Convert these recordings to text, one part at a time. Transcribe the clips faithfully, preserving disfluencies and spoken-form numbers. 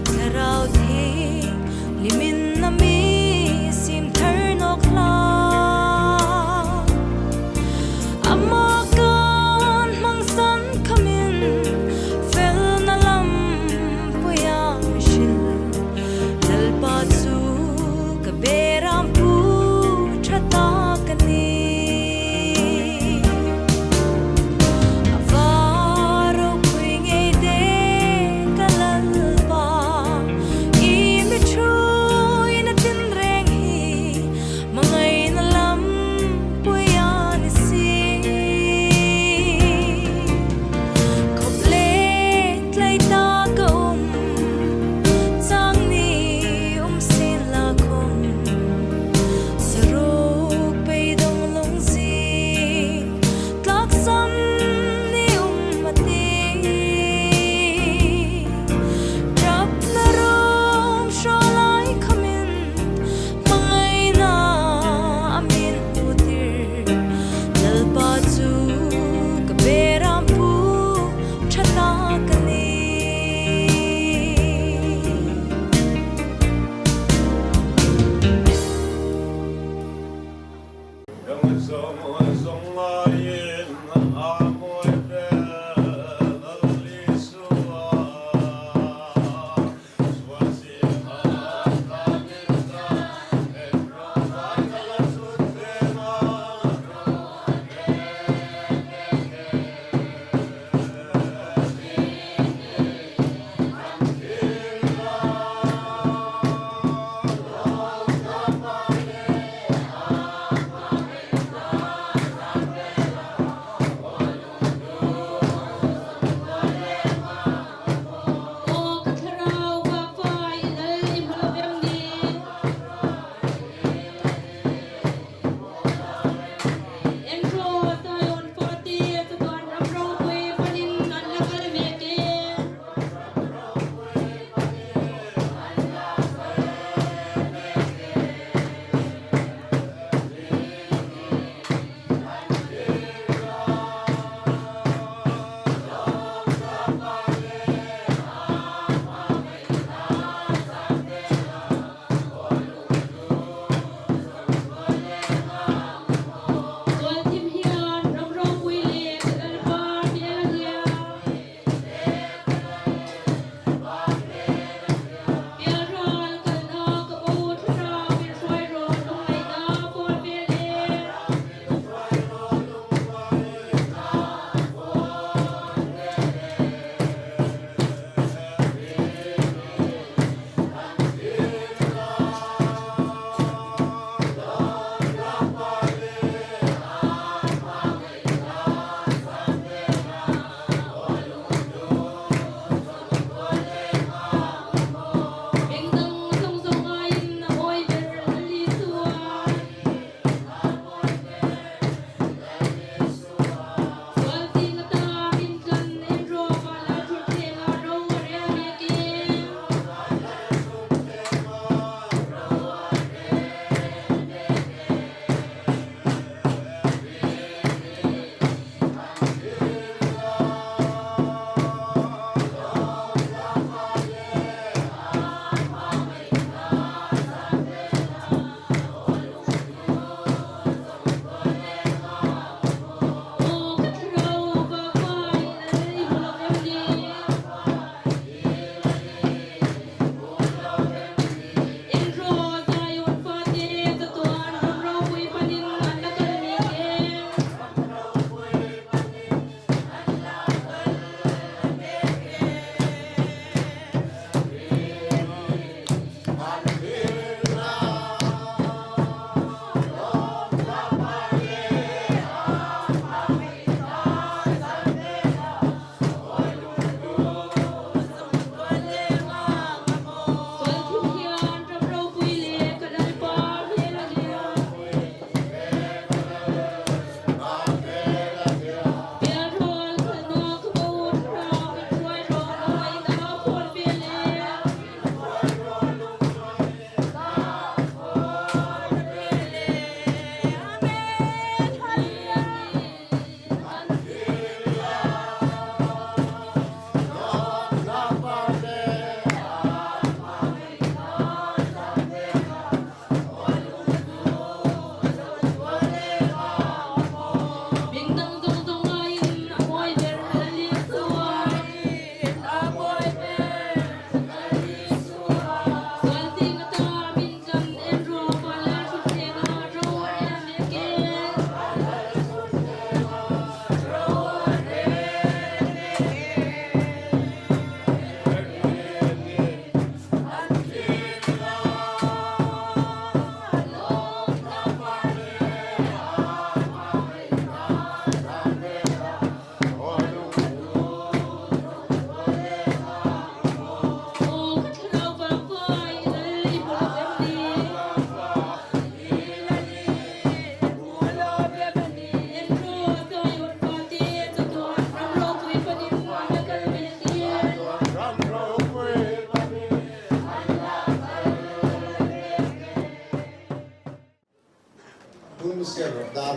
Thlarau Thienghlimin a mi siem thar nawk hlak. Ama kan hmangsan khamin felna lampuia mi hril. Lalpa chu ka berampu ṭha tak a nih. A va ropui ngei de ka Lal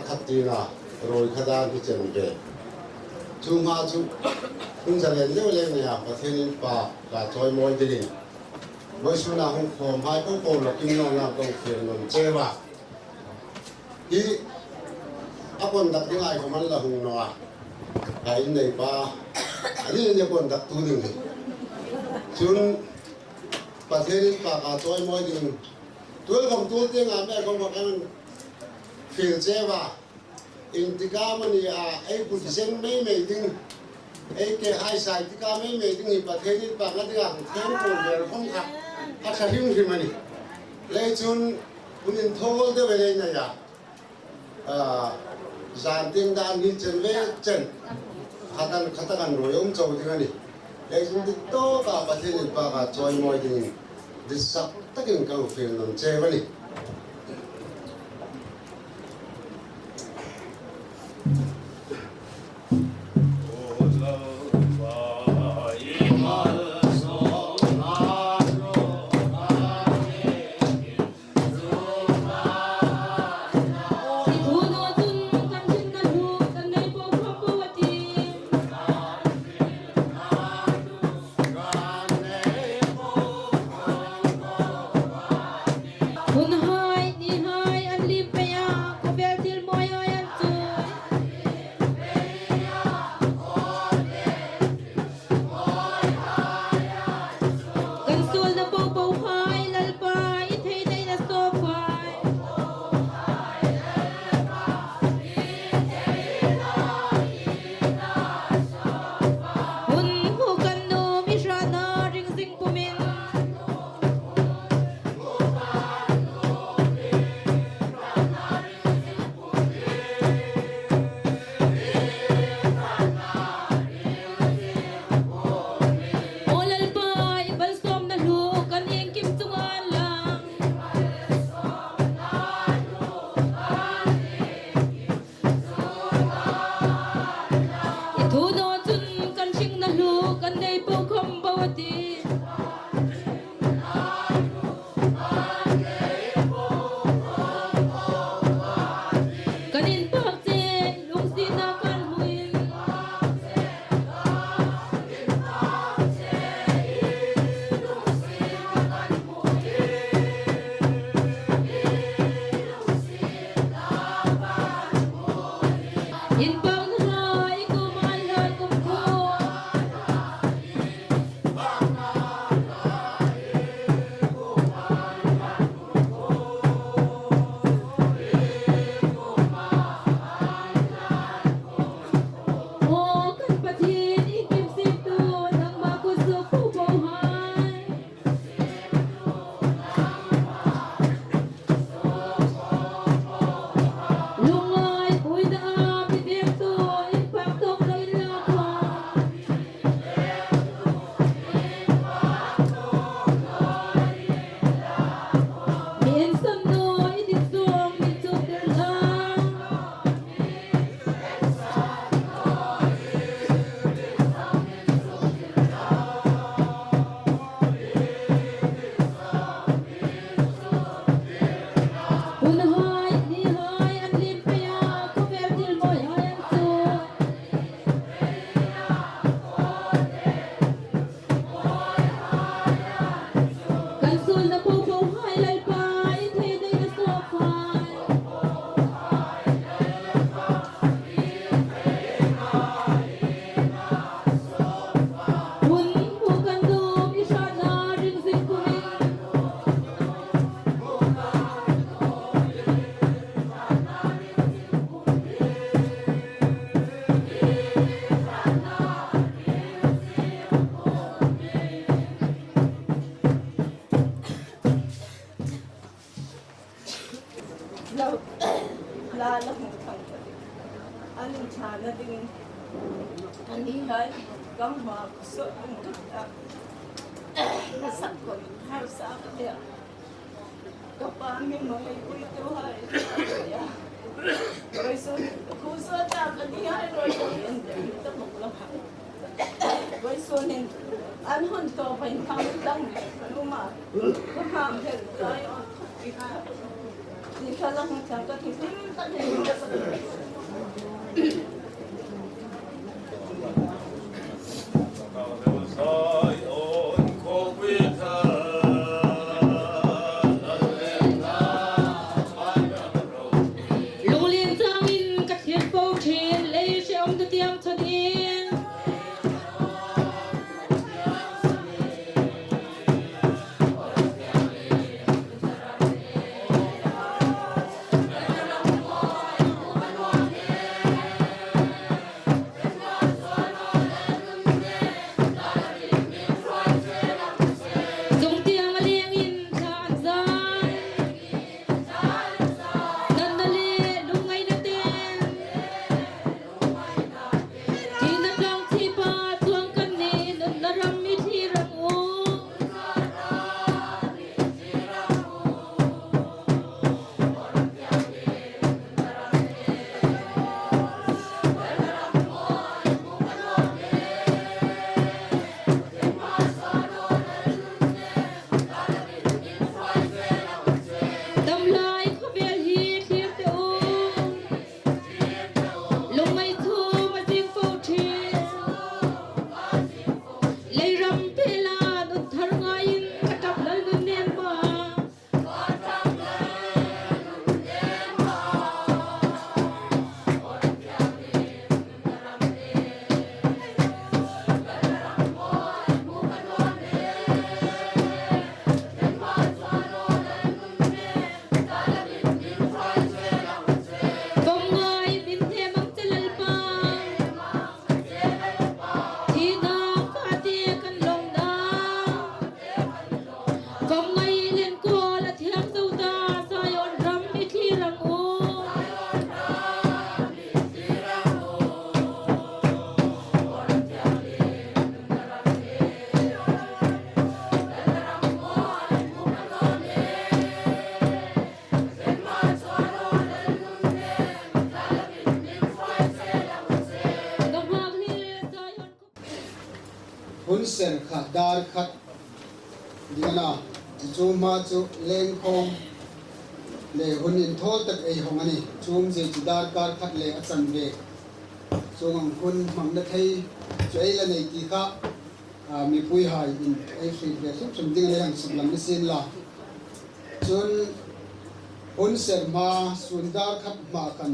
Khat tina, ruoi khat dan hi chen ve. Chu hma chu, hun zalen deu lem nia, Pathien inpakna chawimawi dingin. Vawisuna hung khawm hai po po lo kim naw na kong fiel nuom cheu a. Hi a conduct ding ai khawm an la hung naw a. Ka inneipa, a ni a conduct tu ding hi. Chun Pathien inpakna chawimawi dingin. Tuol khawm tuol tieng a me khawm kan fiel cheu a. Intikam a ni a, ei kut zeng mei mei ding, ei ke hai sai tikam mei mei ding hi Pathien inpakna dinga hung khawm khawm vel khawm kha a ṭha hrim hrim a nih. Leiin chun hun inthaw deu ve lei nei a. A, zan tieng dan hi chen ve chen. Khatan khatan ruoi um chau ding a nih. Leiin chun dit tawka Pathien inpakna chawimawi dingin. Dit sak takin kan fiel nuom cheu a nih. Hun hai, ni hai, an lim pei a, khawvel thil mawi hai an chuoi. Kan suolna po po hai, Lalpa, i thei deuin a sawp hai. Hun hmu kan nuom i hratna ring zing pumin. Aw Lalpa, i malsawmna hlu kan iengkim chunga lang. I thu naw chun kan hringna hlu kan nei po khawm bo a tih. Kan inpak che, lungsietna kan hmuin. Inpakna hai kuoma hla kumkhuo. Aw kan Pathien, iengkim siemtu, nangma kut suok po po hai. Lungngai puina a mi vengtu, inpak tawk lo inla khawm. Mi insam naw i dit suong min chuk der la. Hun hai, ni hai, an lim pei a, khawvel thil mawi hai an chuoi. Kan suolna po po hai Lalpa, i thei deuin a sawp hai. Hun hmu kan nuom i hratna ring zing pumin. Lo, la la hung thang ka ding. An inṭhana dingin. An ni hai, kan hma, so, an ka ta. Ka sak ko, har sa ka dia. Ka pa mi mo hai, ui tu hai. Oi so, ku so ta ka ni hai, roi ko, en de, ta mo la hai. Vawisun hin an hun tawp hin khang dang luma ka hang hel kai on. Lunglien changin ka thlir fo ṭhin, lei hre awm tu tiang chun in. Zung tiang a liengin thla an zang. Natna le lungngaina ten. Thina tlang thipa chuong kan ni, nunna ram mitthli ram u. Dam lai khawvel hi thlir ta u. Lungngai thum a zing fo ṭhin. Leiram pela nun thar ngaiin ka ṭap lal nun nen ba. Fawm ngai min hnem ang che Lalpa. Thina fate kan lawmna. Fawm ngai len kuol a thiang zo ta, Zion ram mitthli ram u. Hun ser kha dar khat ding a na, chu hma chu lengkhawm le hun inthawl tak ei hawng a nih. Chu umzie chu darkar khat le a chanve. Chuong ang hun hmangna thei chu ei la nei ti kha, a, mipuihaiin ei hriet ve hrim hrim ding a nih, hang suklang ni sien la. Chun hun ser hma, sun dar khat hma khan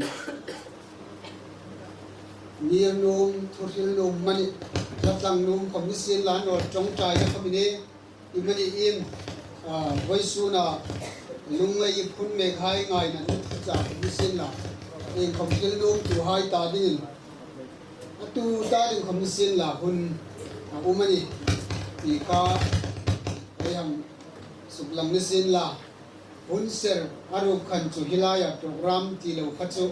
ngir nuom, thuhril nuom amanih, hlatlang nuom khawm ni sien la, nawl ṭawngṭaina khawm a nih. Iemani iem, a, vawisuna lungngai phun mekhai ngaina nuom kha cha khawm ni sien la, iengkhawm hril nuomtuhai ta dingin, a tu ta ding khawm ni sien la, hun a um a nih ti kha ei hang suklang ni sien la. Hun ser a ruk khan chu hi laia program ti lo kha chu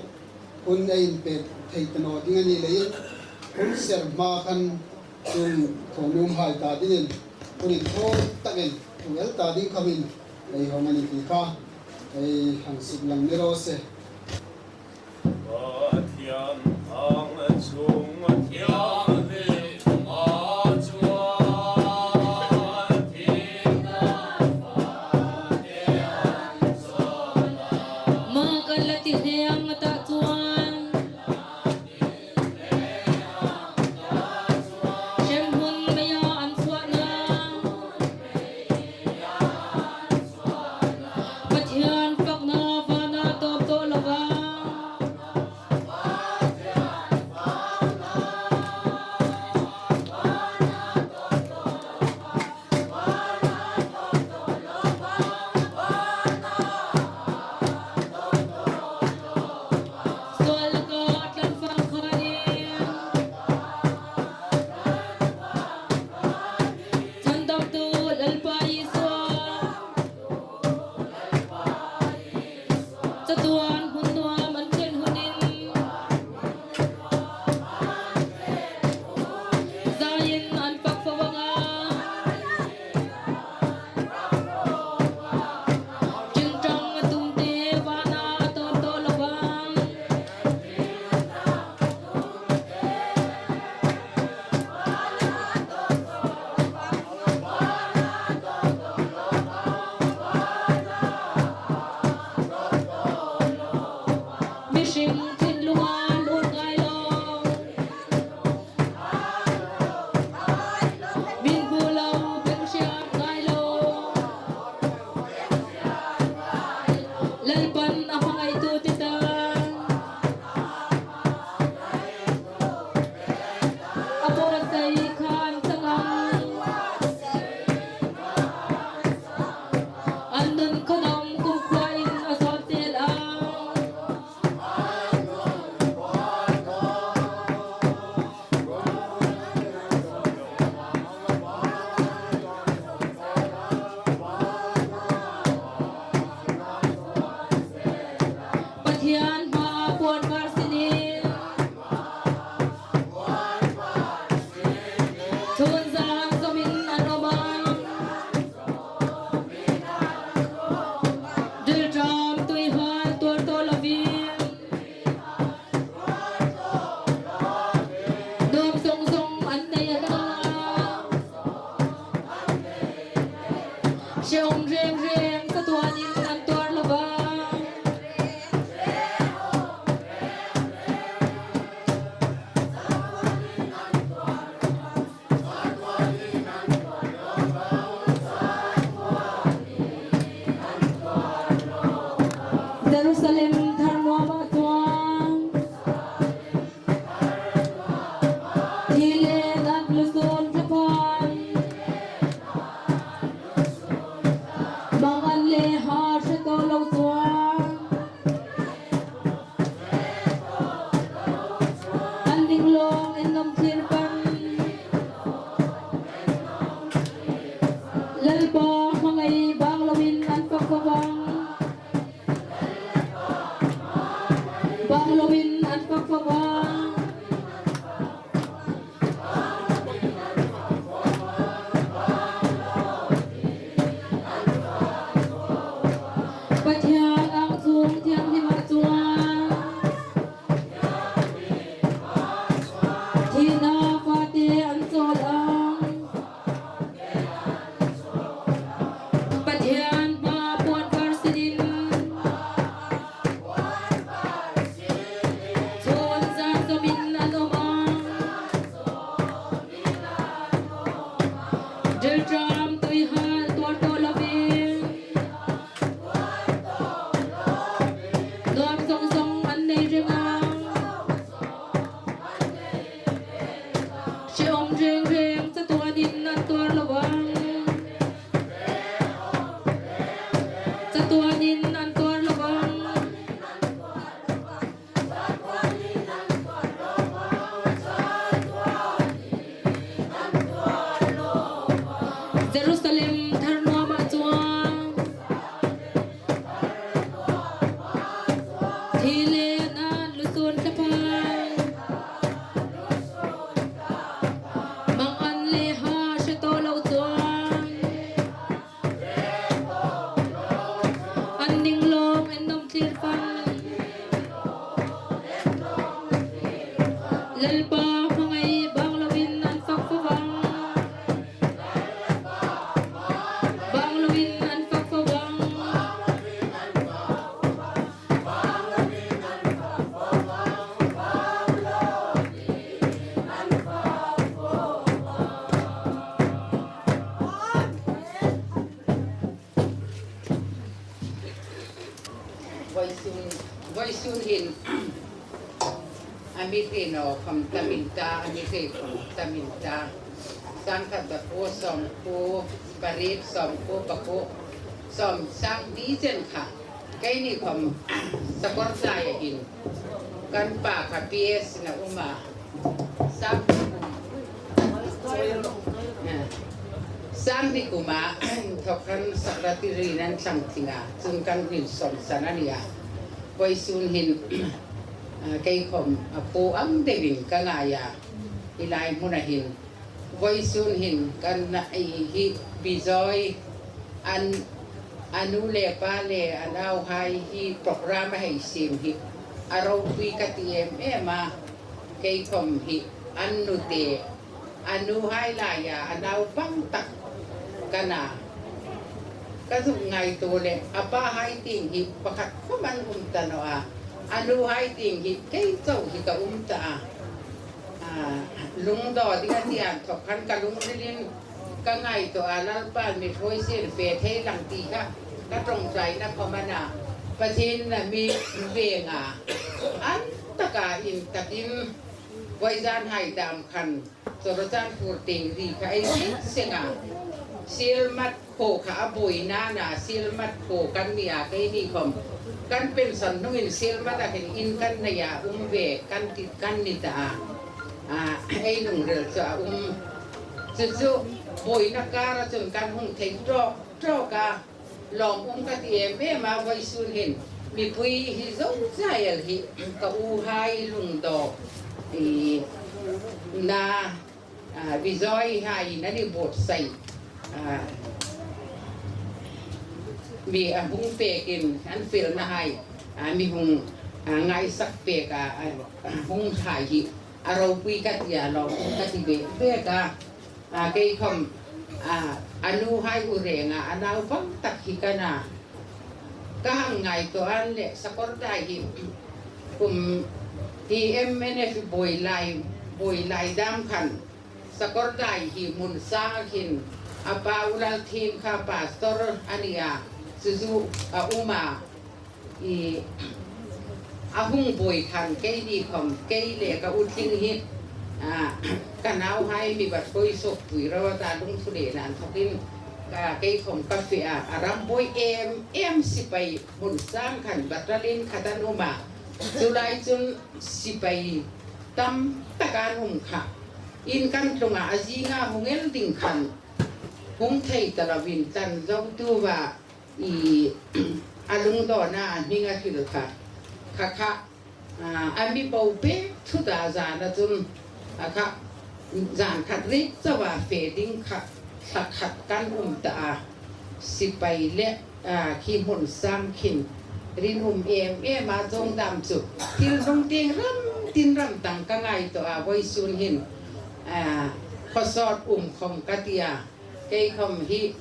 hun ei inpek thei ta naw ding a ni leiin, hun ser hma khan chun thaw nuomhai ta dingin hun inthawl takin thu el ta ding khawmin ei hawng a nih ti kha ei hang suklang ni raw se. Pathian thang chung thiang hi ma chuan thina fate an chawna. Ma kan la ti hle ang a ta chuan. Hremhmun meia an chhuahna. Pathian fakna vana tawp tawh lova. Lalpan a hmangaituo te ta. A bawrhsai khan chang ang. An nun khanom kumkhuoin a sawt zel ang. Pathian hmaa puon var sinin. Chun zan zomin an awm a. Dil ṭam tuihal tuor tawh lovin. Dawm zawng zawng an nei a ta. Hreawm reng reng chatuanin an tuor lo va. Jerusalem thar nuoma chuan thi le nat lusun ṭha phan, mangan le ha hre tawh lo chuan, an ding lawng en awm thlir pan. Lalpa hmangai bang loin an fak fak vang. Bang loin an fak fak vang. Pathian ang chung thianghlimah chuan thina fate an chawl ang. Pathian hmaa puan var sinin. Chun zan zomin an awm a. Dil ṭam tuihal tuor tawh lovin. Nuam zawng zawng an nei reng a. Hreawm reng reng chatuanin an tuor lo vang. Chatuanin an tuor lo vang. Jerusalem thar nuomah chuan thi le nat lusun ṭha phan, mangan le ha hre tawh lo chuan, an ding lawng en awm thlir pan. Lalpa hmangai bang loin an fak fo vang. Bang loin an fak fo vang. Vawisun, vawisun hin a mi ṭhin aw khawm tam in ta, a mi ṭhe khawm tam in ta. Sangkhat zakuo sawmkuo pariet, sawmkuo pakuo, sawm, sangli chen kha keini khawm Sakawrzaia hin kan pa kha P S-in a um a. Sangni kum, sangni kuma thawk khan secretary-in an thlang thing a, chun kan hnin sawmsan a ni a. Vawisun hin, a, kei khawm a pu ang deuhin ka ngai a, hi lai hmuna hin. Vawisun hin kan na, i, hi Bijoy an, a nu le pa le a nauhai hi program a hei siem hi a ropui ka ti em em a. Kei khawm hi an nute, a nuhai laia a naupang tak ka na. Ka zuk ngaituo le a pahai tieng hi pakhat khawm an um ta naw a, a nuhai tieng hi kei chauh hi ka um ta a. A, lungdaw ding a ti ang thawk khan ka lungrilin ka ngaituo a, Lalpan mi ṭhuoi sir fe thei lang ti kha ka ṭawngṭaina khawm a na. Pathienin a mi veng a, an taka intakin, vawizan hai dam khan Churachandpur tieng ri kha ei seng seng a, Sielmat khuo kha a buoina na, Sielmat khuo kan ni a, keini khom kan pension hnungin Sielmat a khin in kan nei a, um ve kan ti, kan ni ta a. A, ei lungril chu a um. Chu chu buoina kara chun kan hung thei tawk tawk a. Lawm um ka ti em em a, vawisun hin mipui hi zo zai el hi ka uhai lungdaw, i, na, a, Bijoy hai na ni buotsai, a, mi a hung pekin an felna hai, a, mi hung, a, ngaisak pek a, a, hung hai hi a ropui ka ti a, lawm um ka ti ve ve ka. A, kei khom, a, a nuhai ureng a, a naupang tak hi ka na. Ka hang ngaituo an le Sakawrdai hi, kum hi M N F buoi lai, buoi lai dam khan Sakawrdai hi Munsang a khin a pa U Lalthiem kha pastor a ni a, chu chu a um a. I, a hung buoi khan keini khom, kei le ka u Tling hi, a, ka nauhai mi va thoi sawkpui ro a ta, lungthu le nan thokin, ka, kei khom ka fe a, a ram buoi em em, sipai Munsang khan battalion khat an um a. Chu lai chun sipai tam tak an um kha. In kan tlung a, a zinga hung el ding khan hung thei ta lovin tlan zo tu va, i, a lungdawna a hming a hril kha. Kha kha, a, a mi bo pek thu ta zana chun, a kha, zan khat rik chauha fe ding kha, thla khat kan um ta a. Sipai le, a, khi Munsang khin rinum em em a, chuong dam chu thil hnung tieng ram tin ram tang ka ngaituo a, vawisun hin, a, khawsawt um khom ka ti a. Kei khom hi,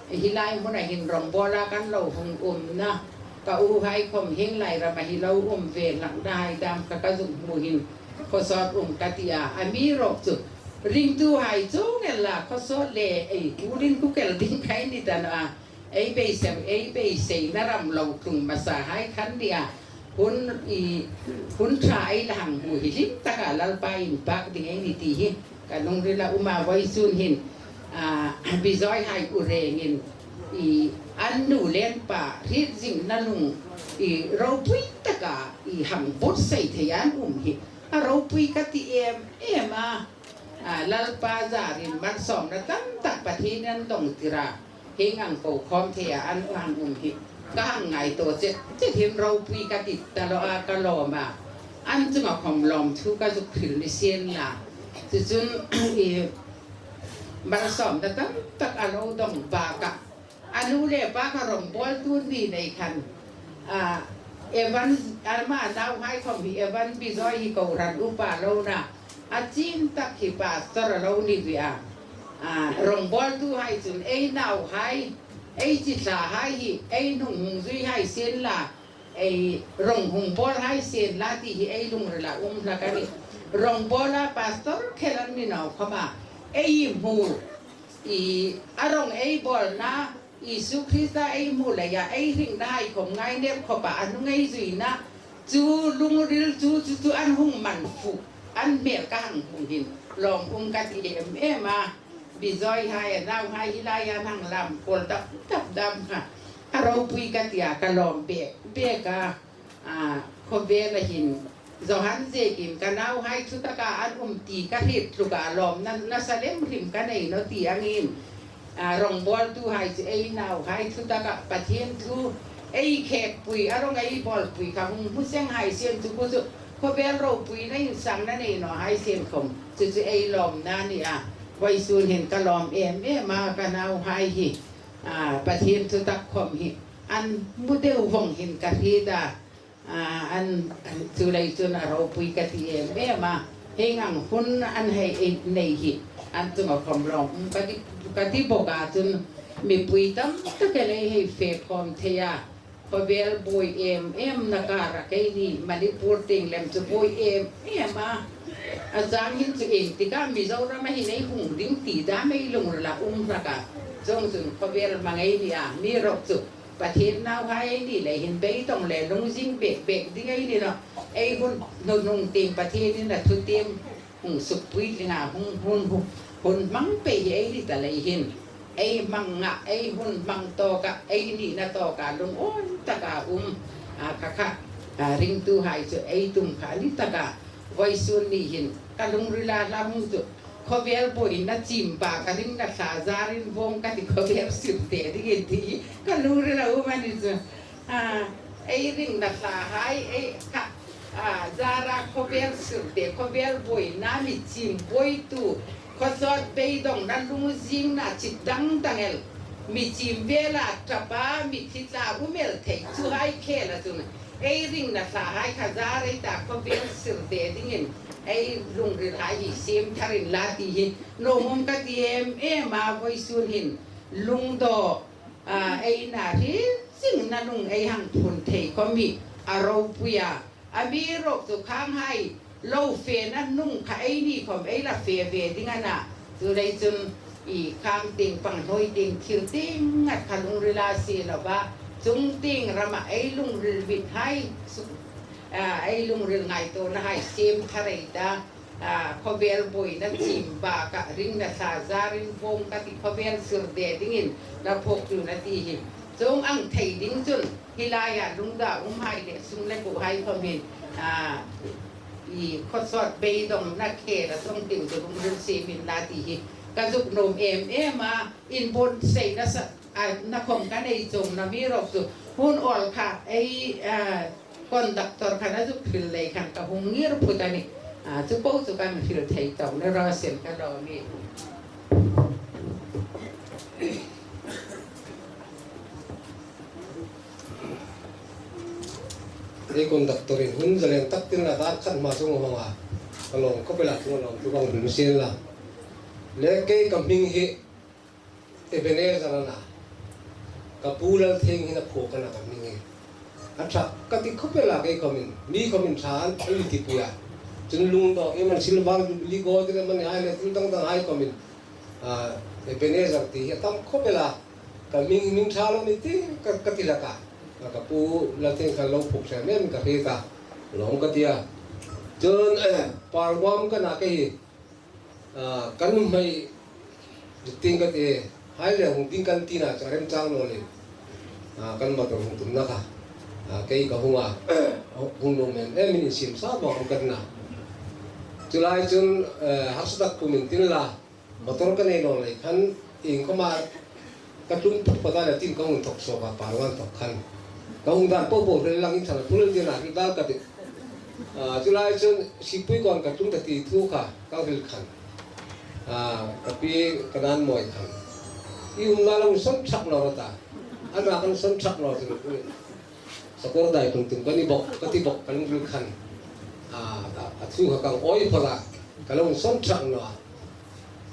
hi lai hmuna hin Rongbawla kan lo hung umna, ka uhai khom hieng lai rama hi lo um ve hlak na hai dam kha ka zuk hmu hin khawsawt um ka ti a. Amiruokchu ringtuhai chuong el a, khawsawt le ei kulin kukel ding kha ei ni ta naw a. Ei beisei, ei beiseina ram lo tlung hmasa hai khan ni a. Hun, i, hun ṭha ei la hang hmu hi hlim taka Lalpa inpak ding ei ni ti hi ka lungrila um a, vawisun hin, a, Bijoy hai urengin, i, an nu le an pa hriet zingna lung, i, ropui taka, i, hang buotsai thei an um hi a ropui ka ti em em a. A, Lalpa zarin malsawmna tam tak Pathienin an dawng tir a. Hieng ang ko khawm thei a an hang um hi ka hang ngaituo chet chet hin ropui ka ti ta lo a, ka lawm a. An chunga khom lawmthu ka zuk hril ni sien la. Chu chun, i, malsawmna tam tak a lo dawng bakah a nu le pa kha Rongbawltu ni nei khan, a, Evan, ama nauhai khom hi Evan Bijoy hi kohran upa lo na, a chîn tak hi pastor a lo ni ve a. A, Rongbawltuhai chun ei nauhai, ei chi thlahai hi ei hnung hung zui hai sien la, ei rong hung bawl hai sien la ti hi ei lungrila um hlak a nih. Rongbawla pastor khel an ni naw khoma ei hmu, i, a rong ei bawlna, Isu Krista ei hmu leia ei hringna hai khom ngainep khawpa a hnung ei zuina chu lungril chu, chu, chu an hung man fu, an hmel ka hang hmu hin lawm um ka ti em em a. Bijoy hai a nauhai hi laia an hang lam kawl dap dap dam kha a ropui ka ti a, ka lawm bek bek a. A, khawvela hin Johan zekin ka nauhai thutaka an um ti ka hriet tluk a, lawmna nasa lem hrim ka nei naw ti angin, a, Rongbawltuhai chu ei nauhai thutaka Pathien thu ei khêkpui, a rong ei bawlpui kha hung hmu seng hai sien chu, khu chu khawvel ropuina insangna nei naw hai sien khom chu chu ei lawmna ni a. Vawisun hin ka lawm em em a, ka nauhai hi, a, Pathien thutak khom hi an hmu deu vawng hin ka hriet a. A, an, an chu lei chun a ropui ka ti em em a. Hieng ang hun an hei, e, nei hi an chunga khom lawm um ka ti, ka ti bawk a, chun mipui tam tak el ei hei fe khawm thei a. Khawvel buoi em em na kara keini Manipur tieng lem chu buoi em em a. A chang hin chu ieng tika Mizoram a hin ei hung ding ti dam ei lungrila um hlak a. Chuong chun khawvel hmang ei ni a, amiruokchu Pathien nauhai ei ni lei hin beidong le lungzing bek bek ding ei ni nawh. Ei hun, hnunung tieng Pathienin a thutiem hung sukpui dinga hung, hun, hun, hun hmang pei hi ei ni ta lei hin, ei hmang a, ei hun hmang tawka, ei nina tawka lungawi taka um, a, kha kha, a, ringtuhai chu ei tum kha a ni taka, vawisun ni hin ka lungrila hla hung chu, khawvel buoina chim baka ringna thla zarin vawng ka ti, khawvel sirte dingin ti hi ka lungrila um a ni chu. A, ei ringna thlahai, ei kha, a, zara khawvel sirte, khawvel buoina mi chim buoitu, khawsawt beidongna lungzingna chit dang dang el, mi chim vela tapa, mi thi tla um el thei chuhai khela chun, ei ringna thlahai kha zar ei ta, khawvel sirte dingin ei lungrilhai hi siem thar inla ti hi nuom um ka ti em em a, vawisun hin lungdaw, a, ei na hi zingna lung ei hang phun thei khawm hi a ropui a, amiruokchu khanghai lo fena hnung kha ei ni khawm ei la fe ve ding a na. Chuleiin chun i khang tieng pang hnuoi tieng thil tieng ngat kha lungrila si lova, chung tieng rama ei lungril vithai su, a, ei lungril ngaituonahai siem thar ei ta. A, khawvel buoina chim baka ringna thla zarin vawng ka ti, khawvel sirte dingin la phuok tu na ti hi. Chuong ang thei ding chun hi laia lungdaw umhai le sum le kuohai khawm hin, a, i khawsawt beidongna khela song tiu chu lungril siem inla ti hi ka zuk nuom em em a, inbuotsaina sa, a, na khawm ka nei chuong naw, amiruokchu hun awl kha ei, a, conductor khan a zuk hril lei khan ka hung ngir phut a nih. A, chu po chu kan hril thei tawk ni raw se ka lawm a nih. Ei conductor-in hun zalen tak tiin la dar khat hma sung a hawng a, ka lawm khawp el a, chu lawmthu ka hung hril sien la. Le kei ka hming hi Ebenezer a na, ka pu Lalthieng hin a phuok a na ka hming hi. A ṭha ka ti khawp el a, kei khawmin, mi khawmin ṭha an, an mi tipui a. Chun lungdaw, iem an silver jubilee gaw ti le mani hai le, thil dang dang hai khawmin, a, Ebenezer ti hi a tam khawp el a. Ka hming, hming ṭha lo ni ti ka, ka ti hlak a. A, ka pu Lalthieng khan lo phuok ṭha em em ka hriet a, lawm ka ti a. Chun, eh, Parwam ka na kei hi. A, kan nuhmei ding ka ti, hai le hung ding kan tina chu a remchang naw leiin, a, kan motor hung tumna kha, a, kei ka hung a, hung nuom em em in insim sa bawk kan na. Chu lai chun, eh, harsa tak pumin tin la, motor ka nei naw lei khan, iengkhawma ka tlung phawt phawt a, le tin ka hung thawk suok a, Parwam thawk khan. Ka hung dan po po hril lang in thana thulel tina hril dal ka ti. A, chu lai chun Sipuikon ka tlung ta ti thu kha ka hril khan. A, ka pi ka nan mawi khan. I umna lo sawn ṭhak naw rawh ta. Ana kan sawn ṭhak naw chu. Sakawr dai tlung tlung ka ni bawk, ka ti bawk, ka lungril khan. A, a, a thu kha ka awi phawt a, ka lo sawn ṭhak naw a.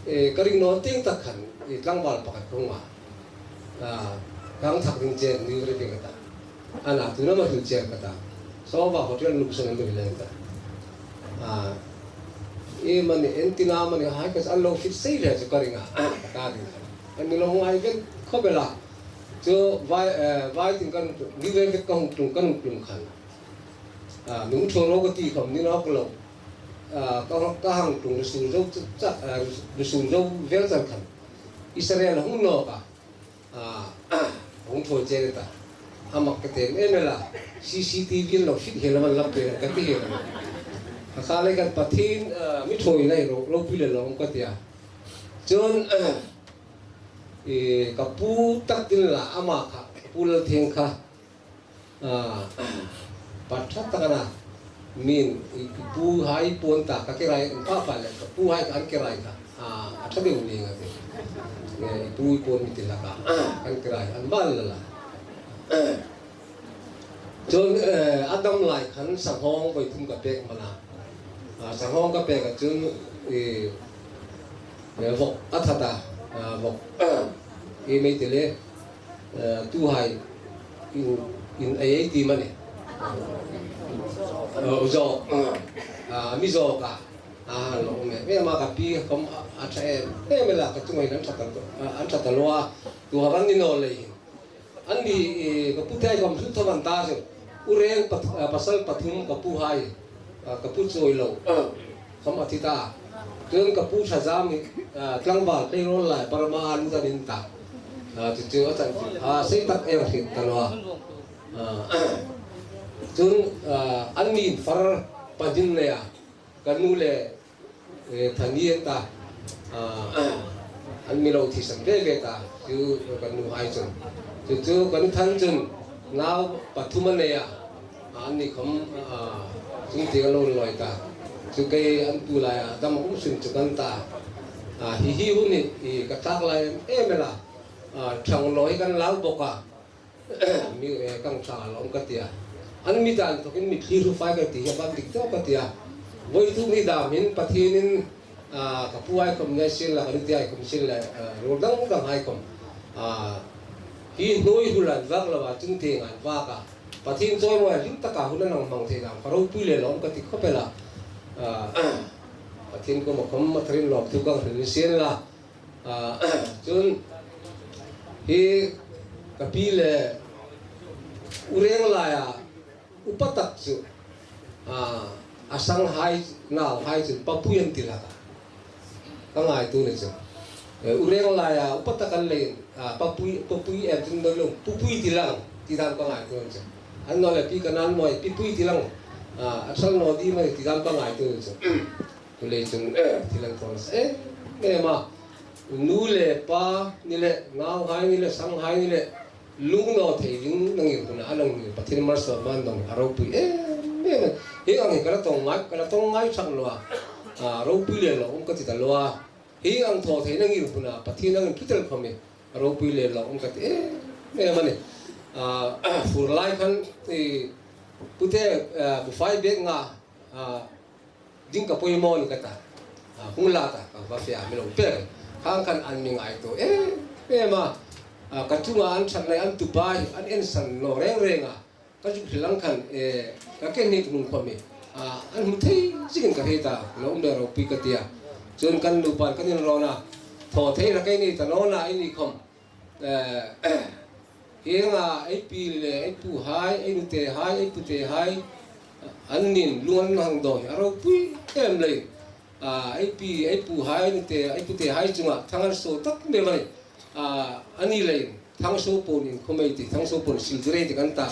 E, ka ring naw tieng tak khan, e, tlangval pakhat ka hung a. A, ka hang thak ding che, ni re pe ka ta. Ana, tu na ma hril che ka ta. Saw va hotel nuk sa na mi le ta. A, e, mani, en tina mani, hai ka an lo fit sei le chu ka ring a. Ka ta ding khan. An ni lo hung ai vet khawp el a. Chu vai, eh, vai tin kan, ni ve vet ka hung tlung, kan hung tlung khan. A, mi hung ṭhuoi ro ka ti khawm ni nawk lo. A, ka, ka hang tlung, lu sun zo cha, cha, a, lu sun zo vel chan khan. Israel hung nawk a. A, hung ṭhuoi che ta. A mak ka ti em em el a. C C T V lo fit hel a man lap pe ka ti hel a. A kha le kan Pathien, a, mi ṭhuoi lai ro, lo pi le lo ka ti a. Chun, a, e, ka pu tak tin la ama kha, ka pu Lalthieng kha. A, pa ṭha tak a na, min, i, i pu hai puon ta, ka kirai, in pa pa le, ka pu hai kan kirai ta, a, a ṭha deu ni nga te. Nge, i pu i puon mi ti la ka, a, kan kirai, an bal la la. Chun, eh, a dam lai khan sanghawng voi thum ka pek man a. A, sanghawng ka pek a chun, i, eh, vawk a that a, a, vawk, i mei ti le, eh, tuhai in, in ei ei ti mani. Eh, zawk, a, mi zawk a, a, lo me, me ma ka pi khawm a, a ṭha em em el a, ka chunga hin an ṭha ta, a, an ṭha ta lo a, tu ha ran ni naw lei hin. Anni, eh, ka pu te khawm hlu thaw an ta chu. U Reng pat-, ah, pasal pathum ka pu hai, ah, ka pu chawi lo. Khawm a thi ta. Chun ka pu Thazam hi, ah, tlangval payroll lai Burma a lut an ta. Ah, chu chu a chan chu. Ah, sei tak ei hriet ta naw a. Ah, chun, ah, anni far pathum nei a. Ka nu le, eh, Thani an ta, ah, an mi lo thisan ve ve ta, chu kan nu hai chun. Chu chu kan Than chun nau pathum a nei a, ah, anni khawm, ah, chungtieng a lo lawi ta. Chu kei an tu lai a, dam um sun chu kan ta. Ah, hi hi hun hi, hi ka tlak lai em em el a, ah, thang lo hi kan lau bawk a. Mi, eh, kan thla lawm ka tia. An mi dan thawkin mi thli hru fai ka ti hi a ban dik tawk ka tia. Voi tu ni dam hin Pathienin, ah, ka pu ai khawm nei sien la, ka nu te ai khawm sien la, ah, ruol dang dang hai khawm. Ah, hi hnuoi hul an vak lo a, chungtieng an vak a. Pathien chawimawi hlim taka hun an hang hmang thei dam, ka ropui le lawm ka ti khawp el a. Ah, Pathien kuoma khawm a tharin lawmthu ka hril sien la. Ah, chun hi ka pi le U Reng laia upa tak chu, ah, a sanghai, nauhai chu Papui an ti hlak a. Ka ngaituo ni chu. Eh, U Reng laia upa tak an leiin, ah, Papui, Papui em chun doi lo, Pupui ti lang, ti dam ka ngaituo ni chu. Annawleh Pi Kananmawi, Pipui ti lang, ah, a thal naw ding am a ni ti dam ka ngaituo ni chu. Chuleiin chun, eh, thil an thaw nasa em em a. Nu le pa ni le, nauhai ni le, sanghai ni le, lungnaw thei ding nangin huna a nangin Pathien malsawm an dong a ropui em em a. Hi ang hi ka la tawng ngai, ka la tawng ngai chang lo a. A ropui le lawm ka ti ta lo a. Hi ang thaw thei nangin huna Pathien nangin thutel khawm hi a ropui le lawm ka ti em em a ni. A, fur lai khan, i, pute, a, bufai bek nga, a, ding ka poimaw ni ka ta. A, hung la ta, ka va fe a mi lo pek. Khang khan an mi ngaituo em em a. A, ka chunga an ṭhat lai an tupa hi, an ensan naw reng reng a. Ka zuk hril ang khan, e, ka ke ni hung khawm hi. A, an hmu thei zingin ka hriet a, lo um le ropui ka tia. Chun kan nupa kan inrawna. Thaw thei la kei ni ta naw na i ni khawm. Eh, hieng a, ei pi le, ei pu hai, ei nu te hai, ei pu te hai, an nin lung an hang dawi, a ropui em leiin. A, ei pi, ei pu hai, ei nu te, ei pu te hai chunga, thang an suo tak mai mai. A, a ni leiin, thang suo po nin khawm ei ti, thang suo po nin sil tir ei ti kan ta.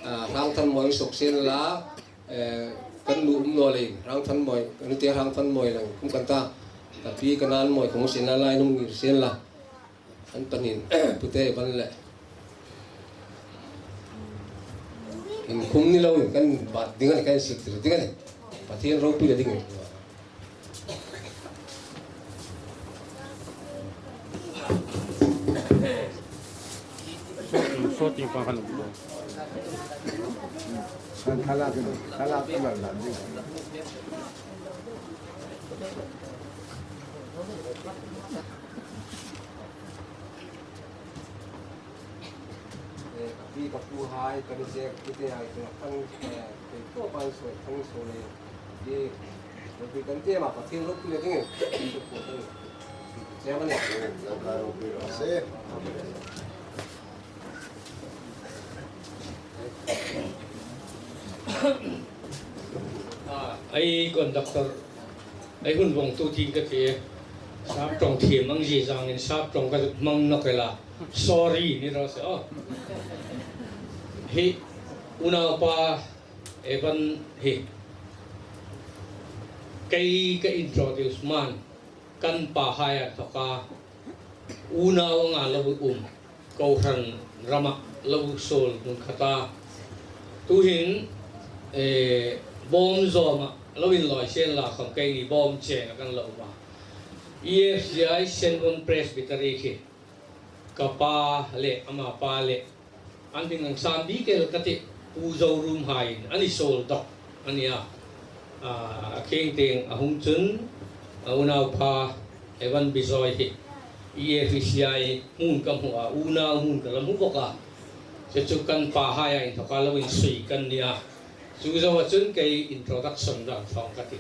A, Rangthanmawi sok sien la, eh, kan nu um naw leiin, Rangthanmawi, kan nu te Rangthanmawi lang, kum kan ta. Ka pi Kananmawi, khawm sien la lai nung ngir sien la. An panin, pute van le. Inkhum ni loin kan bat ding a ni, kan sik tir ding a ni. Pathien ropui le ding a ni. Sorting pa kan. Kan thala kan, thala kan la ding. Eh, ka pi ka pu hai, ka nu te, ka pu te hai, ka kan, eh, ka pu pa so, kan so le. Ye, ka pi kan te ma, Pathien ropui le ding. Che ma ne. Se. Ei conductor, ei hun vawngtu tiin ka ti. Sap ṭawng thiem ang zie zangin sap ṭawng ka hmang nawk el a. Sorry ni raw se aw. Hi unaupa Evan hi kei ka introduce man. Kan pa hai a thawka unau anga lo um, kohran rama lo suol hmun khat a. Tuhin, eh, bawm zawma lo inlawi sien la khawm keini bawm chenga kan lo um a. E F C I Senvon Presbytery khi ka pa le, ama pa le, an ding ang san bik el ka ti, Pu Zorum hai an i suol dawk a nia. A, a kheng tieng a hung chun, a unaupa Evan Bijoy hi E F C I hmun ka hmu a, unau hmun ka la hmu bawk a. Chu chu kan pa hai a inthawka lo insui kan nia. Chu zoa chun kei introduction dan fang ka ti.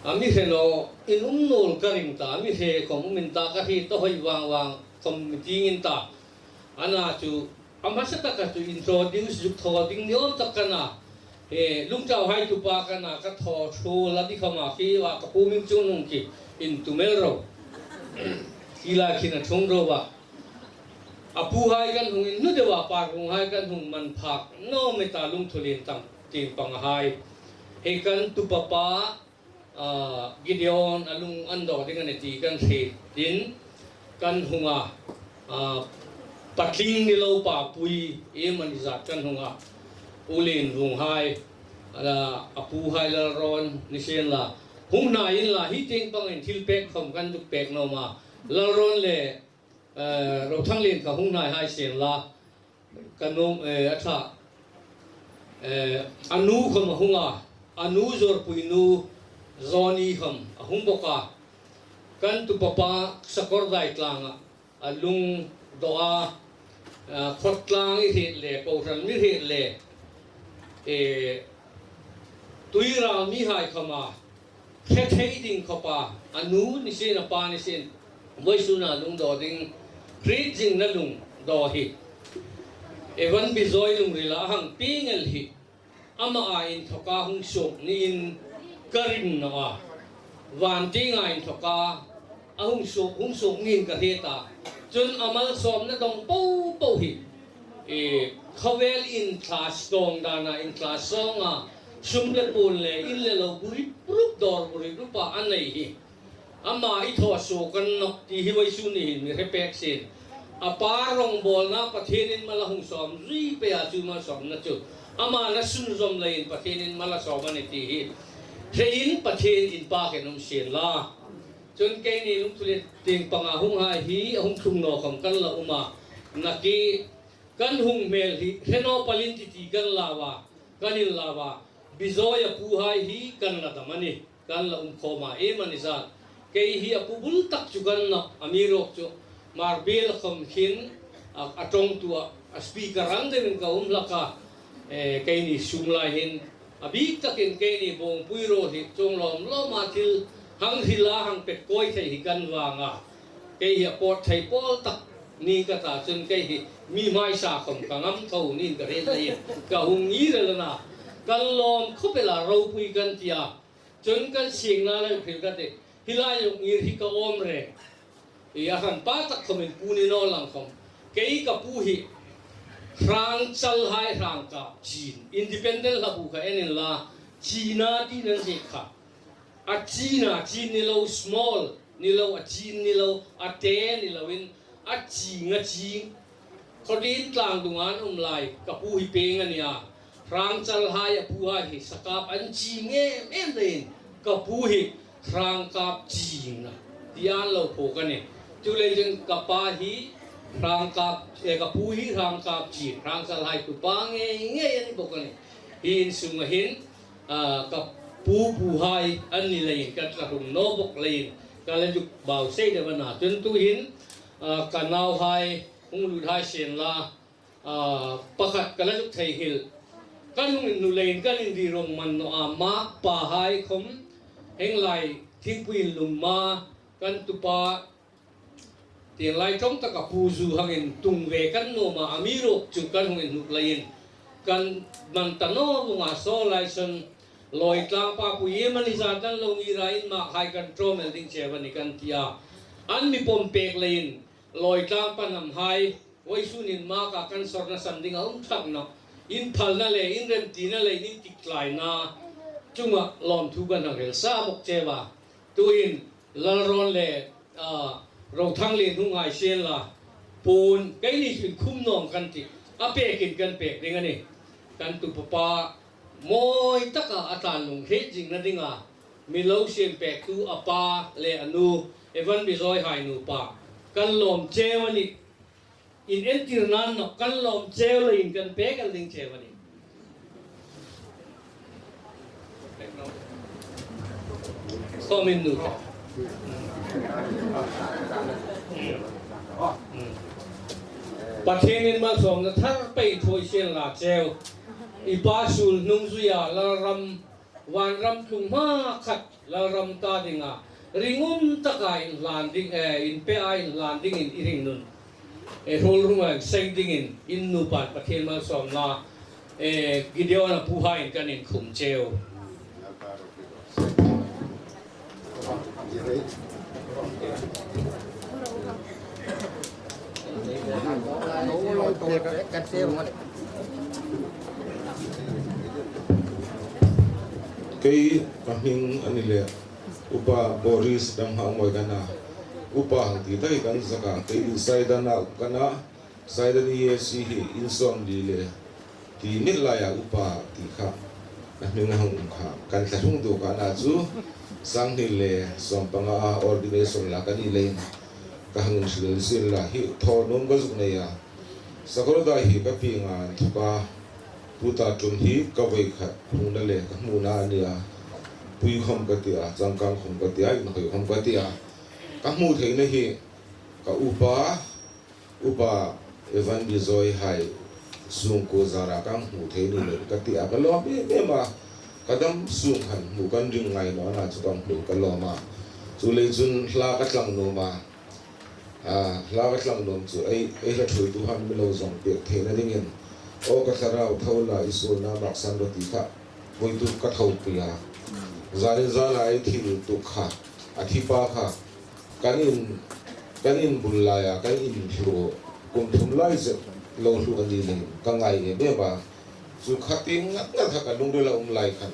A mi hre naw, in um nawl ka ring ta, mi hre khawm um in ta ka hriet ta hoi vang vang khawm mi tieng in ta. Ana chu A hmasa taka chu introduce zuk thaw ding ni awm tak ka na. E, Lungchauhai tupa ka na, ka thaw thu la di khawma khi wa ka pu Mingchungnung khi intum el ro. Khi lai khin a thung ro wa. A puhai kan hung inhnu deu a, Parhunghai kan hung man phak naw mei ta, Lungthulien tang tieng panga hai. He kan tupa pa, a, Gideon a lung an daw ding a ni ti kan hriet tin kan hung a, a, patling ni lo pa pui iem a ni zat kan hung a. U Lienvunghai, a, a puhai Lalrawn ni sien la. Hung hnai inla, hi tieng pangin thil pek khawm kan zuk pek naw ma. Lalrawn le, eh, Rothanglien kha hung hnai hai sien la. Ka nuom, eh, a ṭha. Eh, a nu khawm a hung a, a nu Zawrpuinu Zawni khawm a hung bawk a. Kan tupa pa Sakawrdai tlanga a lung daw a, a, khawtlang i hriet le, kohran mi hriet le, eh, Tuiral mihai khawma hre thei ding khawpa, a nu ni sien, a pa ni sien, vawisuna lung daw ding, hriet zingna lung daw hi Evan Bijoy lungrila a hang pieng el hi, ama a inthoka hung suok niin ka ring naw a. Van tienga inthoka a hung suok, hung suok niin ka hriet a. Chun a malsawmna dawng po po hi, e, khawvel inthla sawng dana, inthla sawnga, sum le puon le, in le lo buri rup, dawr buri rupa a nei hi. Ama i thaw suok kan nawk ti hi vawisun ni hin mi hre pek sien. A pa rongbawlna Pathienin mal a hung sawm zui pei a, chu malsawmna chu ama na sunzawm leiin Pathienin mal a sawm a ni ti hi hrein Pathien inpâkin um sien la. Chun keini Lungthulien tieng panga hunghai hi a hung tlung naw khawm kan la um a. Nakie kan hung hmel hi hre naw palin ti ti kan lau a, kan inlau a. Bijoy a puhai hi kan la dam a nih. Kan la um khawm a, iem a ni zat. Kei hi a pu bul tak chu kan nawk, amiruokchu Hmarbiel khawm hin a, a ṭawngtu a, a speaker ang deuin ka um hlak a. Eh, keini sung lai hin a bik takin keini Bawngpui ruol hi chuong lawm lawma thil hang hrila hang pet kawi thei hi kan vang a. Kei hi a pawt thei pawl tak ni ka ta chun kei hi mi hmaisa khawm ka ngam tho niin ka hriet leiin ka hung ngir el a na. Kan lawm khawp el a, ropui kan ti a. Chun kan siengna lai hril ka ti. Hi lai zuk ngir hi ka awm reng. I a hran pa tak khawmin pu ni naw lang khawm. Kei ka pu hi Hrangchalhai Hrangkap Chin. Independent hlabu kha en inla. China ti nan ziek kha. A China Chin ni lo, small ni lo, a Chin ni lo, a te ni loin, a ching a ching. Khawdin tlang dunga an um lai, ka pu hi peng a nia. Hrangchalhai a puhai hi sakap an ching em em leiin, ka pu hi Hrangkap Chin a ti an lo phuok a nih. Chuleiin ka pa hi Hrangkap, eh, ka pu hi Hrangkap Chin, Hrangchalhai tupa ngei ngei a ni bawk a nih. Hi insunga hin, ah, ka pu puhai an ni leiin, ka tla hung naw bawk leiin, ka la zuk bau sei deu a na. Chun tuhin, ah, ka nauhai hung lut hai sien la, ah, pakhat ka la zuk theinghil. Kan hung inhnu leiin kan inri rawng man naw a, Mak pahai khawm, hieng lai thingpui inlum ma, kan tupa, tieng lai ṭawng taka pu zu hangin tung ve kan nuom a, amiruokchu kan hung inhnuk leiin kan man ta naw vong a, saw lai sawn Lawitlang pa pu iem a ni zat an lo ngir a, in Makhai kan ṭawm el ding cheu a nih kan ti a. An mi pawm pek leiin Lawitlang pa namhai, vawisun in Makha kan sawrna san ding a um thlak nawh. In phalna le in remtina le in titlaina chunga lawmthu kan hang hril sa bawk cheu a. Tuhin Lalrawn le, ah, Rothanglien hung hai sien la, puon, keini chu inkhum naw ang kan ti. A pekin kan pek ding a nih. Kan tupa pa mawi taka a tlan lung hriet zingna dinga mi lo siem pektu a pa le a nu, Evan Bijoy hai nupa, kan lawm cheu a nih. In entir nan nawk, kan lawm cheu leiin kan pek el ding cheu a nih. Khawmin nu. Pathienin malsawmna thar pei thaw sien la cheu. I pa sul hnung zuia Lalram, vanram tlung hma khat Lalram ta dinga ringum taka inhlan ding, eh, inpea inhlan dingin i ringnun. E, hruol hung ang seng dingin in nupa Pathien malsawmna, e, Gideona puhaiin kan inkhum cheu. Kei ka hming a ni le, Upa Boris Damhaumawi ka na. Upa hang ti ta hi kan zak a, kei Saidan-a ka na. Saidan E A C hi in sawmli le ti mit laia upa ti kha a hming a hung um kha. Kan thla hung duh kha a na chu sanghni le sawmpanga a ordination la ka ni leiin ka hang inhril sien la hi thaw nuom ka zuk nei a. Sakawrdai hi ka pieng a inthawka Pu Taṭum hi ka voi khat hungna le ka hmuna a ni a. Pui khawm ka ti a, changkang khawm ka ti a, inhawi khawm ka ti a. Ka hmu theina hi ka upa, Upa Evan Bijoy hai sungkuo zara ka hmu thei ni lo ka ti a, ka lawm em em a, ka dam sung khan hmu kan ring ngai naw a na chu ka hmu ka lawm a. Chuleiin chun hla ka tlang nuom a, a, hla ka tlang nuom chu ei, ei hla ṭhuoitu han mi lo zawng pek theina dingin, aw ka thlarau, tho la i suolna maksan rawh ti kha voituk ka thopui a. Zanin zana ei thil tuk kha, a thi pa kha, kan in, kan in bul laia, kan in hlu, kum thum lai zet lo hlu a ni leiin ka ngai em em a. Chu kha ti ngat ngat kha ka lungrila um lai khan.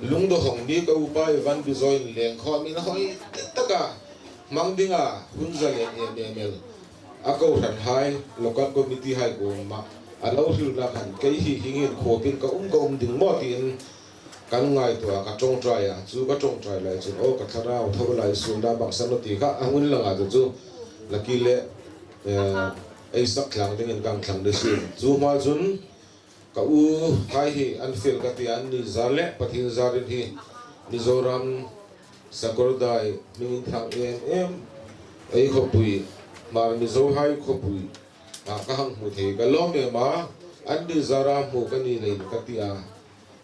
Lungdawhawng mi ka upa Evan Bijoy-in leng khawm inhawi tak a hmang dinga hun zalen em em el. A kohranhai, local committee hai kuoma a lo hrilna khan kei hi hieng hin khawpin ka um, ka um ding maw tiin kan ngaituo a, ka ṭawngṭai a, chu ka ṭawngṭai lai chun, aw ka thlarau, tho la i suolna maksan rawh ti kha a hung inlang a, chu chu laki le, eh, ei sak thlang dingin kan thlang ni sien. Chu hma chun ka u hai hi an fel ka ti a, an ni zar le Pathien zarin hi Mizoram Sakawrdai hming inthang em em ei khawpui, Hmar Mizo hai khawpui a ka hang hmu thei ka lawm em a, an ni zara hmu ka ni leiin ka ti a.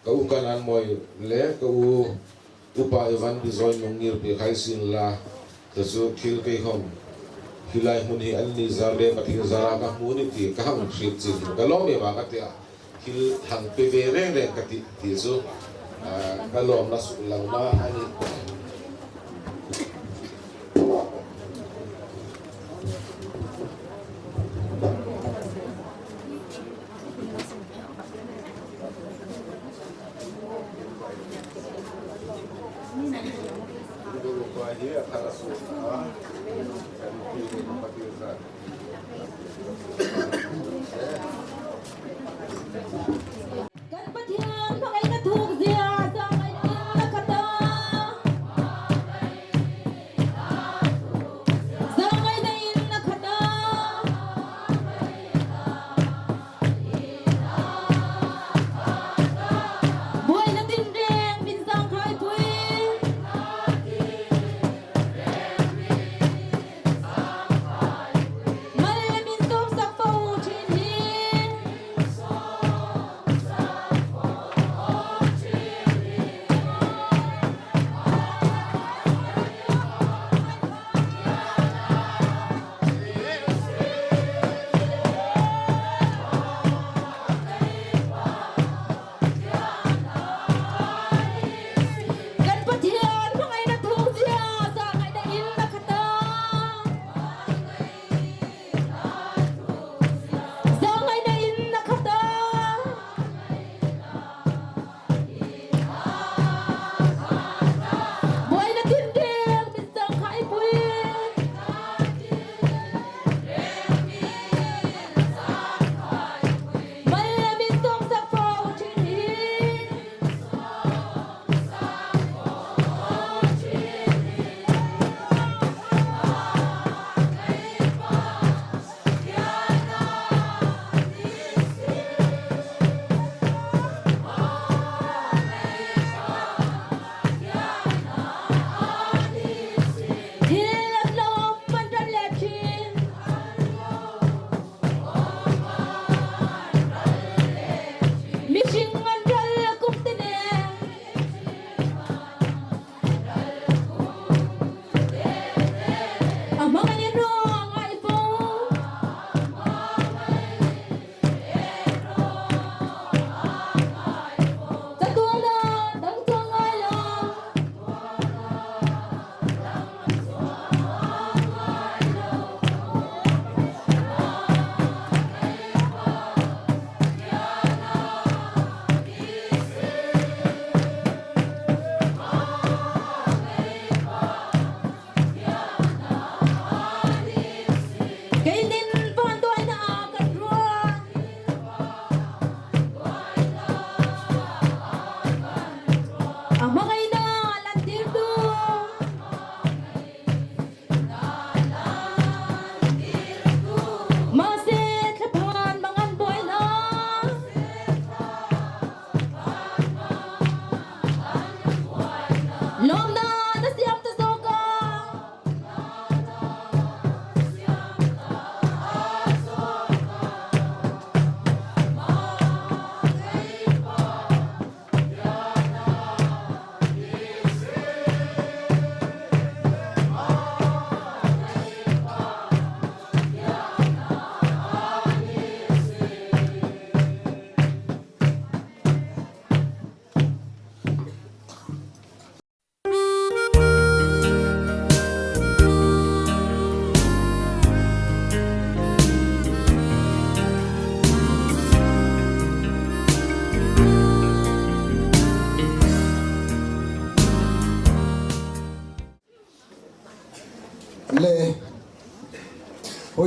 Ka u Kananmawi le ka u Upa Evan Bijoy nung ngirpui khai sien la, ta chu thil kei khawm hi lai hmun hi an ni zar le Pathien zara ka hmu ni ti ka hang hriet chin ka lawm em a ka ti a. Thil hang pe ve reng reng ka ti, ti chu, a, ka lawmna suk langna a nih. Kan Pathian hmangaina thuk zia, zangaina in la khat a. Zangaina in la khat a. Buoina tin reng min zang khai pui.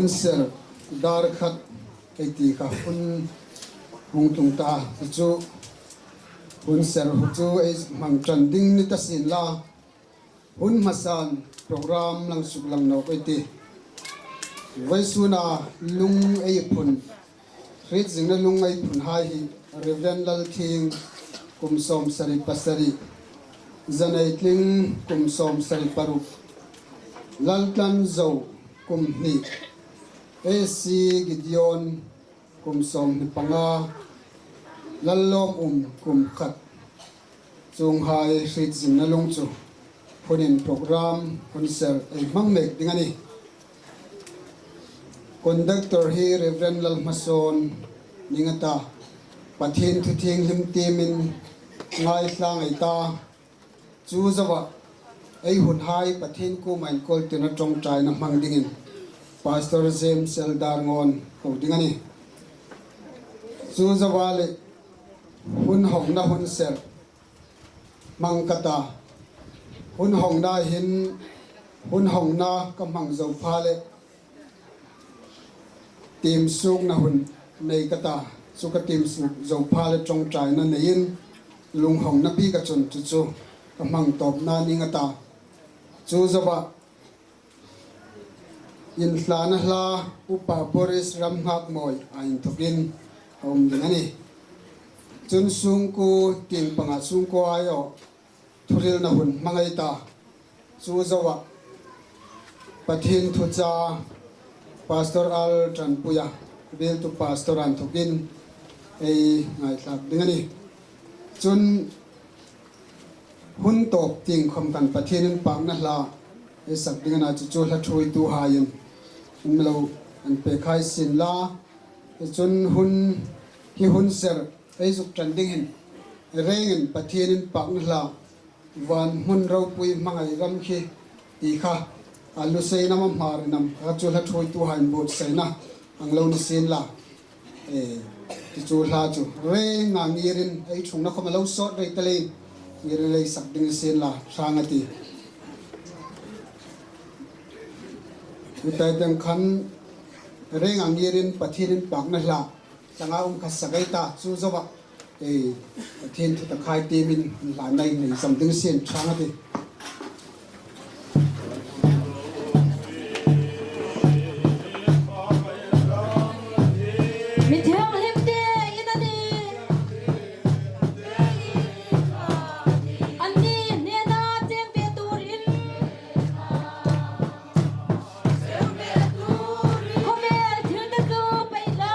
Hun ser dar khat ei ti kha hun hung tlung ta chu, hun ser hu chu ei hmang ṭan ding ni ta sien la, hun hmasan program lang suk lang nawk ei ti. Vawisuna lung ei phun, hriet zingna lung ei phun hai hi Reverend Lalthieng, kum sawmsari pasari, Zaneitling, kum sawmsari paruk, Laltlanzo, kum hni, A C Gideon, kum sawmhni panga, Lallawmum, kum khat. Chuonghai hriet zingna lung chu hunin program hun ser ei hmang mek ding a nih. Conductor hi Reverend Lalhmasawn ning a ta, Pathien thu thienghlim tiemin ngaithla ei ta. Chu zoa ei hunhai Pathien kuoma inkawl tirna ṭawngṭaina hmang dingin Pastor James L Darngawn ko ding a nih. Chu zoa le hun hawngna hun ser hmang ka ta. Hun hawngna hin, hun hawngna ka hmang zo pha le tiem suokna hun nei ka ta. Chu ka tiem suok zo pha le ṭawngṭaina neiin lunghawngna bik a chun chu chu ka hmang tawpna ning a ta. Chu zoa inthlana hla Upa Boris Ramnghakmawi a inthokin a um ding a nih. Chun sungkuo tieng panga sungkuo aiawh thuhrilna hun hmang ei ta. Chu zoa Pathien thu cha Pastor Al Ṭanpuia, bieltu pastor a inthokin ei ngaithlak ding a nih. Chun hun tawp tieng khawm khan Pathien inpakna hla ei sak ding a na, chu chu hla ṭhuoituhaiin in lo inpek hai sien la. Chun hun hi hun ser ei zuk ṭan ding hin rengin Pathien inpakna hla, van hmun ropui hmangai ram khi ti kha a lu seinam a hmar nam kha chu hla ṭhuoituhaiin buotsaina ang lo ni sien la. E, ti chu hla chu renga ngirin ei ṭhungna khawm a lo sawt rei ta leiin ngirin ei sak ding sien la hrang a ti. Hi tai teng khan renga ngirin Pathien inpakna hla tlanga um kha sak ei ta. Chu zoa ei Pathien thu ta khai tiemin hla nei nei zam ding sien hrang a ti. Mi thienghlimte in a nih. Anni hnena cheng ve turin. Khawvel thil te chu pei la.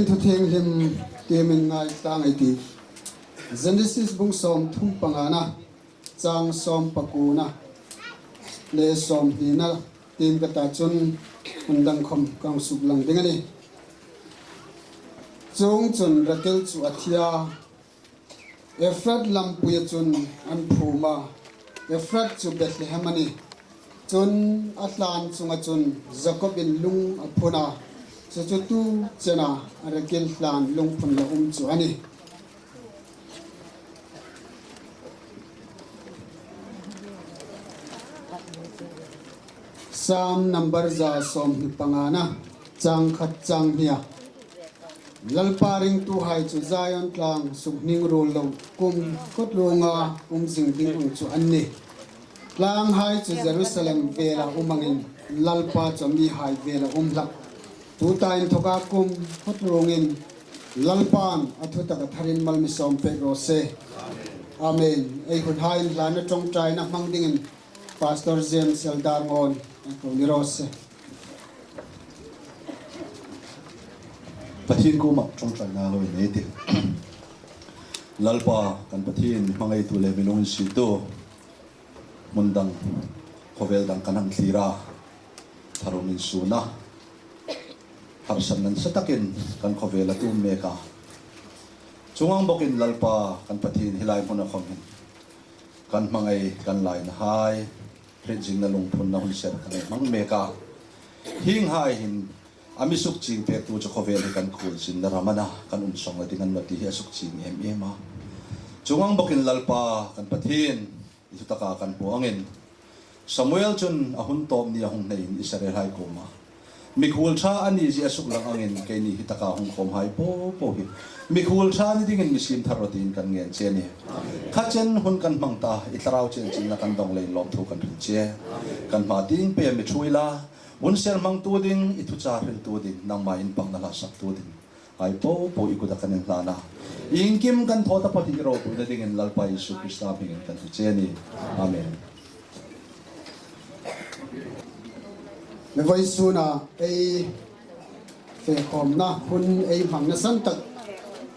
Thu thienghlim tiemin ngaithlak ei tih. Genesis bung sawmthum pangana, chang sawmpakuona le sawmhnina tiem ka ta chun hun dang khom kan suklang ding a nih. Chuongchun Rakel chu a thi a, Efrat lampuia chun an phum a, Efrat chu Bethlehem a nih. Chun a hlan chunga chun Jakobin lung a phun a, chu chu tu chena Rakel hlan lungphun la um chu a nih. Sam number za sawmhni pangana, chang khat chang hnia. Lalpa ringtuhai chu Zion tlang suk hning ruol lo, kumkhuo ruonga um zing ding ang chu an nih. Tlanghai chu Jerusalem vela um angin, Lalpa chu mihai vela um hlak. Tuta inthoka kumkhuo ruongin Lalpan a thu taka tharin mal mi sawm pek raw se. Amen. Ei hunhai inhlana ṭawngṭaina hmang dingin Pastor James Eldar Ngawn ei ko ni raw se. Pathien kuoma ṭawngṭaina lo nei ei tih. Lalpa kan Pathien, hmangaitu le mi lunginsiettu, hmun dang, khawvel dang kan hang thlir a, tharum insuna harsatna nasa takin kan khawvel a tum mek a. Chuong ang bawkin Lalpa kan Pathien, hi lai hmuna khom hin kan hmangai kan lainahai, hriet zingna lungphunna hun ser kan hmang mek a. Hienghai hin a mi sukchieng pektu chu khawvel hi kan khuolzinna ram a na, kan um sawngna ding a ni naw ti hi a sukchieng em em a. Chuong ang bawkin Lalpa kan Pathien, i thu taka kan hmu angin, Samuel chun a hun tawp nia hung hneiin Israelhai kuoma mikhuol ṭha a ni zie a suklang angin, keini hi taka hung khawmhai po po hi mikhuol ṭha ni dingin mi siem thar rawh tiin kan ngen che a nih. Kha chen hun kan hmang ta, i Thlarau chiengchilna kan dawng leiin lawmthu kan hril che. Kan hma tieng pei mi ṭhuoi la, hun ser hmangtu ding, i thuchah hriltu ding, nangma inpakna hla saktu ding hai po po i kuta kan inhlan a. Iengkim kan thaw taphawt hi i ropuina dingin Lalpa Isu Krista hmingin kan thu che a nih. Amen. Le vawisuna ei fe khawmna hun ei hmangna san tak,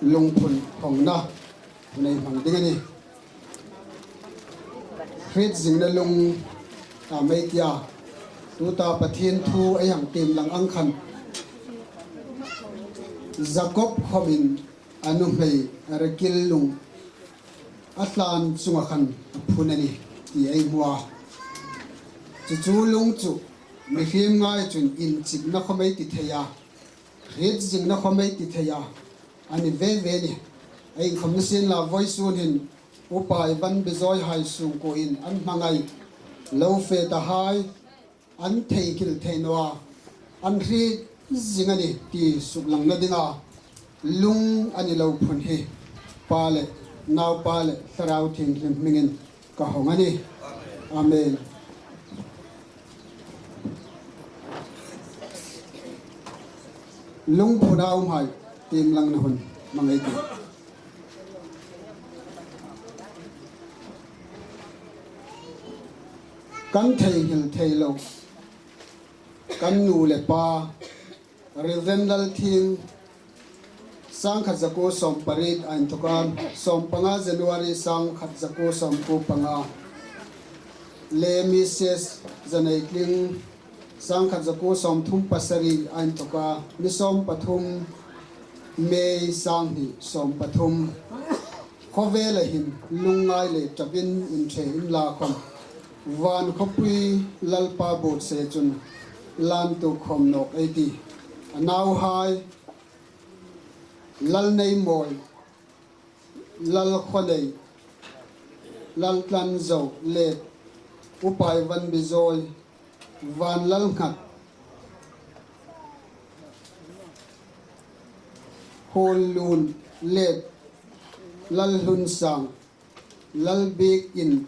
lungphun hawngna hun ei hmang ding a nih. Hriet zingna lung a mei tia, tuta Pathien thu ei hang tiem lang ang khan, Jakob khomin a nuhmei Rakil lung a hlan chunga khan a phun a nih ti ei hmu a. Chu chu lung chu mihriem ngai chun inchikna khom ei ti thei a, hriet zingna khom ei ti thei a, a ni ve ve a nih. Ei inkhawmna sienla vawisun hin Upa Ivan Bijoy hai sungkuoin an hmangai lo fe tahai an theinghil thei naw a, an hriet zing a nih ti suklangna dinga lung a ni lo phun hi Pa le Naupa le Thlarau Thienghlim hmingin ka hawng a nih. Amen. Lungphuna umhai tiem langna hun hmang ei tih. Kan theinghil thei lo kan nu le pa, Reverend Lalthieng, sangkhat zakuo sawmpariet a inthawka sawmpanga January sangkhat zakuo sawmkuo panga, le Missus Zaneitling, sangkhat zakuo sawmthum pasari a inthawka ni sawmpathum May sanghni sawmpathum. Khawvela hin lungngai le ṭapin inṭhe inla khom, van khawpui Lalpa buotsaia chun lan tuok khawm nawk ei tih. A nauhai, Lalneimawi, Lalkhawnei, Laltlanzo le Upa Ivan Bijoy, Vanlalnghat, Huollun le Lalhlunsang, Lalbiekin,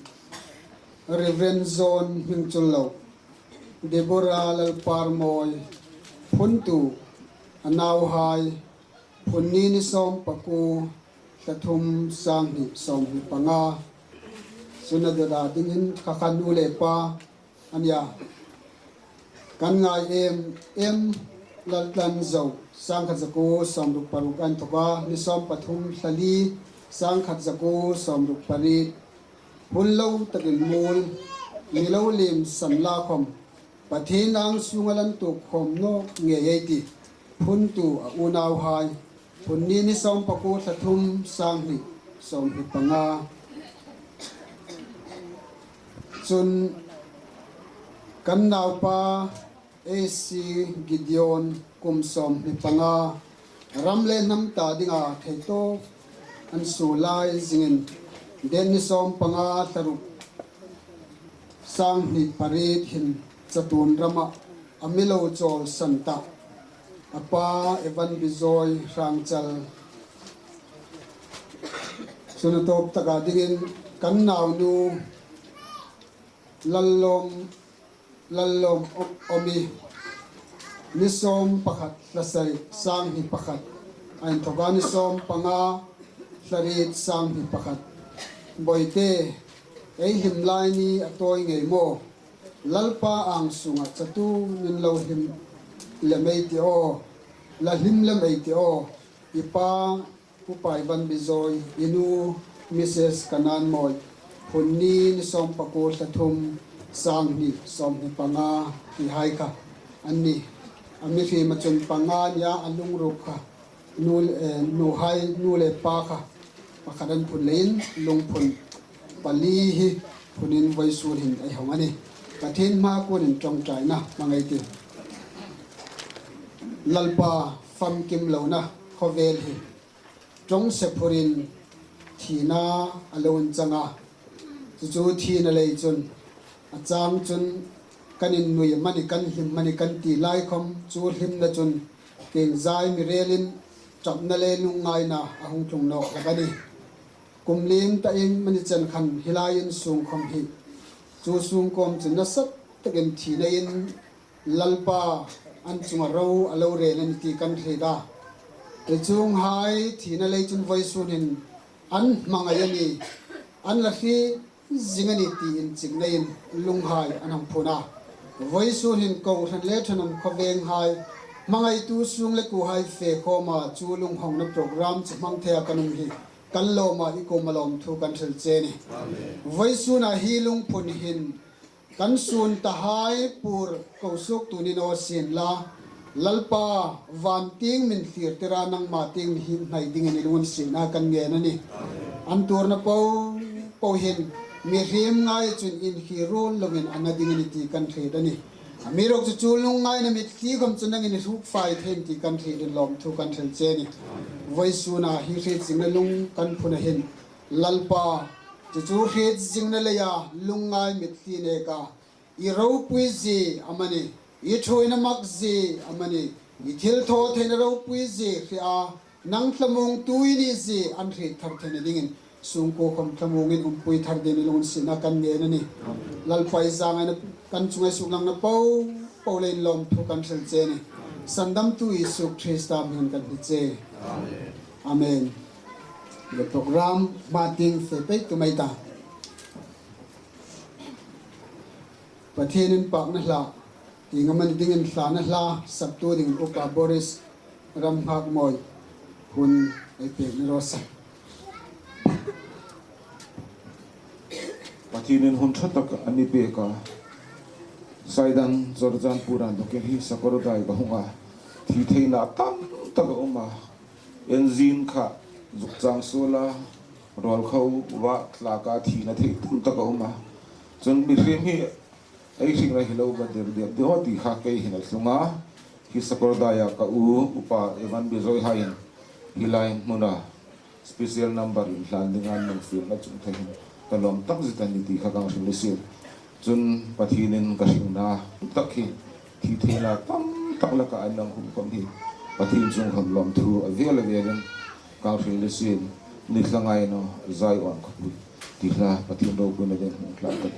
Reverend John Hmingchullo, Deborah Lalparmawi, phuntu a nauhai, phun ni ni sawmpakuo, thla thum, sanghni sawmhni panga. Chun a dawta dingin kha khan nu le pa a nia. Kan ngai em em Laltlanzo, sangkhat zakuo sawmruk paruk a inthoka, ni sawm pathum thla li, sangkhat zakuo sawmruk pariet. Hun lo takin muol, mi lo liem san la khom, Pathien ang sunga lan tuok khom nawk ngei ei tih phuntu a unauhai. Hun ni, ni sawm pakuo thla thum, sanghni sawmhni panga. Chun kan naupa A C Gideon, kum sawmhni panga, ram le hnam ta dinga thei tawk an suo lai zingin, Date ni sawm panga thla ruk, sanghni pariet hin chatuon rama a mi lo chawlsan ta a pa Evan Bijoy Hrangchal. Chun a tawp taka dingin kan naunu Lallawm, Lallawm Omi, ni sawm pakhat thla sari, sanghni pakhat a inthoka, ni sawm panga thla riet, sanghni pakhat. Bawite, ei hlim lai ni a tawi ngei maw? Lalpa ang sunga chatuonin lo hlim lem ei tih aw, la hlim lem ei tih aw. I pa Upa Evan Bijoy, i nu Mrs Kananmawi, hun ni, ni sawm pakuo thla thum, sanghni sawmhni panga, ti hai kha an nih. A mihriem a chun panga nia a lungruk kha, nu, eh, nuhai, nu le pa kha pakhat an phun leiin lungphun pali hi phunin vawisun hin ei hawng a nih. Pathien hmaa kunin ṭawngṭaina hmang ei tih. Lalpa, famkim lona khawvel hi ṭawng se phurin thina a lo inchang a. Chu chu thina lei chun a chang chun kan innui amanih, kan hlim amanih kan ti lai khom, chu hlimna chun kengzai mi relin ṭapna le lungngaina a hung tlung nawk hlak a nih. Kum liem ta iemani chen khan hi lai in sung khom hi chu sung kawm chun nasa takin thina in Lalpa an chunga ro a lo rel a nih ti kan hriet a. Ei chuonghai thina lei chun vawisun hin an hmangai a nih, an la hriet zing a nih ti inchikna in lunghai an hang phun a. Vawisun hin kohran le ṭhenawm khawvenghai hmangaitu sung le kuohai fe khawma chu lunghawngna program chu hmang theia kan um hi kan lawma i kuoma lawmthu kan hril che a nih. Vawisuna hi lungphun hin kan sun tahai pur ko suoktu ni naw sien la, Lalpa, van tieng min thlirtir a, nangma tieng mi him hnai dingin i lunginsietna kan ngen a nih. An tuorna po po hin mihriem ngai chun inhriet ruol lovin a na dingin i ti kan hriet a nih. Amiruokchu chu lungngaina mitthli khom chu nangin i hruk fai thei ti kan hrietin lawmthu kan hril che a nih. Vawisuna hi hriet zingna lung kan phuna hin Lalpa, chu chu hriet zingna leia lungngai mitthli neka i ropuizie amanih, i ṭhuoina makzie amanih, i thilthawtheina ropuizie hria, nang thlamuongtu i nizie an hriet thar theina dingin sungkuo khom thlamuongin umpui thar dingin i lunginsietna kan ngen a nih. Lalpa, i zangaina kan chunga i suklangna po po leiin lawmthu kan hril che a nih. Sandamtu Isu Krista hmingin kan hni che. Amen. Le program hma tieng fe pei tum ei ta. Pathien inpakna hla, tieng amani dingin thlana hla saktu dingin Upa Boris Ramnghakmawi hun ei pek ni raw se. Pathienin hun ṭha tak a mi pek a. Saidan Churachandpur-a inthokin hi Sakawrdai ka hung a. Thi theina tam tak a um a. Engine kha zuk chang suol a, rawl kha va tlak a, thina thei tam tak a um a. Chun mihriem hi ei hringna hi lo va der der deu ti kha kei hin a tlung a. Hi Sakawrdaia ka u, Upa Evan Bijoy haiin hi lai hmuna special number inhlan dinga an nung fielna chung thei hin ka lawm tak zet a nih ti kha kan hril ni sien. Chun Pathienin ka hringna tak hi thi theina tam tak laka an nang hung khom hi Pathien chunga lawmthu a vel a velin kan hril ni sien. Ni thlangai naw zai awn khawpui ti hla Pathien ropuina dingin hung thlak tak.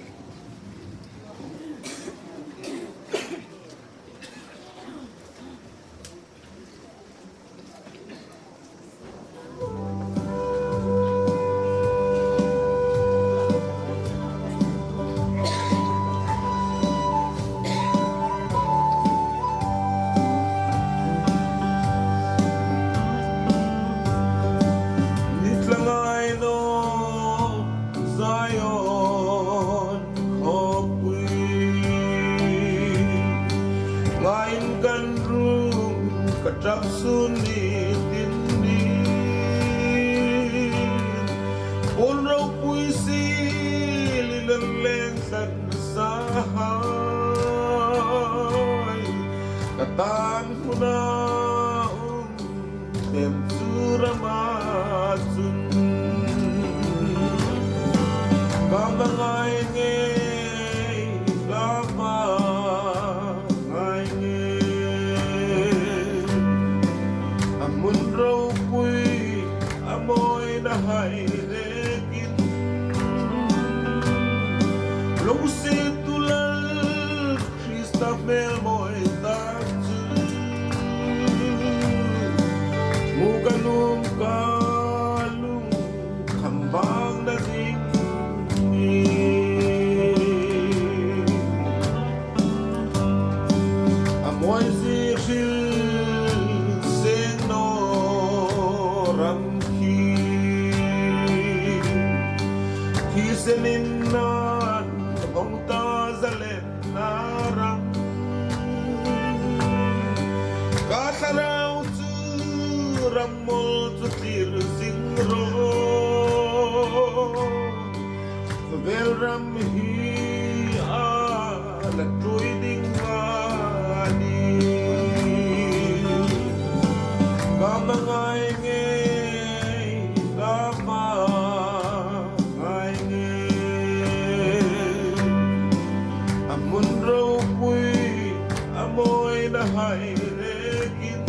Zion khawpui ngaiin kan rum, ka ṭap sun ni tin ni. Puon ropui si li leng leng san sa hai, ka tan hmuna um tem chu rama chun. Ka ma ngai ngei, ka ma ngai ngei. A hmun ropui, a mawina hai nekin. Lo si tu lal Krista hmel mawi tak chu, hmu ka nuom ka lung kham vangna ding hi. A mawi zie hril seng naw ram khi, khi senin nan hong ta zalen na ram. Ka thlarau chu ram mawl chu tir zing ro. Vel ram hi a la ṭui ding a ni. Ka ma ngai ngei, ka ma ngai ngei. A hmun ropui, a mawina hai nekin.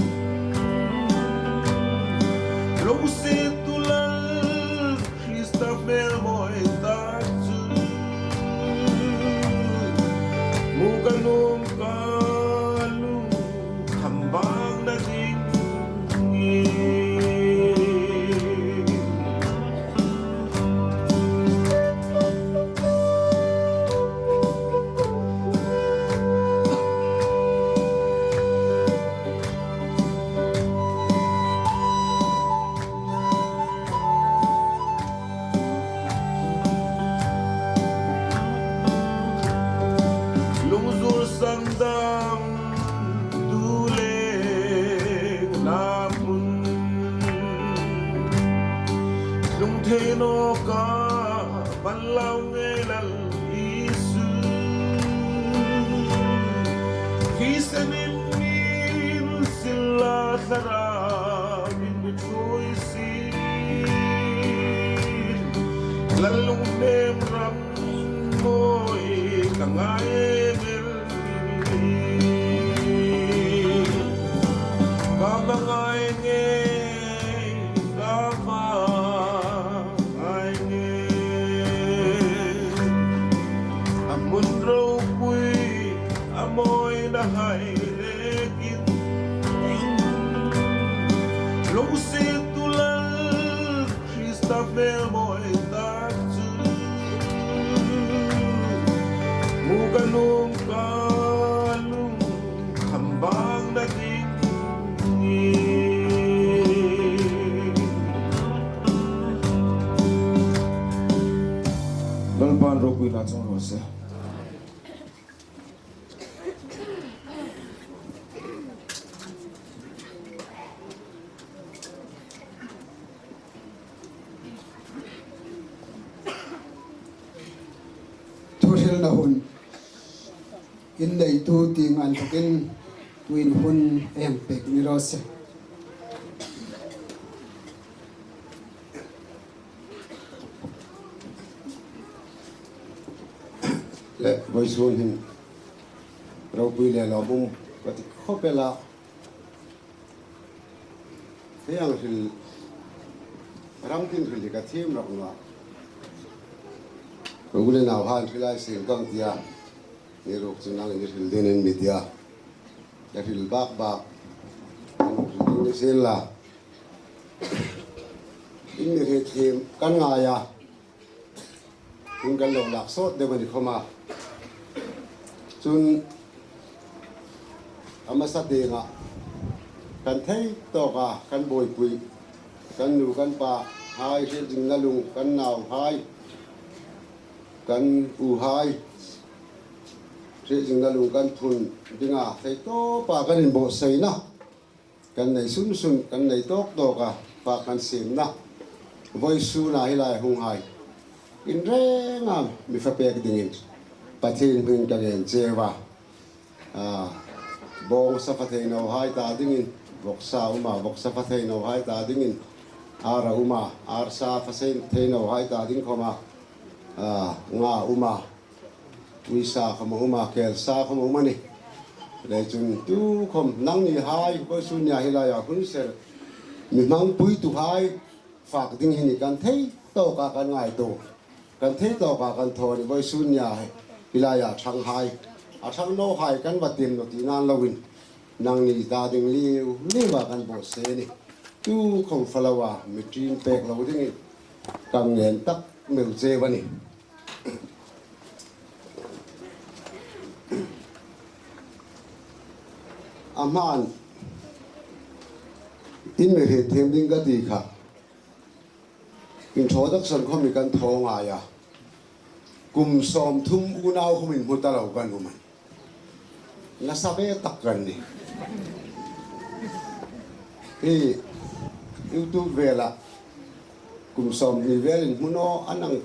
Lo si tu lal Krista hmel mawi tak chu, hmu ka nuom ka lung kham vangna ding hi. Lungzul sandam tu le na hmun, lung thei naw ka van lau ngei lal Isu. Khi senin min sila thlarau min mi ṭhuoi si. Lal lungnem ram mawi ka ngai ngei. Ka ma ngai ngei, ka ma ngai ngei. A hmun ropui, a mawina hai nekin. Lo si tu lal Krista hmel mawi tak chu, hmu ka nuom ka lung kham vangna ding hi. Lalpan ropuina chang raw se. Thuhrilna hun inneitu tieng inthokin tuhin hun ei hang pek ni raw se. Le, vawisun hin ropui le lawmum ka ti khawp el a. Hieng ang hril, ram tin hril hi ka thiem rak naw a. Ka u le nauhai hril ei seng ka ti a. Ni ruok chu nangin i hril dingin mi ti a. Ka hril bak bak. Hril ding ni sien la. In mi hriet thiem kan ngai a. Hun kan lo lak sawt deu a ni khawm a. Chun a hmasa tienga kan thei tawka kan buoipui, kan nu kan pahai hriet zingna lung, kan nauhai kan uhai hriet zingna lung kan phun dinga thei tawpa kan inbuotsai na kan nei sun sun, kan nei tawk tawka fak kan siemna vawisuna hi lai hunghai in renga mi fa pek dingin Pathien hmingin ka ngen cheu a. A, bawng sa fa thei nawhai ta dingin vawksa a um a, vawksa fa thei nawhai ta dingin ar a um a, ar sa fa thei nawhai ta ding khawma, a, nga a um a, uisa khawma a um a, kelsa khawma a um a nih. Leiin chun tukhawm nangnihai vawisun nia hi laia hun ser mi hmangpuituhai fak ding hi ni kan thei tawka kan ngaituo, kan thei tawka kan thaw a nih. Vawisun nia hi laia ṭhanghai, a ṭhang nawhai kan va tiem naw ti nan loin nangni ta ding liu liua kan buotsai a nih. Tukhawm fa loa mi ṭin pek lo dingin kan ngen tak meu cheu a nih. A hmain in mi hriet thiem ding ka ti kha, introduction khawm hi kan thaw ngai a, kum sawmthum unau khawm inhmu ta lo kan um a nih. Nasa ve tak kan nih. Hi YouTube vela kum sawmhni vel inhmu naw a nang,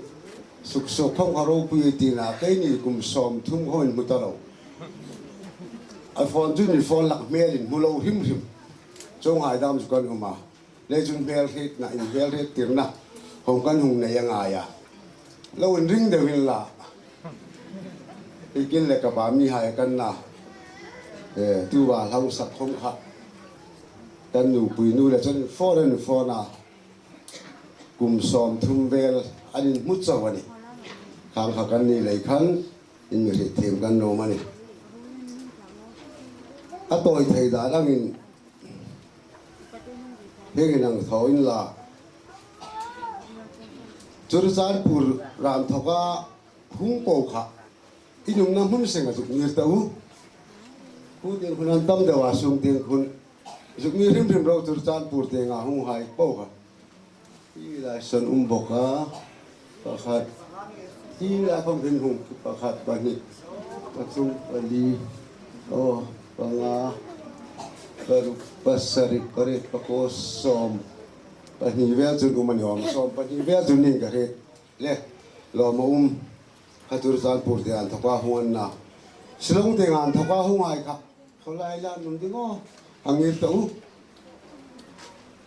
suksuok khawm kha ropui tina, keini kum sawmthum khawm inhmu ta lo. A phone chu ni phone lak hmel inhmu lo hrim hrim. Chuonghai dam chu kan um a. Leiin chun hmelhrietna, inhmelhriettirna khawm kan hung nei a ngai a. Lo inring deu inla, i kin le ka pa mihai kan na, e, tuta hlausak khawm kha kan nupui nu le chun phone an phone a, kum sawmthum vel an inhmu chau a nih. Khang kha kan ni lei khan in mi hriet thiem kan nuom a nih. A tawi thei dan angin hieng hin hang thaw inla, Churachandpur ram thoka hung po kha in umna hmun seng a zuk ngir ta u. Khu tieng khun an tam deu a, sung tieng khun zuk ngir hrim hrim ro, Churachandpur tienga hunghai po kha. Hi lai saw an um bawk a, pakhat. Hi lai khawm hin hung, pakhat, pahni, pathum, pali, aw, panga, paruk, pasari, pariet, pakuo, sawm. Pahni vel chun um a ni awm, sawm pahni vel chun niin ka hriet. Le, lawm a um. Kha Churachandpur tieng inthoka hung an na. Shillong tieng inthoka hunghai kha khawlai la an um ding aw. Hang ngir ta u.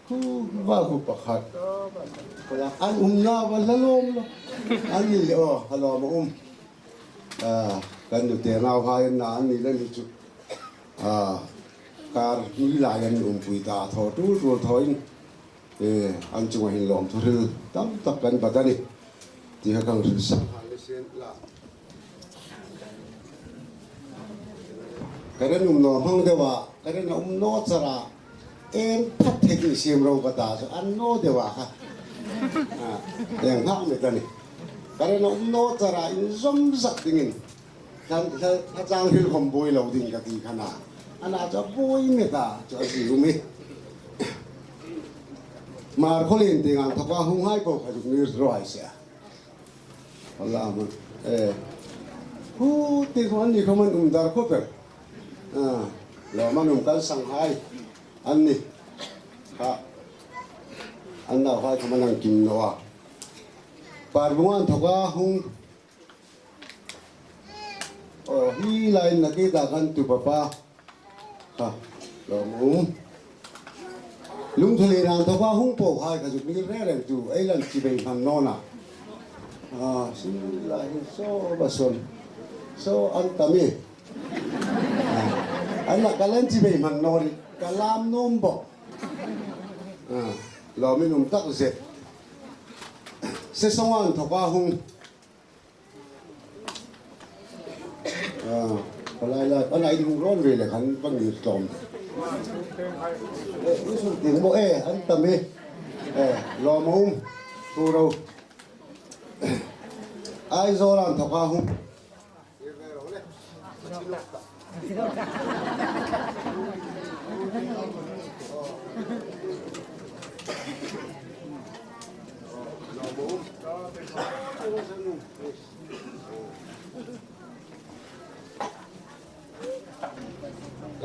Khu va khu pakhat. Khawlai an umna va la lawm lo. An ni le aw, a lawm a um. A, kan nute nauhai an na, an ni le ni chu. A, kar hnui lai an umpui ta, thaw tul tul thawin. E, an chunga hin lawmthu hril tam tak kan bat a nih. Ti kha kan hril sak nghal ni sien la. Ka ren um naw hmang deu a, ka ren a um naw chara, en phat thei ding siem ro ka ta chu, an naw deu a kha. A, eng nghak met a nih. Ka ren a um naw chara, inzawm zat dingin. Thla, thla, thla chang hril khawm buoi lo ding ka ti kha a. Ana chu a buoi met a, chu a zi um hi. Hmar Khawlien tieng inthoka hunghai po kha zuk ngir raw hai se a. Ala man. E. Khu tieng khawm an ni khawm an um dar khawp el. A, lawm an um, kan sanghai an ni. Kha. An nauhai khawm an hang kim naw a. Parbunga inthoka hung Aw, hi lai na ke ta kan tu papa. Kha, lawm um. Lungthulien inthoka hung po hai kha zuk ni re re tu, ei lan chi bei hman naw na. A, hi lai hin saw ba sawn. Saw an tam e. A, an la ka lan chi bei hman naw ri, ka lam nuom bawk. A, lawmin um tak zet. Sesonga inthoka hung. A, palai lai, palai in hung rawn ve le khan va ngir tlawm. E, i sun tieng bo e, an tam e. E, lawm a um. Tu ro. Aizawl inthoka hung.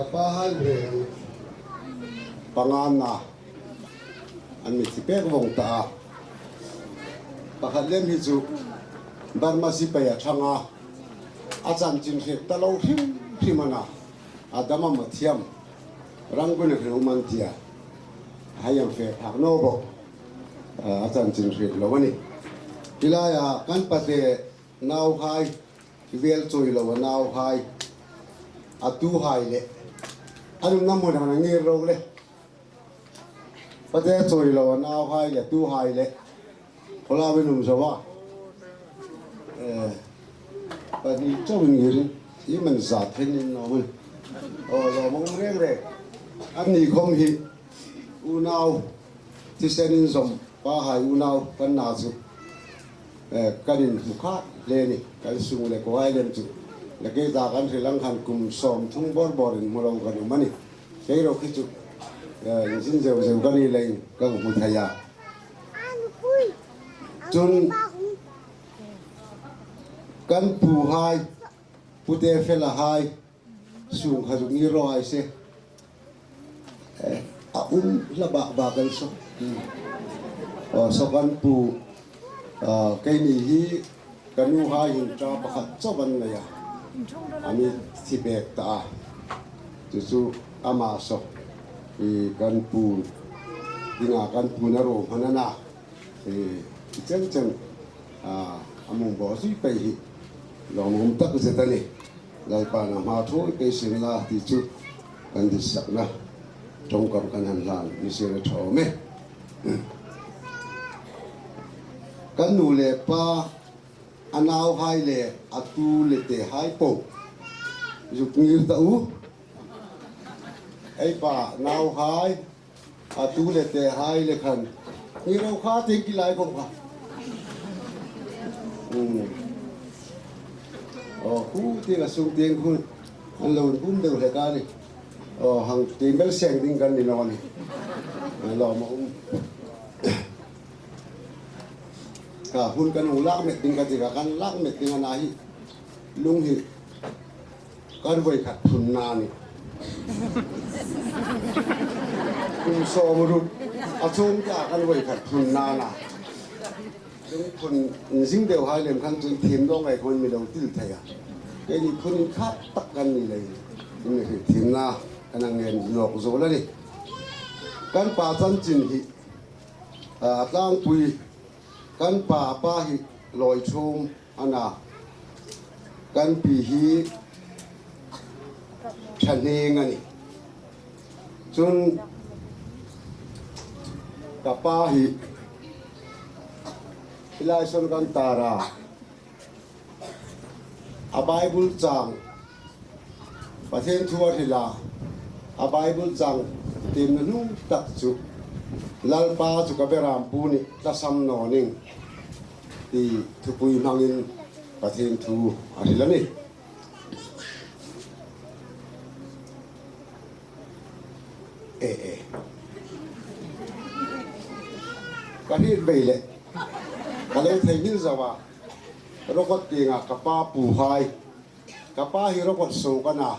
Ka pahai le pangana an mi thi pek vong ta a. Pakhat lem hi chu Burma sipai a thang a, a chanchin hriet ta lo hrim hrim a na. A dam am a thi am, Rangoon-a hriet um an ti a. Hai am fe phak naw bawk. A chanchin hriet lo a nih. Hi laia kan pate nauhai, vel chawi lo a nauhai, a tuhai le, an umna hmun hang a ngir ro le. Pate chawi lo a nauhai le, tuhai le, khawlai an um zo a. Eh, pahni chauh ngir in, i man zat thenin naw hmun. Aw, lawm a um reng reng. Anni khom hi unau, thisen inzawm pahai unau kan na chu, eh, kan inhmu khat hle a nih, kan sung le kuohai lem chu. Le kei ta kan hril ang khan kum sawmthum bawr bawr inhmu lo kan um a nih. Kei ruok hi chu, eh, inzin zeu zeu ka ni leiin ka hmu thei a. Chun kan puhai, pute felahai, sung kha zuk ni raw hai se. Eh, a um hlak bak bak el saw. Hmm. Aw, saw kan pu, ah, keini hi ka nuhai hin cha pakhat chauh an nei a. A mi thi pek ta a. Chu chu ama saw. I kan pu dinga kan pu'n a ruo hman a na. Eh, i chen chen, ah, a mum bo zui pei hi lawmum tak zet a nih. Lalpan a hma thawi pei sien la ti chu kan ditsakna ṭawngkam kan han hlan ni sien a ṭha awm e. Kan nu le pa, a nauhai le a tu le tehai po zuk ngir ta u. Ei pa nauhai, a tu le tehai le khan, ni ro kha tieng ki lai khom kha. Hmm. Aw, khu tieng a sung tieng khu an lo inbum deu hle ka ni. Aw, hang tieng bel seng ding kan ni naw ni. Lawm a um. Ka hun kan hung lak met ding ka ti ka, kan lak met ding a na hi. Lung hi kan voi khat phunna a nih. Kum sawmruk a chuong ta kan voi khat phunna a na. Lung phun inzing deu hai lem khan chun thiem dawng ngai khom mi lo til thei a. Keini phun in khat tak kan ni lei. Inhriethiemna kan hang ngen nawk zo la ni. Kan pa chanchin hi, a, tlangpui, kan pa, pa hi Lawi Thum a na, kan pi hi Ṭhahning a nih. Chun ka pa hi, hi lai saw kan tar a, a Bible chang, Pathien thu a hril a, a Bible chang tiemna hnung tak chu, Lalpa chu ka beram pu nih, tlasam naw ning, ti thupui hmangin Pathien thu a hril a nih. E, e. Ka hriet bei le, ka lo theinghil zo a, Rokot tienga ka pa puhai, ka pa hi Rokot suok a na,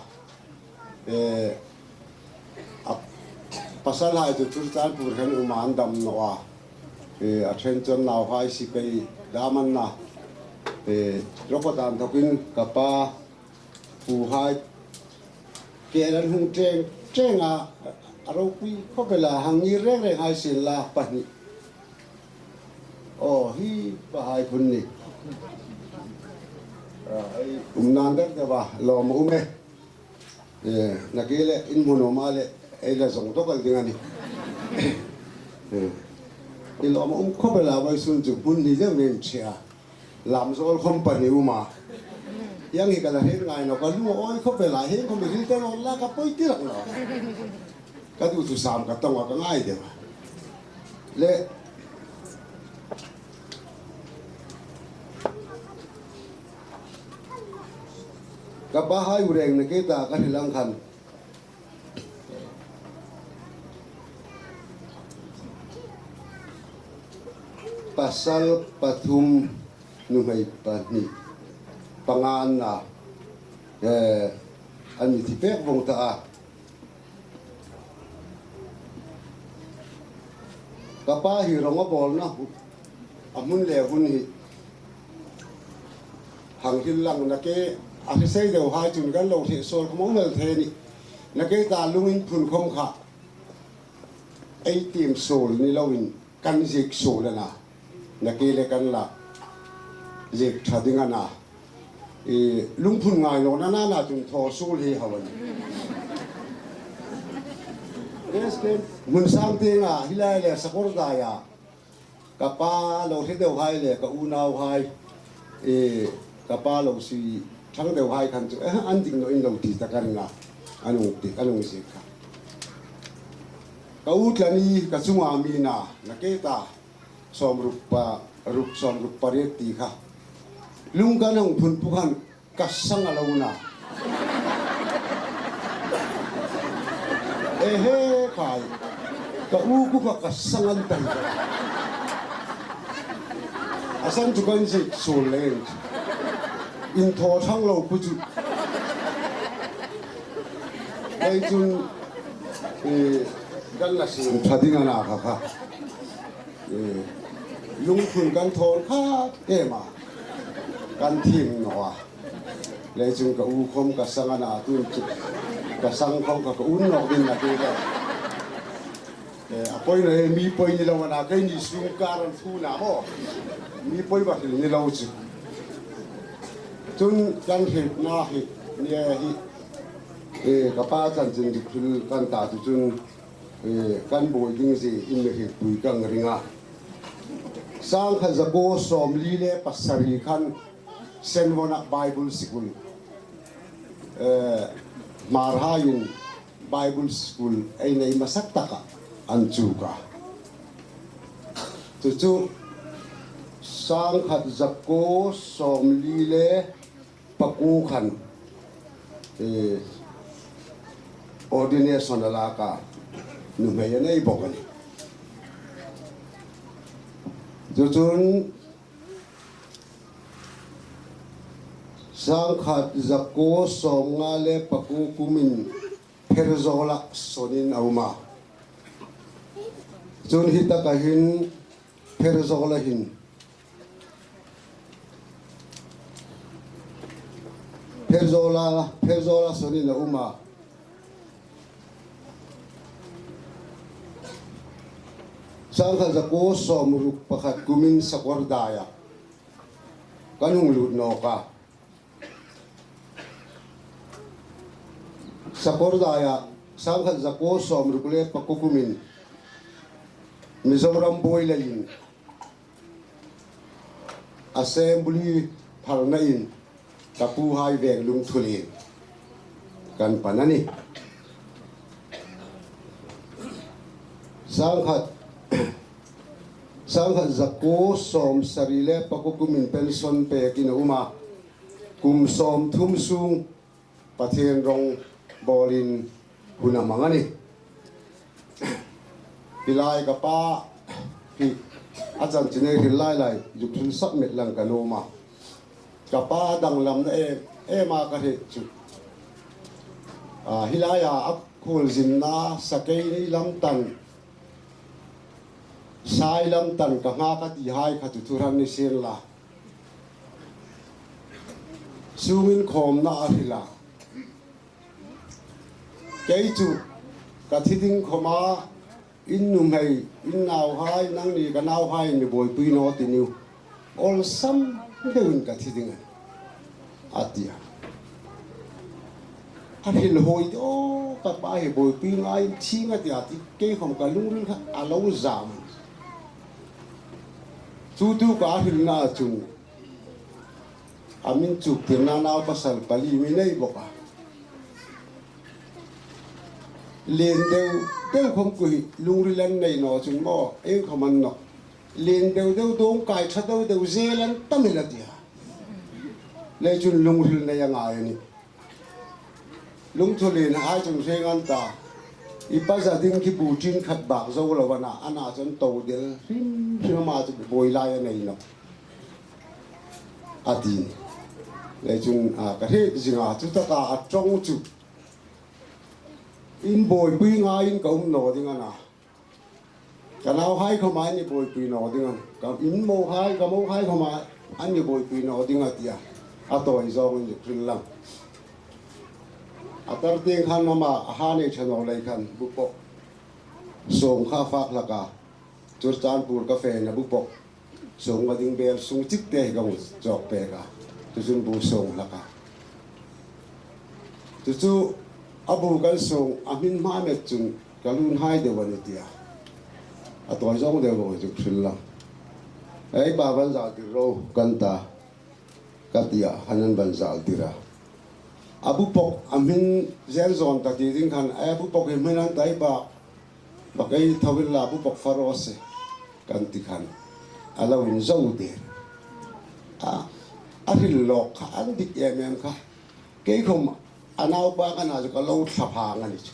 eh, a pasalhai chu Churachandpur hin um a, an dam naw a. Eh, a ṭhen chun nauhai sipai dam an na. Eh, Rokot an thokin ka pa puhai kel an hung ṭeng ṭeng a, a ropui khawp el a, hang ngir reng reng hai sien la pahni. Aw, hi pahai phun ni. A, ei um nan der deu a, lawm a um e. Eh, nakie le in hmun um a le, ei la zong tawk el ding a nih. Eh, i lawm a um khawp el a, vawisun chu hmun hni deu nen ṭhe a. Lam zawl khom pahni um a. Hieng hi ka la hril ngai naw, ka lung a awi khawp el a, hieng khom i hril ta naw la ka poi ti rak naw. Ka duthusam ka tawng a, ka ngai deu a. Le, ka pahai urengna kei ta ka hril ang khan. Pasal pathum, nuhmei pahni, panga an na, eh, an mi thi pek vong ta a. Ka pa hi rawng a bawlna a hmun le hun hi hang hril lang na ke, a hrisel deu hai chun kan lo hre suol khawm a um el thei a nih. Na ke ta lungin phun khawm kha ei tiem suol ni loin kan ziek suol a na. Na ke le kan la ziek ṭha ding a na. I lungphun ngai lo na na na chun thaw suol hi hau a nih. Hmun sang tienga hi lai le Sakawrdai a ka pa lo hre deu hai le ka unau hai, e, ka pa lo sui ṭhang deu hai khan chu, eh, an ding naw in lo ti ta ka ring a, an hung ti, an hung ziek kha. Ka u Tlani ka chunga mi na, na ke ta, sawmruk pa, ruk sawmruk pariet ti kha. Lung kan hung phun pu khan ka sang a lo na. Ehe khai. Ka u ku kha ka sang an ta hi. A san chu kan ziek suol le. Inthaw ṭhang lo pu chu. Kei chun, eh, kan la siem ṭha ding a na kha kha. Eh, lungphun kan thaw kha em a, kan thiem naw a. Le chun ka u khawm ka sang a na, tun chu ka sang khawm kha ka un nawk ding na ti ka. Eh, a poi naw e, mi poi ni lo a na, keini sung kar an thu na maw. Mi poi ba hril ni lo chu. Chun kan hriet na hi, ni e hi. Eh, ka pa chanchin dik hril kan ta chu chun, eh, kan buoi ding zie in mi hrietpui kan ring a. Sangkhat zakuo sawmli le pasari khan Senvona Bible School, eh, Hmarhaiin Bible School ei nei hmasa taka an chuk a. Chu chu sangkhat zakuo sawmli le pakuo khan, eh, ordination a lak a, nuhmei a nei bawk a nih. Chu chun sangkhat zakuo sawmnga le pakuo kumin Pherzawla sawnin a um a. Chun hi taka hin Pherzawla hin, Pherzawla, Pherzawla sawnin a um a. Sangkhat zakuo sawmruk pakhat kumin Sakawrdaia kan hung lut nawk a. Sakawrdaia sangkhat zakuo sawmruk le pakuo kumin Mizoram buoi leiin Assembly phalnain ka puhai veng Lungthulien kan pan a nih. Sangkhat, sangkhat zakuo sawmsari le pakuo kumin pension pekin a um a. Kum sawmthum sung Pathien rawng bawlin hun a mang a nih. Hi lai ka pa hi a chanchin ei hril lai lai zuk hril sak met lang ka nuom a. Ka pa danglamna em em a ka hriet chu. A, hi laia a khuolzinna sakei lam tan, sai lam tan ka nghak a ti hai kha chu thuhran ni sien la. Sungin khawmna a hril a. Kei chu ka thi ding khawma in nuhmei, in nauhai, nangni ka nauhai mi buoipui naw ti niu. Awlsam deuin ka thi ding a nih, a ti a. A hril hawi de, aw, ka pa hi buoipui ngaiin thi a nih a ti, kei khawm ka lungril kha a lo zam. Chu tu ka hrilna chun a min chuktirna nau pasal pali mi nei bawk a. Lien deu deu khawm khu hi lungril an nei naw chun maw, ieng khawm an nawk. Lien deu deu dawngkai ṭha deu deu zel an tam el a ti a. Le chun lungril nei a ngai a nih. Lungthulien hai chun hre ngan ta. I pa za ding khi bu ṭin khat bak zo lo a na, a na chun to del hrim hrim ama chu buoi lai a nei nawk, a ti. Le chun, a, ka hriet zing a, chu taka a ṭawng chu in buoipui ngaiin ka um naw ding a na. Ka nauhai khawma an mi buoipui naw ding a, ka in mohai, ka mohai khawma an mi buoipui naw ding a tia, a tawi zawng an zuk hril lang. A tar tieng khan ama a ha nei ṭha naw lei khan bu pawh sawng kha fak hlak a, Churachandpur ka fena bu pawh sawng a ding bel sung chik te hi ka hmu chawk pek a, chu chun bu sawng hlak a. Chu chu a bu kan sawng a hmin hma met chun ka lunghai deu a ni tia, a tawi zawng deu vawng chu hril lang. Ei pa, van zaltir ro kan ta, ka tia, khan an van zaltir a. A bu pawh a hmin zen zawn ta ti ding khan, a bu pawh hi hmin an ta ei pa, bak ei tho inla bu pawh fak raw se kan ti khan, a lo inzo der. A, a hril lawk kha an dik em em kha. Kei khawm a naupa ka na chu ka lo thla phang a ni chu.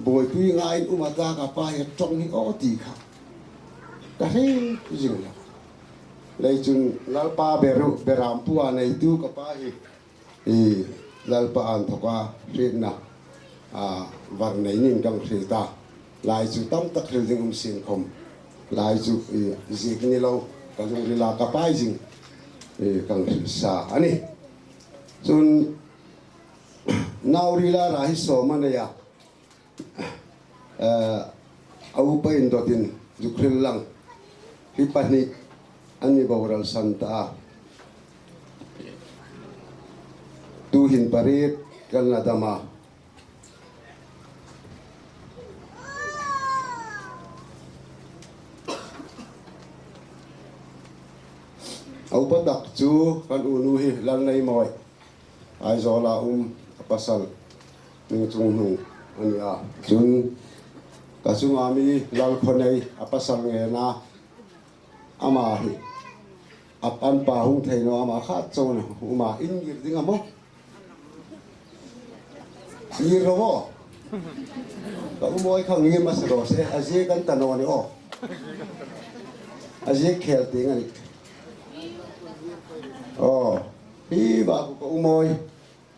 Buoipui ngaiin um a ta ka pa hi a ṭawng hi aw ti kha ka hre zing lo. Lei chun Lalpa beru, berampu a neitu ka pa hi, i, Lalpa an thoka hrietna, a, var nei ning kan hriet a. Lai chu tam tak hril ding um sien khawm, lai chu, i, ziek ni lo, ka lungrila ka pai zing, i, kan hril sa a nih. Chun nau rila ra hi sawm a nei a, eh, a upa indotin zuk hril lang. Hi pahni an mi boral san ta a. Tuhin pariet kan la dam a. A upa tak chu kan unu hi Lalneimawi, Aizawla um, a pasal Hmingchunghnung a ni a. Chun ka chunga mi Lalkhonei, a pasal Ngena, ama hi a, an pa hung thei naw, ama khat chauh a um a, in ngir ding a maw? Ngir ro aw. Ka u Mawi kha ngir hmasa raw se, a ziek an ta naw ni aw. A ziek khel tieng a nih. Aw, hi va ko ka u Mawi.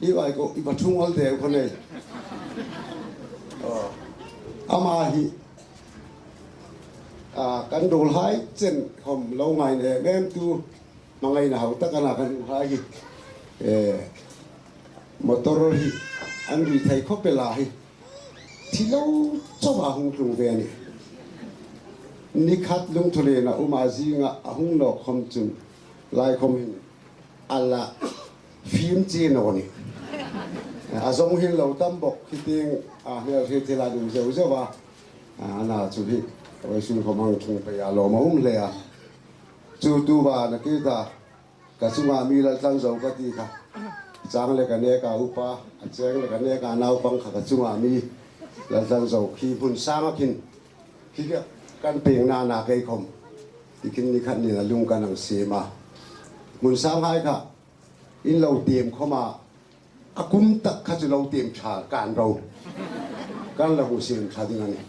Hi va ko i va thung al deu kha nei. Aw. Ama hi, a, kan ruolhai chen khawm lo ngai em em tu. Hmangaina hau tak a na kan uhai hi, eh, motor hi an rui thei khawp el a hi, thi lo chauh a hung tlung ve a nih. Ni khat Lungthulien a um a, zinga a hung nawk khawm chun lai khawm hin a la fim chi naw ni. A zawng hin lo tam bawk, khi tieng a hmel khi thil a dum zeu zeu a. A, a na chu hi, vawisun khawm a hung tlung pei a, lawm a um hle a. Chu tu va na ki ta, ka chunga mi Laltlanzo ka ti kha. Chang le ka neka upa, a cheng le ka neka naupang kha ka chunga mi Laltlanzo khi hmun sanga khin. Khi ka kan peng na na kei khawm. Ti khin ni khat ni na lung kan hang siem a. Hmun sanghai kha in lo tiem khawm a. A kum tak kha chu lo tiem ṭha kan ro. Kan lo hung siem ṭha ding a nih.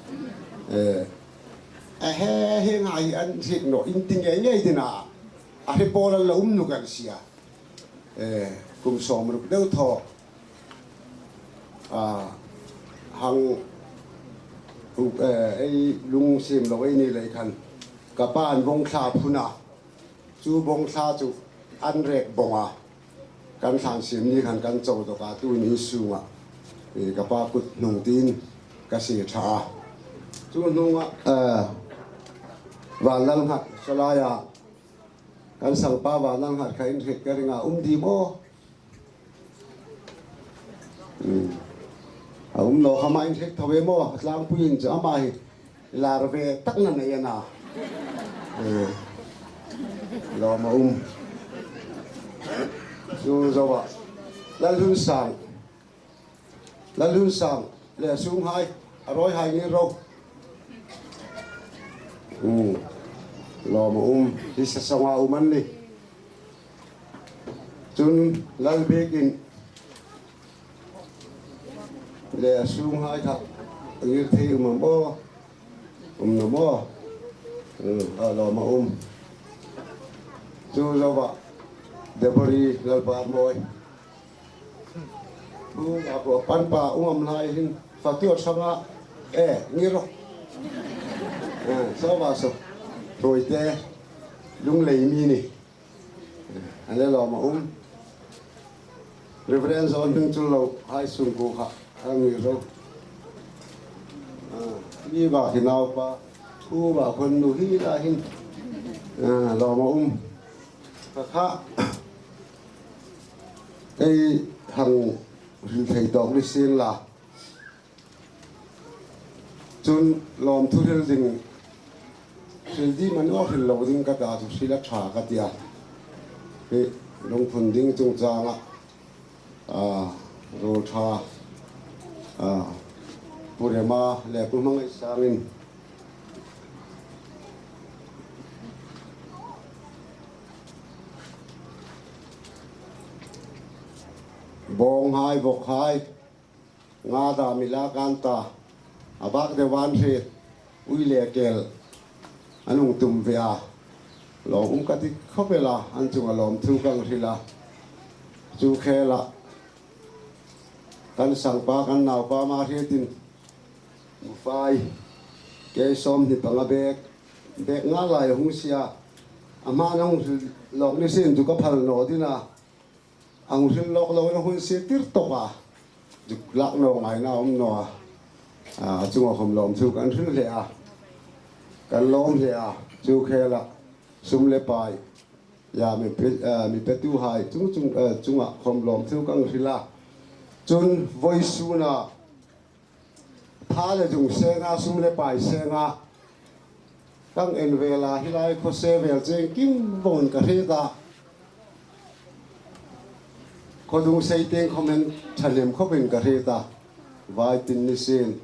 Eh, a he, he ngai an hriet naw, in ti ngei ngei ding a. A hre pawl an lo um nawk an sia. Eh, kum sawmruk deu thaw. A, hang, eh, ei lung siem lo ei ni lei khan. Ka pa'n bawngthla phun a. Chu bawngthla chu an rek bawng a. Kan thlan siem ni khan kan cho dawk a, tu ni sunga, eh, ka pa kut hnung tin ka sie ṭha a. Chu hnunga, eh, Vanlalnghat, Solaia kan sangpa Vanlalnghat kha in hriet ka ring a, um ding maw? Hmm. A um naw khawma in hriet tho ve maw? Tlangpuiin chu ama hi lar ve tak na nei a na. Eh, lawm a um. Chu zoa Lalhlunsang. Lalhlunsang le sunghai, a rawihai ngir ro. Hmm. Lawm a um. Hi sa songa um an ni. Chun Lalbiekin le a sunghai kha ngir thei um am aw? Um naw maw? Hmm, a lawm a um. Chu zoa Debori Lalparmawi. Thu a ko pan pa um am lai hin fatu a sanga, eh, ngir ro. Sawva sawp. Ruoite. Lunglei mi ni. A le lawm a um. Reverend John Hmingchullo hai sungkuo kha. A mi ro. Ni ba hi naupa. Thu ba khon nu hi la hin. Lawm a um. Kha kha. Ei hang hril thei tawk ni sien la. Chun lawmthu hril ding, hril ding mani aw hril lo ding ka ta chu hril a ṭha ka tia. Hi lungphun ding chungchanga, a, ruol ṭha, a, Pu Rema le Pu Hmangaihsangin bawng hai, vawk hai, nga dam mi la kan ta, a bak deu an hriet, ui le kel, an hung tum ve a, lawm um ka ti khawp el a, an chunga lawmthu kan hril a, chu khela, kan sangpa, kan naupa ma hrietin, Mufai, ke sawmhni panga bek, bek nga lai hung sia, a hma nang hril lawk ni sien chu ka phal naw ding a, a hung hril lawk lo na hun sie tir tawk a, zuk lak naw ngaina um naw a. A, chunga khom lawmthu kan hril hle a, kan lawm hle a, chu khela sum le pai, ya, mi pe, a, mi petuhai chung chung, a, chunga khom lawmthu kan hril a. Chun vawisuna, tha le zung senga, sum le pai senga, kan en vela hi lai khaw se vel cheng kim vawng ka hriet a. Khaw dung sei teng khawmin thahnem khawpin ka hriet a. Vai tin ni sien.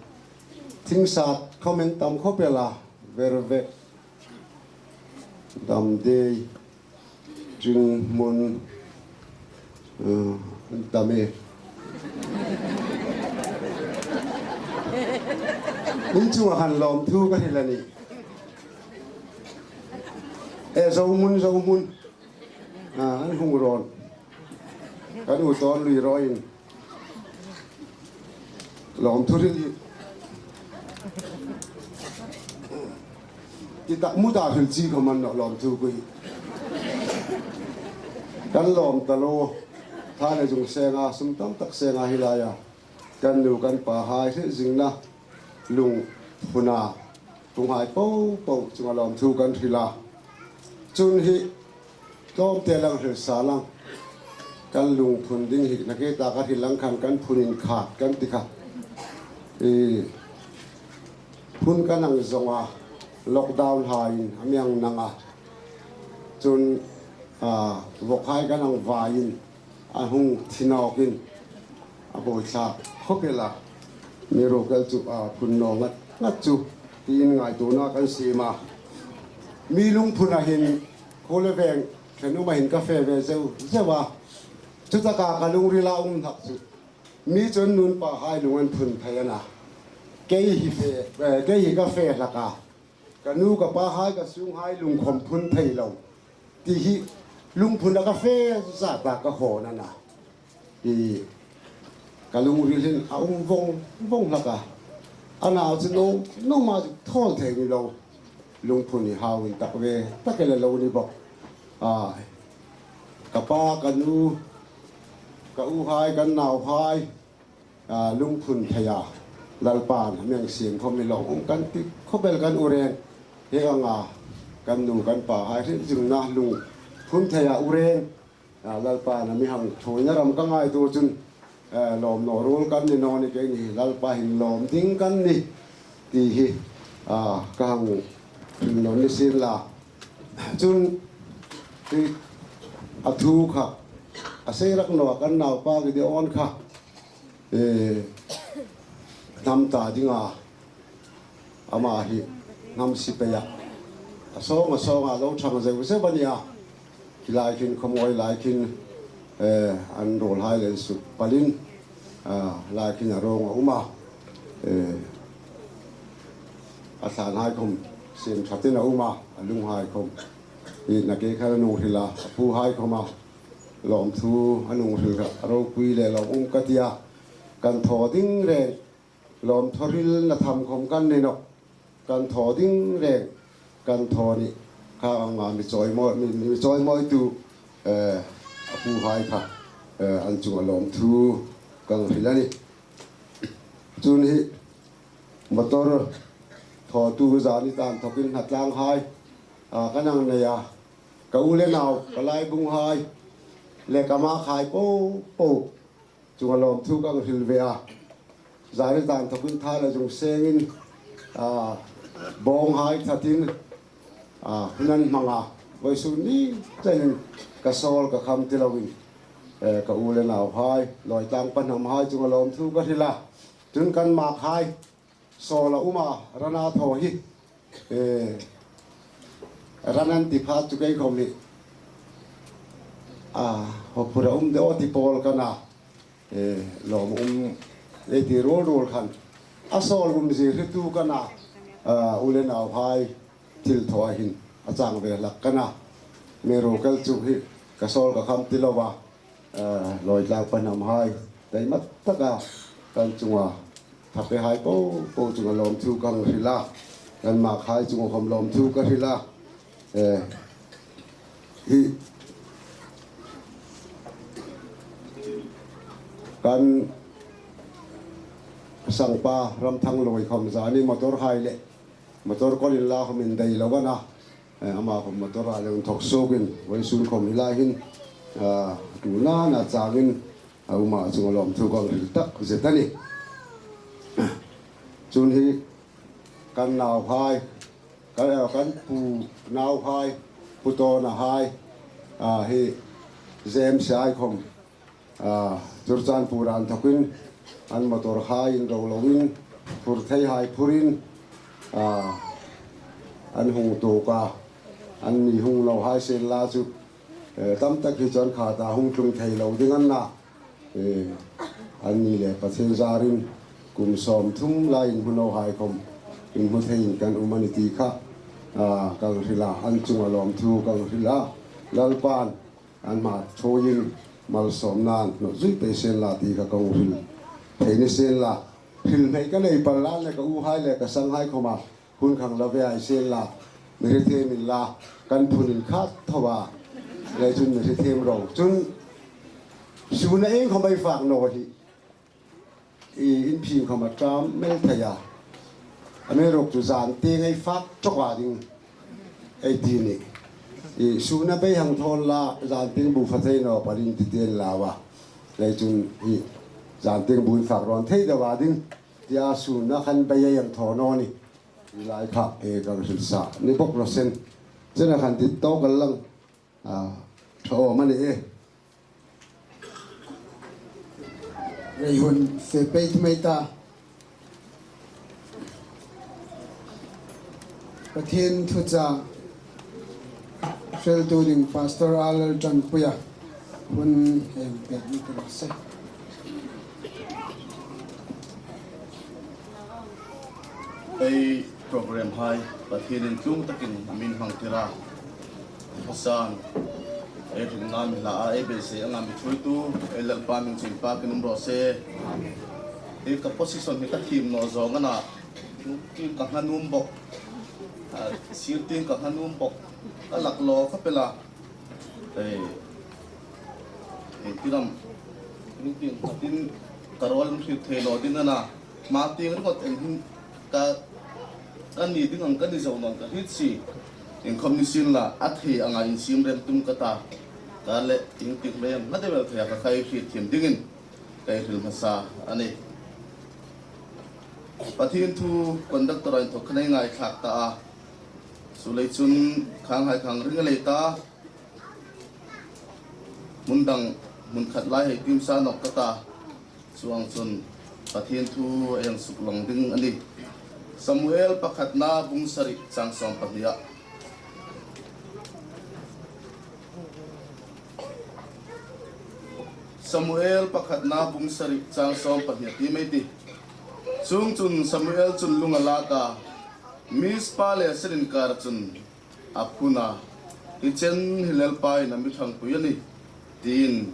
Thing sat khawmin tam khawp el a. Vervek. Damdei. Ṭinghmun, eh, dam e. In chunga khan lawmthu ka hril a nih. E, Zohmun, Zohmun. Ah, an hung rawn. Kan u tawn lui rawn. Lawmthu hril hi. Ti tak mu ta hril chi khawm a ni naw lawmthu ku hi. Kan lawm ta lo. Tha le zung senga, sum tam tak senga hi laia. Kan nu kan pa hai hre zingna lungphuna. Tunghai po po chunga lawmthu kan hril a. Chun hi tlawmte lang hril sa lang. Kan lungphun ding hi nakie ta ka hril lang khan kan phun in khat kan ti kha. I phun kan ang zonga lockdown haiin a mi ang nanga. Chun, a, vawkhai kan ang vaiin a hung thi nawkin a buoithlak khawp el a, mi ruok el chu a phun naw ngat ngat chu tiin ngaituona kan siem a. Mi lungphuna hin khaw le veng thenuma hin ka fe ve zeu zeu a. Chutaka ka lungrila um hlak chu mi chun nun pa hai lung an phun thei a na. Kei hi fe, eh, kei hi ka fe hlak a. Ka nu ka pa hai ka sung hai lung khawm phun thei lo. Ti hi lungphuna ka fe zata ka hawn a na. I ka lungril hin a um vawng vawng hlak a. A nau chu no, no ma chu thawl thei ni lo. Lungphun hi hau intak ve tak el a lo ni bawk. A, ka pa, ka nu, ka u hai, kan nau hai. A, lungphun thei a, Lalpan a mi ang siem khawm ni lo, um kan ti khawp el kan u reng. Hi anga kan nu kan pa hai hre zingna lungphun thei a u reng. A, Lalpan a mi hang thuoina ram ka ngaituo chun, a, lawm naw ruol kan ni naw ni, keini Lalpa hin lawm ding kan ni ti hi, a, ka hang hril nawn ni sien la. Chun, hi, a thu kha a sei rak naw a, kan naupa Gideon kha. E, hnam ta dinga ama hi hnam sipai a, a sawng a sawng a lo thang zeu zeu a nia. Hi lai khin khawmawi lai khin, e, an ruol hai le suk palin, a, lai khin a rawng a um a. E, a thlan hai khawm siem thatin a um a, a lung hai khawm. Hi nakie khan a nung hril a, a pu hai khawm a. Lawmthu a nung hril kha a ropui le lawm um ka tia. Kan thaw ding reng lawmthu hrilna tham khawm kan ni nawh. kan thaw ding reng kan thaw ni kha anga mi chawimawi, mi, mi chawimawitu, eh, a puhai kha, eh, an chunga lawmthu kan hril a nih. Chun hi motor thawtu zani tan thokin hnatlanghai, a, kan hang nei a, ka u le nau, ka laibunghai le ka makhai po po chunga lawmthu kan hril ve a. Zani tan thokin thai la zung sengin, a, bawnghai thatin, a, hun an hmang a. Vawisun ni chenin ka sawl ka kham ti loin, eh, ka u le nauhai, Lawitlang Pahnamhai chunga lawmthu ka hril a. Chun kan makhai, sawl a um a, ran a thaw hi, eh, ran an ti phat chu kei khom hi, a, haw phur a um de aw ti pawl ka na, eh, lawm um, ei ti ruol ruol khan. A sawl umzie hretu ka na, a, u le nauhai thilthawah hin a chang ve hlak ka na. Amiruokchu hi ka sawl ka kham ti lo a, a, Lawitlang Pahnamhai, dai mat taka kan chunga, thapehai po po chunga lawmthu kan hril a, kan makhai chunga khom lawmthu ka hril a. Eh, hi kan sangpa Ramthangluoi khom zani motor hai le motor kawl inla khom indai lo a na. Eh, ama khom motor a le inthok suokin, vawisun khom hi lai hin, ah, tu nana changin, a um a, chunga lawmthu kan hril tak zet a nih. Chun hi kan nauhai, kan, eh, kan pu nauhai, Pu Tawnahai, ah, hi James hai khom, a, Churachandpur an thokin an motor hai inro loin, phur theihai phurin, a, an hung tuok a, an mi hung lo hai sien la chu, eh, tam tak hi chu an khata hung tlung thei lo ding an na. Eh, anni le Pathien zarin kum sawmthum lai inhmu naw hai khom inhmu theiin kan um a nih ti kha, a, kan hril a, an chunga lawmthu kan hril a. Lalpan an hma thuoiin malsawmna an hnawt zui pei sien la ti kha kan hril thei ni sien la. Hril hmei ka nei pal lai le ka uhai le ka sanghai khoma hun khang la ve hai sien la. Mi hre thiem inla, kan phun inkhat tho a. Lei chun mi hre thiem ro. Chun sûn a ieng khom ei fak naw hi, i inphing khom a ṭam mei thei a. Amiruokchu zan tieng ei fak ṭawk a ding ei ti nih. I sûn a bei hang thaw inla, zan tieng bu fak thei naw pal in ti tien la a. Lei chun hi zan tieng bu in fak rawn thei deu a ding tia sûn a khan bei ei hang thaw naw nih. Hi lai kha, eh, kan hril sa ni bawk raw se. Chena khan dit tawk a lang, a, ṭha awm a nih e. Rei hun fe pei ti mai ta. Pathien thuchah hril tu ding Pastor Alal Ṭangpuia hun hang pek ni ti raw se. Ei program hai Pathienin tlung takin a mi hmang tir a. San, ei hringna mi hla a, ei beisei anga mi ṭhuoitu, ei Lalpa hming chu inpakin um raw se. Ei ka position hi ka thiem naw zawng a na, tin ka hnanuom bawk, a, sir tin ka hnanuom bawk, ka lak law ka pe la. Ei, ei, tiram, tin, tin, tin, ka rawl hriet thei naw ding a na, hma tieng ringawt en hin ka, ka ni ding ang ka ni zo naw ka hriet si. Inkhawm ni sien la, a thei anga insiem rem tum ka ta. Ka le, tin, tin, mai ang hma deu el thei a ka kai hriet thiem dingin ka hril hmasa a nih. Pathien thu conductor-a inthok khan ei ngaithlak ta a. Chuleiin chun khanghai khang ring a lei ta. Hmun dang, hmun khat lai hei tiem sa nawk ka ta. Chuong chun Pathien thu ei hang suk lang ding a nih. Samuel pakhatna bung sari chang sawm pahni a. Samuel pakhatna bung sari chang sawm pahni a ti mai ti. Chuong chun Samuel chun lung a lak a, Mispa le Sen inkar chun a phun a, hi chen hi Lalpa in a mi ṭhangpui a nih, tiin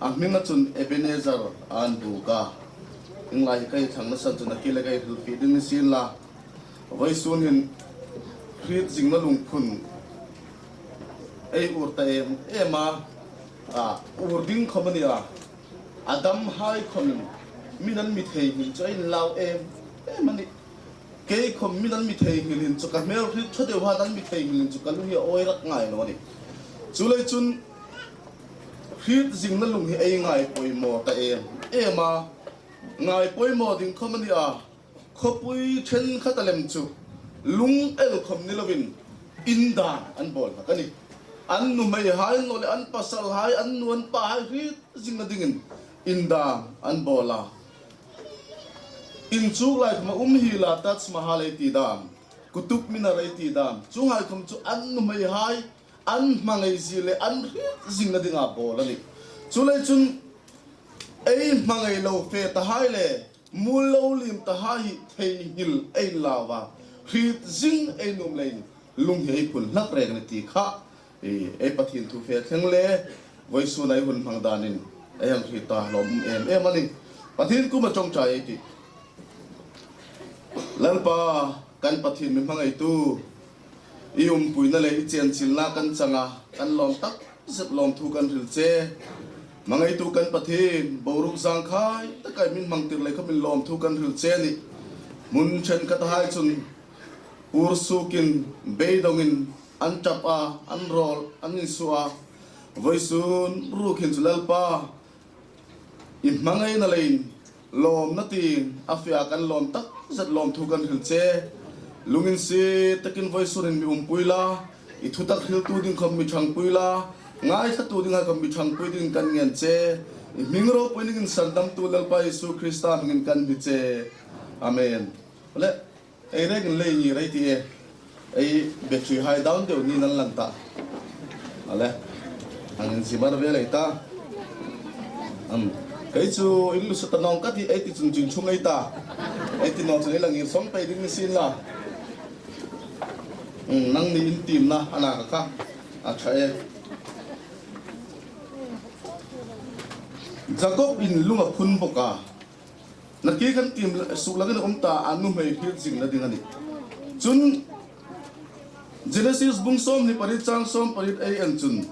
a hminga chun Ebenezer an buk a. Hieng lai hi ka hei thangna san chun a ki le ka hei hrilfie ding ni sien la. Vawisun hin hriet zingna lungphun ei ur ta em em a, a ur ding khawm a ni a. A damhai khawmin min an mi theinghil chu a inlau em em a nih. Kei khawm min an mi theinghil hin chu ka hmel hriet ṭha deu hai an mi theinghil hin chu ka lung hi a awi rak ngai naw a nih. Chuleiin chun hriet zingna lung hi ei ngai poimaw ta em em a. Ngai poimaw ding khawm a ni a. Khawpui ṭhenkhat a lem chu lung el khawm ni loin indan an bawl hlak a nih. An nuhmeihai an naw le an pasalhai, an nu an pahai hriet zingna dingin indan an bawl a. Inchuk lai khawma um hi la Taj Mahal ei ti dam, Qutub Minar ei ti dam, chuonghai khawm chu an nuhmeihai an hmangai zie le an hriet zingna dinga bawl a nih. Chuleiin chun ei hmangai lo fe tahai le mual lo liem tahai hi theinghil ei inlau a, hriet zing ei nuom leiin lung hi ei phun hlak reng a nih ti kha ei, ei Pathien thu fe thleng le vawisun ei hun hmang danin ei hang hriet ta lawm em em a nih. Pathien kuoma ṭawngṭai ei tih. Lalpa, kan Pathien mi hmangaitu, i umpuina le i chenchilna kan chang a, kan lawm tak zet lawmthu kan hril che. Hmangaitu kan Pathien, boruok zangkhai taka i mi hmangtir lei khawmin lawmthu kan hril che a nih. Hmun ṭhenkhat hai chun ur suokin, beidongin an ṭap a, an rawl an insuo a. Vawisun ruok hin chu Lalpa, i hmangaina leiin lawmna tiin a fe a, kan lawm tak zet lawmthu kan hril che. Lunginsiet takin vawisun hin mi umpui la, i thutak hriltu ding khawm mi ṭhangpui la, ngaithlatu dinghai khawm mi ṭhangpui dingin kan ngen che. I hming ropui dingin sandamtu Lalpa Isu Krista hmingin kan hni che. Amen. Le, ei rengin lei ni rei ti e. Ei battery hai down deu niin an lang ta. A le. Hang inzimar ve lei ta. Am, kei chu in lusu ta nawng ka ti, ei ti chun chin chung ei ta. Ei ti naw chun ei la ngir sawm pei ding ni sien la. Hmm, nangni in tiemna a na ka kha. A ṭha e. Jakob in lung a phun bawk a. Nakie kan tiem suklangin a um ta, a nuhmei hriet zingna ding a nih. Chun Genesis bung sawmhni pariet chang sawm pariet ei en chun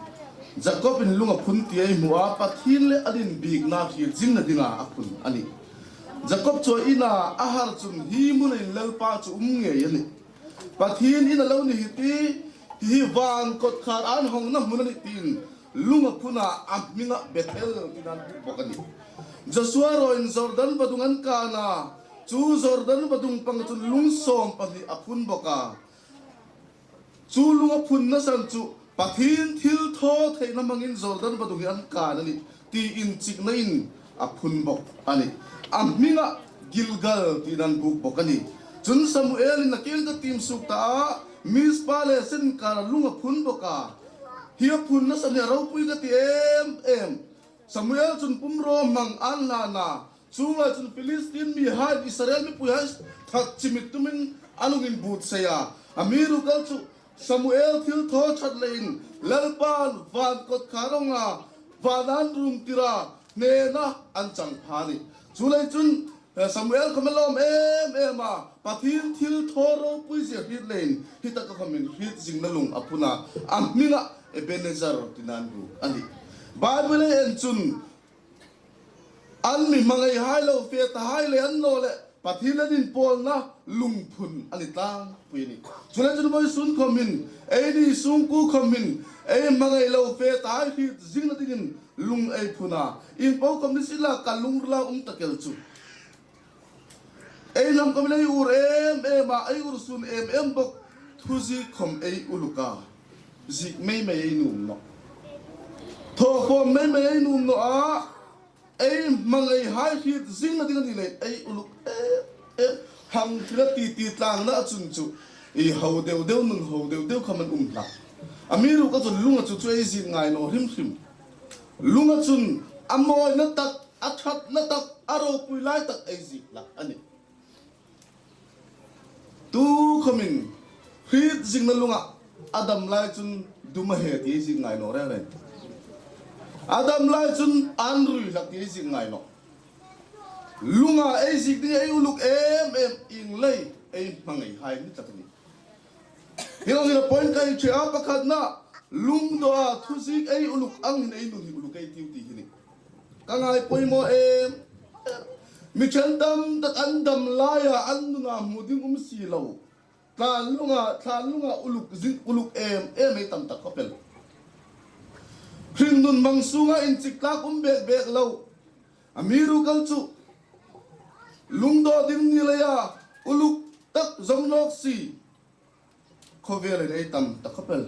Jakob in lung a phun ti ei hmu a, Pathien le an inbiekna hriet zingna dinga a phun a nih. Jakob chu a ina a har chun hi hmun hin Lalpa chu um ngei a nih. Pathien in a lo ni hi ti, hi van kawtkhar an hawngna hmun a nih tiin lung a phun a, a hminga Bethel tiin an buk bawk a nih. Joshua ruolin Jordan vadung an kan a, chu Jordan vadung panga chun lung sawm pahni a phun bawk a. Chu lung a phunna san chu Pathien thilthawtheina hmangin Jordan vadung hi an kan a nih tiin chiknain a phun bawk a nih. A hminga Gilgal tiin an buk bawk a nih. Chun Samuel in nakie ka tiem suk ta a, Mizpa le Sen inkara lung a phun bawk a. Hi a phunna san hi a ropui ka ti em em. Samuel chun pumraw hmang an hlan a, chuong lai chun Philistine mihai Israel mipuihai that chimit tumin an hung inbuotsai a. Amiruokchu Samuel thilthaw ṭhat leiin Lalpan van kawtkhar a hawng a, van an rungtir a, hnena an chang pha a nih. Chuleiin chun, eh, Samuel khawm a lawm em em a, Pathien thilthaw ropui zie hriet leiin, hi taka khawmin hriet zingna lung a phun a, a hminga Ebenezer tiin an buk a nih. Bible ei en chun, an mi hmangaihai lo fe tahai le an naw le, Pathien le an inpawlna lungphun a ni tlangpui a nih. Chuleiin chun vawisun khawmin, eini sungkuo khawmin, ei hmangai lo fe tahai hriet zingna dingin lung ei phun a. Ieng po khawm ni sien la ka lungrila um tak el chu. Ei hnam khawmin ei ur em em a, ei ur sun em em bawk, thuziek khawm ei uluk a. Ziek mei mei ei nuom nawh. Thaw khawm mei mei ei nuom nawh a. Ei hmangaihai hriet zingna ding a ni leiin ei uluk em em. Hang thil a ti ti tlangna a chun chu, i ho deu deu, nun ho deu deu khawm an um hlak. Amiruokchu lunga chu chu ei ziek ngai naw hrim hrim. Lunga chun a mawina tak, a ṭhatna tak, a ropui lai tak ei ziek hlak a nih. Tu khawmin hriet zingna lunga a dam lai chun dum a hei ti ei ziek ngai naw reng reng. A dam lai chun an rui hlak ti ei ziek ngai naw. Lunga ei ziek ding ei uluk em em ieng lei. ei hmangai hai ni tlat a nih. Hi ang hin a point ka hei ṭhe a, pakhatna, lungdaw a thuziek ei uluk ang hin ei nun hi uluk ei tiu ti hi a nih. Ka ngai poimaw em. Mi ṭhen tam tak an dam laia an nuna hmu ding um si lo. Tlanlunga, tlanlunga uluk zing, uluk em em ei tam tak khawp el. Hringnun hmang sunga inchik tlak um bek bek lo. Amiruokchu lungdaw ding ni leia uluk tak zong nawk si. Khawvelin ei tam tak khawp el.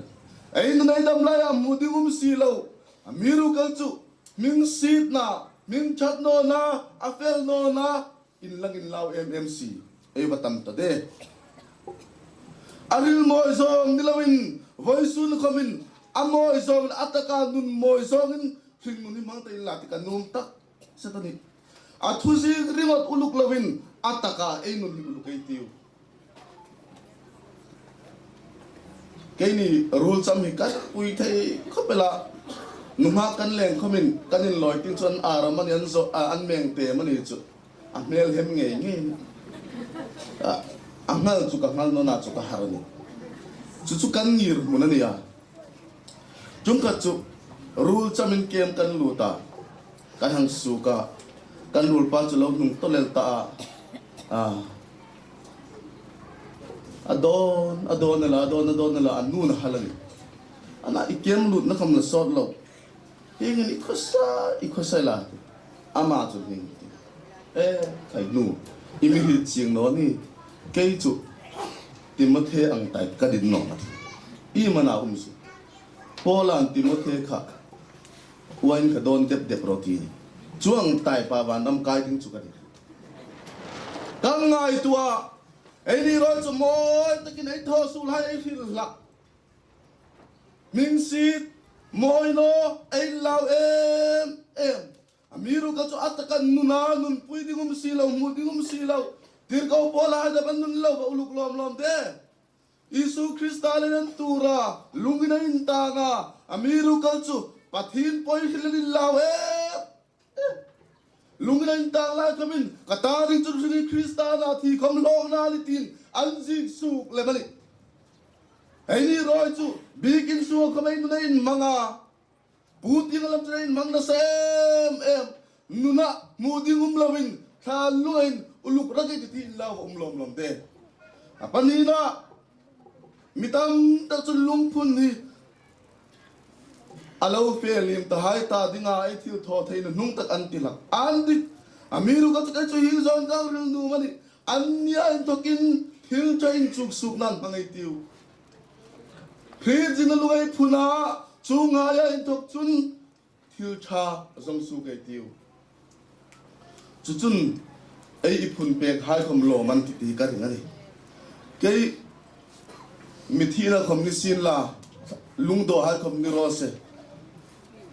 Ei nun ei dam laia hmu ding um si lo. Amiruokchu hming sietna, hming ṭhat nawna, a fel nawna, inlang inlau em em si. Ei va tam ta de. A hril mawi zawng ni loin, vawisun khawmin, a mawi zawngin, a taka nun mawi zawngin, hringnun hi hmang ta inla ti ka nuom tak zet a nih. A thuziek ringawt uluk loin, a taka ei nun hi uluk ei tiu. Keini ruolcham hi kan pui thei khawp el a. Nunghak kan leng khawmin kan inlawi ting chuan aram a ni an zo, a, an meng te mani chu. A hmel hem ngei ngei. A, a nghal chu ka nghal nawna chu ka har a ni. Chu chu kan ngirhmun a ni a. Ṭum khat chu ruolchamin kem kan lut a, kan hang suk a, kan ruolpa chu lo hnung tawlel ta a. A, a dawn, a dawn a la, a dawn, a dawn a la, a nun a hal a ni. Ana i kem lutna khawm la sawt lo. Hieng hin i khawsa, i khawsa la. Ama chu hieng hin. E, khai nu, i mi hriet chieng naw ni, kei chu Timothe ang type ka ni naw a. I mana um si. Paula'n Timothe kha, uain kha dawn dep dep rawh ti. Chuong type-a vanram kai ding chu ka ni. Ka ngaituo a, eini ruol chu mawi takin ei thaw suol hai ei hril hlak. Hming siet, mawi naw, ei lau em em. Amiruokchu a taka nuna, nunpui ding um si lo, hmu ding um si lo. Tirko Paula hai dam an nun lo, va uluk lawm lawm de. Isu Krista le nan tura, lungin a intang a. Amiruokchu, Pathien pawi hril an inlau em. Lungin a intang lai khawmin, ka ta ding chu hring hi Krista na thi khawm hlawkna a ni tiin, an ziek suok lem a nih. Eini ruol chu, bikin suok khawm ei nun a inhmang a. Pu tieng lam chu ei inhmang nasa em em. Nuna hmu ding um loin, tlanlunga hin uluk rak ei ti ti inlau va um lawm lawm de. A pahnina, mi tam tak chun lungphun hi a lo fe liem ta hai ta dinga ei thil thaw theina hnung tak an ti hlak. An dik. Amiruokchu kei chu hi zawn ka hril nuom a nih. Annia inthokin thil ṭha inchuk suok nan hmang ei tiu. Hriet zingna lung ei phun a, chu ngaia inthok chun thil ṭha zong suok ei tiu. Chu chun ei i phun pek hai khawm lawm an ti ti ka ring a nih. Kei mi thina khawm ni sien la, lungdaw hai khawm ni raw se.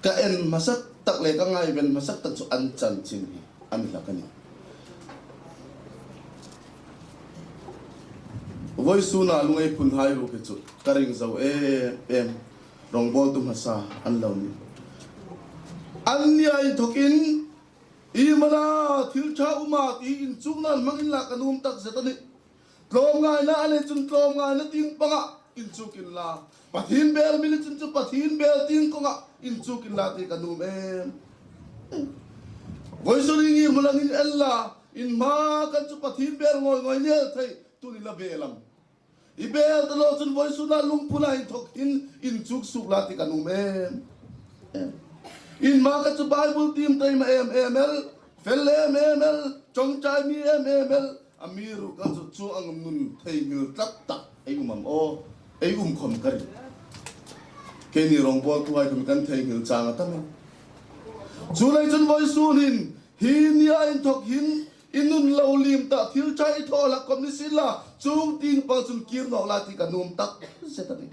Ka en hmasa tak le ka ngaiven hmasa tak chu an chanchin hi a ni hlak a nih. Vawisuna lung ei phun hai ruok hi chu ka ring zo em em. Rawngbawltu hmasa an lo ni. Annia inthokin i mana thil ṭha um a ti inchuk nan hmang inla ka nuom tak zet a nih. Tlawmngaina a nei chun tlawmngaina tieng panga inchuk inla. Pathien bel mi ni chun chu Pathien bel tieng kawnga inchuk inla ti ka nuom em. Vawisun hi ngirhmun angin en la, in hma khan chu Pathien bel ngawi ngawi ni el thei, tuni la bel am. I bel ta lo chun vawisuna lungphuna inthok hin inchuk suok la ti ka nuom em. Em. In hma khan chu Bible tiem taima em em el, fel em em el, ṭawngṭai mi em em el, amiruokchu chu ang nun theinghil tlat tak ei um am aw, ei um khawm ka ring. Keini rawngbawltu hai khawm kan theinghil chang a tam a. Chuleiin chun vawisun hin, hi nia inthok hin, i nun lo liem ta, thil ṭha i thaw hlak khawm ni sien la, chuong tieng pang chun kir nawk la ti ka nuom tak zet a nih.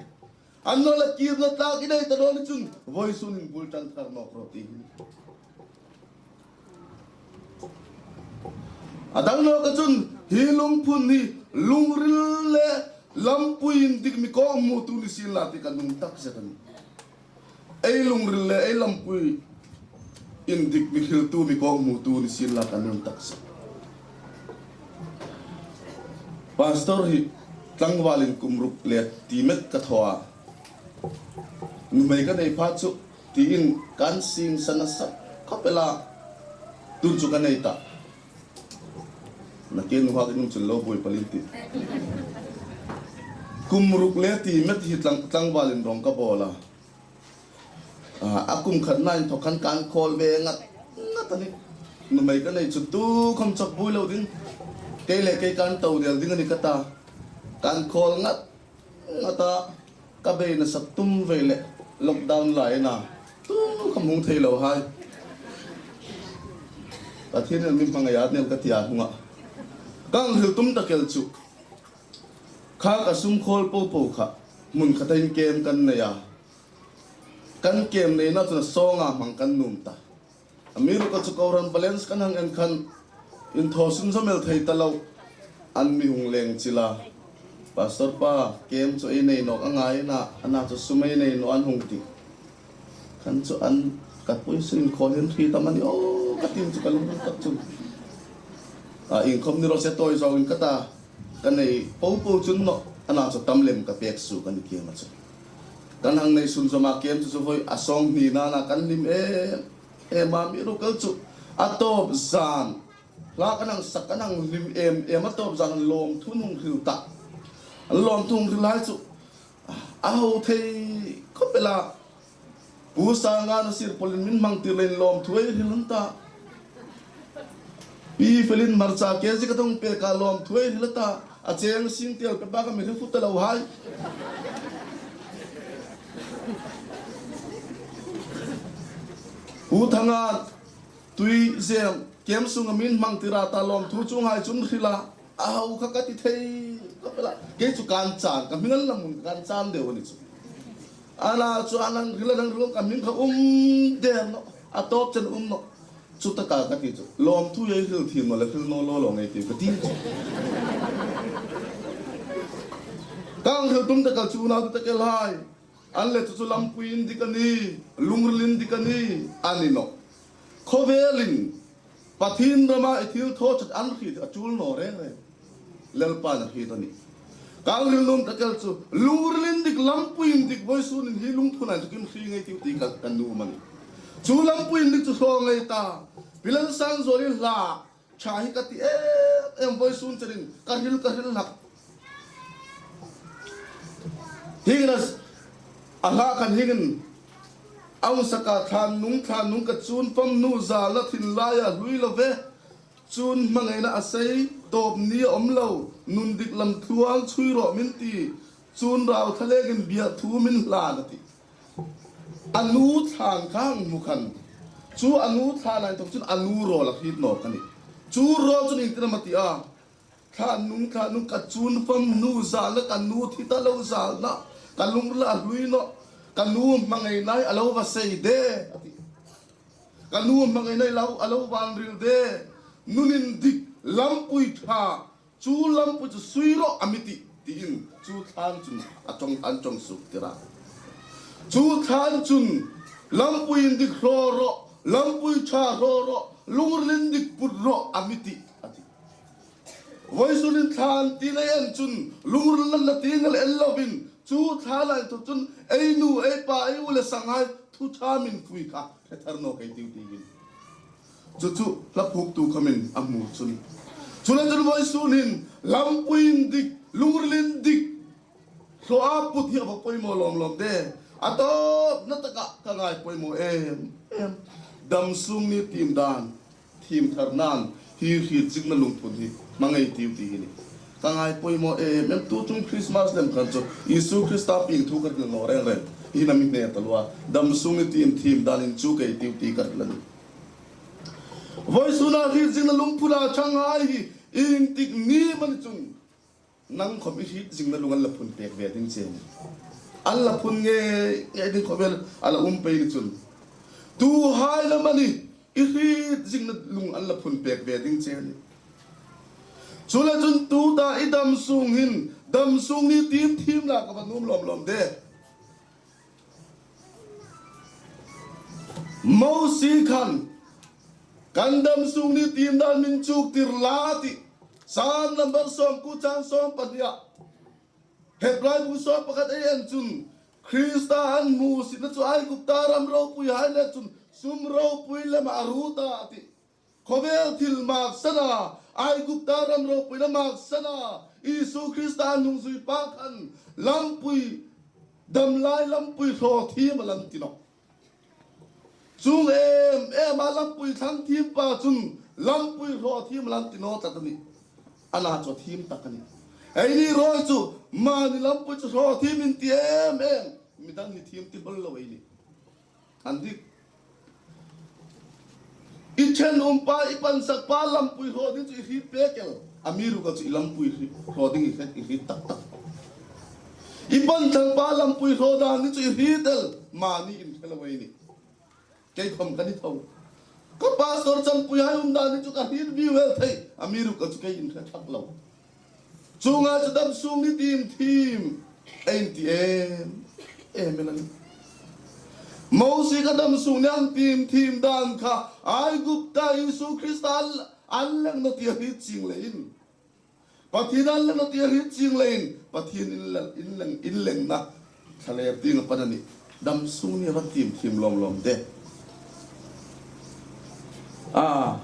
Annawleh kirna tlak i nei ta naw ni chun, vawisun hin bul ṭan thar nawk rawh ti hi. A dang nawka chun, hi lungphun hi lungril le lampui indik mi kawkhmutu ni sien la ti ka nuom tak zet a nih. Ei lungril le ei lampui indik mi hriltu mi kawkhmutu ni sien la ka nuom tak zet. Pastor hi tlangvalin kum ruk le ti met ka thaw a. Nuhmei ka nei pha chu tiin kan sing sana sak khop el a. Tun chu ka nei ta. Na ke nu ha ke nung chun lo boi palin ti. Kum ruk le ti met hi tlang, tlangvalin rong ka bol a. A, a kum khat na inthok khan kan khawl ve ngat ngat a nih. Nuhmei ka nei chu tu khom chak bui lo ding. Kei le kei kan to del ding a ni ka ta. Kan khawl ngat ngat a, ka bei nasa tum ve le lockdown lai na. Tu khom hung thei lo hai. Pathienin mi hmangai a nih ka ti a hung a. Ka hril tum tak el chu. Kha ka sum khawl po po kha. Hmun khata hin kem kan nei a. Kan kem neina chun a sawnga hmang kan nuom ta. Amiruokchu kohran balance kan hang en khan inthaw sunzawm el thei ta lo. An mi hung leng chil a. Pastor pa, kem chu ei nei nawk a ngai a, ana chu sum ei nei naw an hung ti. Khan chu an ka pui sin khawl hin hri ta mani aw ka tin chu ka lung tak chu. A, inkhawm ni ro se tawi zawngin ka ta. Ka nei po po chun naw, ana chu tam lem ka pek suok a ni kem a chu. Kan hang nei sunzawma kem chu chu voi a sawng hnina na kan hlim em em a, amiruokchu a tawp zan. Hla kan hang sak kan hang hlim em em a, tawp zan lawmthu hung hril ta. Lawmthu hung hril hai chu a ho thei khop el a. Pu Sanga nasir polin min hmang tir leiin lawmthu ei hril an ta. Pi Felin hmarcha ke zi ka thong pek a lawmthu ei hril ta. A cheng sing tel pe ba ka mi hre fut ta lo hai. Pu Thanga tui zem kem sunga min hmang tir a ta lawmthu chuong hai chun hril a. A ho kha ka ti thei khop el a. Kei chu kan chan, ka hming an la hmun kan chan deu a ni chu. Ana chu an hang hril, an hang hril ka hming kha um der naw. A tawp chen um naw. Chu taka ka ti chu. Lawmthu ei hril thiem naw le hril naw lo lo ngei ti ka ti chu. Ka hang hril tum taka chu unau tak el hai. An le chu chu lampui indik a ni, lungril indik a ni, a ni naw. Khawvelin Pathien rama i thil thaw chat an hriet a tul naw reng reng. Lalpan a hriet a nih. Ka hang hril nuom tak el chu lungril indik, lampui indik, voisunin hi lungphun a inthokin hri ngei tiu ti ka, ka nuom a nih. Chu lampui indik chu hraw ngei ta. Pi Lalsangzuali hla ṭha hi ka ti em em, voisun chenin ka hril, ka hril hlak. Hieng hin a, a hla khan hieng hin a hung sak a, thlan nung, thlan nung ka chun fam nu zalna thin laia hlui lo ve. Chun hmangaina a sei, tawp ni a awm lo, nun dik lam thluang chhui rawh min ti, chun rau thalengin biak thu min hlan a ti. A nu thlan kha hang hmu khan. Chu a nu thlan a inthok chun a nu rawl a hriet nawk a nih. Chu rawl chun iengtin am a ti a. Thlan nung, thlan nung ka chun fam nu zalna, ka nu thi ta lo zalna, ka lungrila a hlui naw, ka nu hmangaina hi a lo va sei de, a ti. Ka nu hmangaina hi lo, a lo va inril de. Nun indik, lampui ṭha, chu lampui chu sui rawh a mi ti, tiin chu thlan chun a ṭawng, an ṭawng suok tir a. Chu thlan chun lampui indik hraw rawh, lampui ṭha hraw rawh, lungril indik put rawh a mi ti, a ti. Voisunin thlan ti ei en chun lungril natna ti ei en lovin chu thlan a inthok chun ei nu, ei pa, ei u le sanghai thu ṭha min pui kha hre thar nawk ei tiu ti hin. Chu chu hla phuoktu khawmin a hmu chu a nih. Chuleiin chun voisunin lampui indik, lungril indik hraw a put hi a va poimaw lawm lawm de. A tawpna taka ka ngai poimaw em em. Damsung ni tiem dan, thiem thar nan hi hriet zingna lungphun hi hmangai tiu ti hi a nih. Ka ngai poimaw em em, tu ṭum Christmas lem khan chu Isu Krista pieng thu ka hril naw reng reng. Hi na mi hne ta lua. Damsung ni tiem, thiem danin chu ka tiu ti ka hril a nih. Voisuna hriet zingna lungphuna ṭhanghai hi iengtik ni am a ni chun nang khawm i hriet zingna lung an la phun pek ve ding che a nih. An la phun ngei ngei ding khawvel a la um pei ni chun. Tuhai lam a ni i hriet zingna lung an la phun pek ve ding che a nih. Chuleiin chun tuta i damsung hin, damsung ni tiem thiem la ka va nuom lawm lawm de. Mosie khan kan damsung ni tiem dan min chuk tir la ti. Sam number sawmkuo chang sawm pahnia, Hebrai bung sawm pakhat ei en chun, Krista an hmusitna chu Aigupta ram ropuihai le chun sum ropui lema a ruot a tih. Khawvel thil maksana, Aigupta ram ropuina maksana, Isu Krista an hung zui pa khan lampui, dam lai lampui hraw thiem a la ti nawh. Chuong em em a lampui thlang thiem pa chun lampui hraw thiem a la ti naw tlat a nih. Ana chu thiem tak a nih. Eini ruok chu mani lampui chu hraw thiem in ti em em. Midang hi thiem ti hol lo ei nih. An dik. I ṭhen um pa, i pansak pa lampui hraw ding chu i hriet pek el. Amiruokchu i lampui hraw ding i hriet, i hriet tak tak. I panthlang pa lampui hraw dan ding chu i hriet el. Mani in hre lo ei nih. Kei khom ka ni tho. Ka pastor chanpuihai um dan ding chu ka hriet viu el thei. Amiruokchu kei in hre thak lo. Chuonga chu dam sung ni tim thiem ei ti em em el a nih. Mosie kha dam sung ni an tim thiem dan kha Aigupta Isu Krista an, an leng naw ti a hriet chieng leiin. Pathien an leng naw ti a hriet chieng leiin. Pathien in leng, in leng, in lengna thlalêr tieng a pan a nih. Dam sung ni a va tim thiem lawm lawm de. A,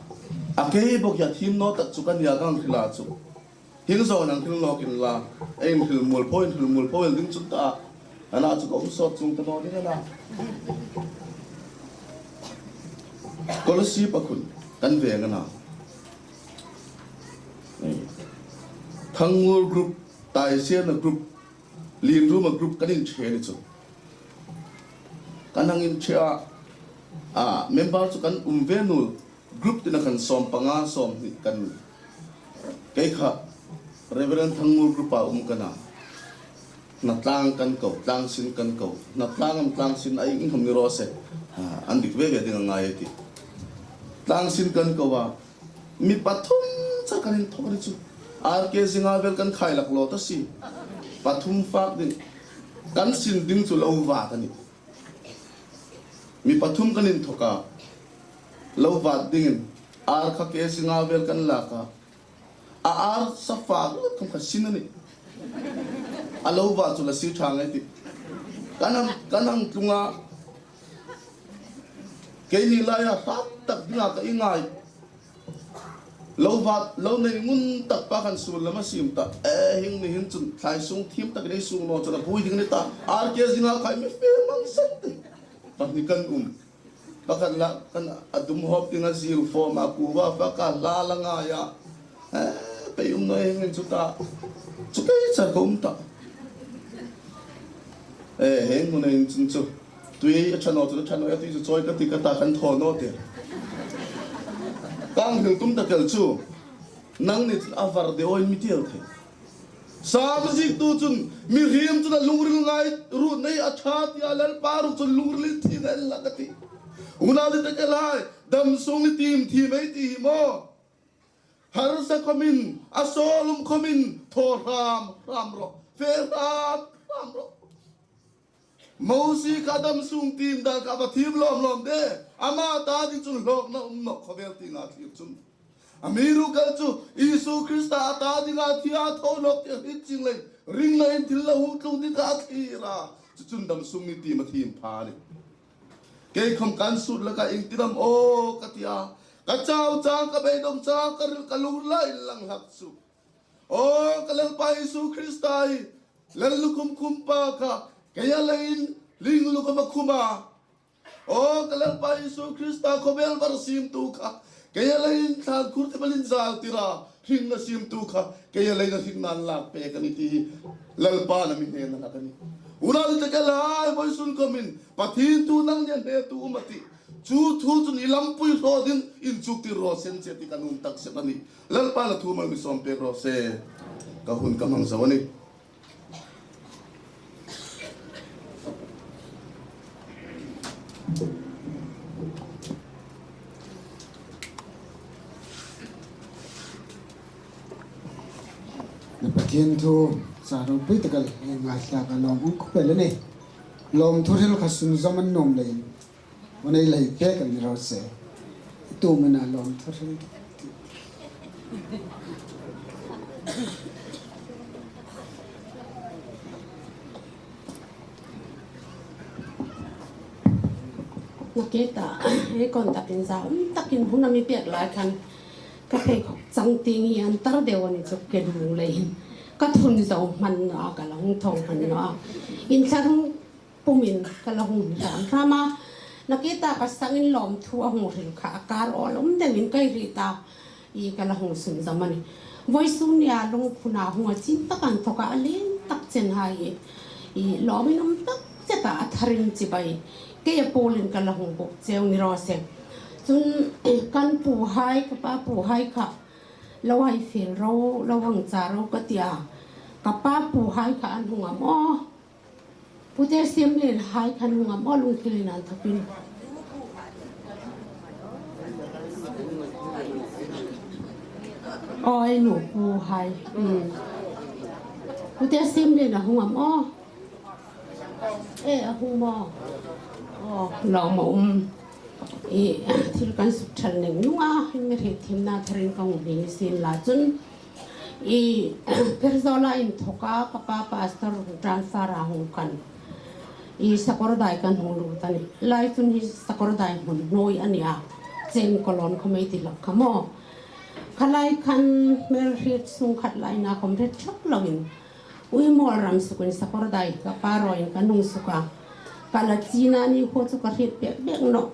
a kei bawk hi a thiem naw tak chu ka nia kan hril a chu. Hieng zawng an hril nawk inla, ei inhril mualpho, inhril mualpho el ding chun ta. Ana chu ka um sawt chuong ta naw ding a na. Kolosi pakhun kan veng a na. Thangngur group, Taisiena group, Lienruma group kan inṭhe ni chu. Kan hang inṭhe a, a, member chu kan um ve nuol. Group tina khan sawm panga sawm hni kan ni. Kei kha Reverend Thangngur group-a um ka na. Hnatlang kan ko, tlangsin kan ko. Hnatlang am tlangsin a ieng khom ni raw se. Ha, an dik ve ve ding a ngai ei ti. Tlangsin kan ko a. Mi pathum char kan inthawk a ni chu. R K zinga vel kan khai lak lo ta si. Pathum fak ding. Kan sin ding chu lo vat a nih. Mi pathum kan inthawk a, lo vat dingin, ar kha kg nga vel kan lak a. A ar sa fa ruot khom kha sin a nih. A lo vat chu la si ṭha ngei ti. Kan hang, kan hang tlung a. Keini laia hrat tak dinga ka ngai. Lo vat, lo nei ngun tak pa khan sul lama siem ta. E, hieng ni hin chun thlai sung thiem tak nei sung naw chun a pui ding ni ta. R K zinga khai mi fe mang sat. Pahni kan um. Pakhat la kan a dum hawp ding a zil fawm a kuva fa ka la la ngai a. E, pei um naw hieng hin chu ta. Chu kei char ka um ta. E, hieng hun hin chun chu. Tui a ṭha naw chu, a ṭha naw a tui chu chawi ka ti ka ta kan thaw naw ti. Kan hril tum ta kel chu. Nangni chun a var de awi mi ti el thei. Sam ziektu chun mihriem chun a lungril ngai ruot nei a ṭha ti a, Lalpa ruok chun lungril inthien a el hlak a ti. Unau le ṭha ke lai, dam sung ni tim thiem ei ti hi maw. Harsa khomin, a sawl um khomin, thaw hram hram rawh, fe hram hram rawh. Mosie kha dam sung tim dan kha a va thiem lawm lawm de, ama ta ding chun hlawkna um nawh khawvel tienga thlir chun. Amiruokchu Isu Krista a ta dinga thi a tho nawk ti a hriet chieng lei, ringna in thil la hung tlung ding kha a thlir a, chu chun dam sung ni tim a thiem pha a nih. Kei khom kan sut laka ieng ti dam aw ka ti a. Ka chau chang, ka beidong chang, ka ril ka lung la inlang hlak chu. Aw ka Lalpa Isu Krista hi, lal lukhum khum pa kha, keia leiin hling lukhum a khum a. Aw ka Lalpa Isu Krista, khawvel var siemtu kha, keia leiin thlan khur thim a inzal tir a, hringna siemtu kha, keia leiin a hringna an lak pek a nih ti hi Lalpan a mi hnena hlak a nih. Unau le ṭha ke lai, vawisun khomin Pathien thu nangnia hnetu um a tih. Chu thu chun i lampui hraw ding inchuktir raw se ti kan um tak sep a nih. Lalpan a thu mal mi sawm pek raw se. Ka hun ka hmang zo a nih. Pathien thu chang ropui tak el ngaithlak a, lawm um khawp el a nih. Lawmthu hril kha sunzawm a nuom leiin, hun ei lei pek a ni raw se. Tu mina lawmthu hril. Nakie ta, ei kon takin za um takin hun a mi pek lai khan ka thei khawp chang tieng hi an tar deu a ni chu ke dung leiin ka thun zo hman naw a, ka la hung thawng hman naw a. Inthlahrung pumin ka la hung hram hram a. Nakie ta ka sangin lawmthu a hung hril kha a kar awl um deuin ka hriet a. I ka la hung sunzawm a nih. Vawisun nia lungphuna hung a chin tak an thawk a, a lien tak chen hai i, i lawmin um tak chet a, a tharin chibai. Kei a pawlin ka la hung buk cheu ni raw se. Chun, kan puhai, ka pa puhai kha lo hai fel ro, lo hang cha ro ka ti a. Ka pa puhai kha an hung am aw. Pute Siemlien hai khan hung am aw, lungthim an thawkin. Aw, ei nu puhai. Hmm. Pute Siemlien a hung am aw. E, a hung maw. Aw, lawm a um. I, thil kan suk thal neng nunga, mi hriet thiemna tharin ka hung hni ni sien la chun. I, Pherzawl-a inthawka ka pa pastor transfer a hung khan. I, Sakawrdai kan hung lut a nih. Lai chun hi Sakawrdai hmun hnuoi a ni a. Chen Kawlawn khawm ei ti hlak kha maw. Kha lai khan hmel hriet sung khat laina khawm hriet thak loin. Uimawl ram sukin Sakawrdai ka pa rawin kan hung suk a. Ka la chin a, ni khuo chu ka hriet bek bek nawh.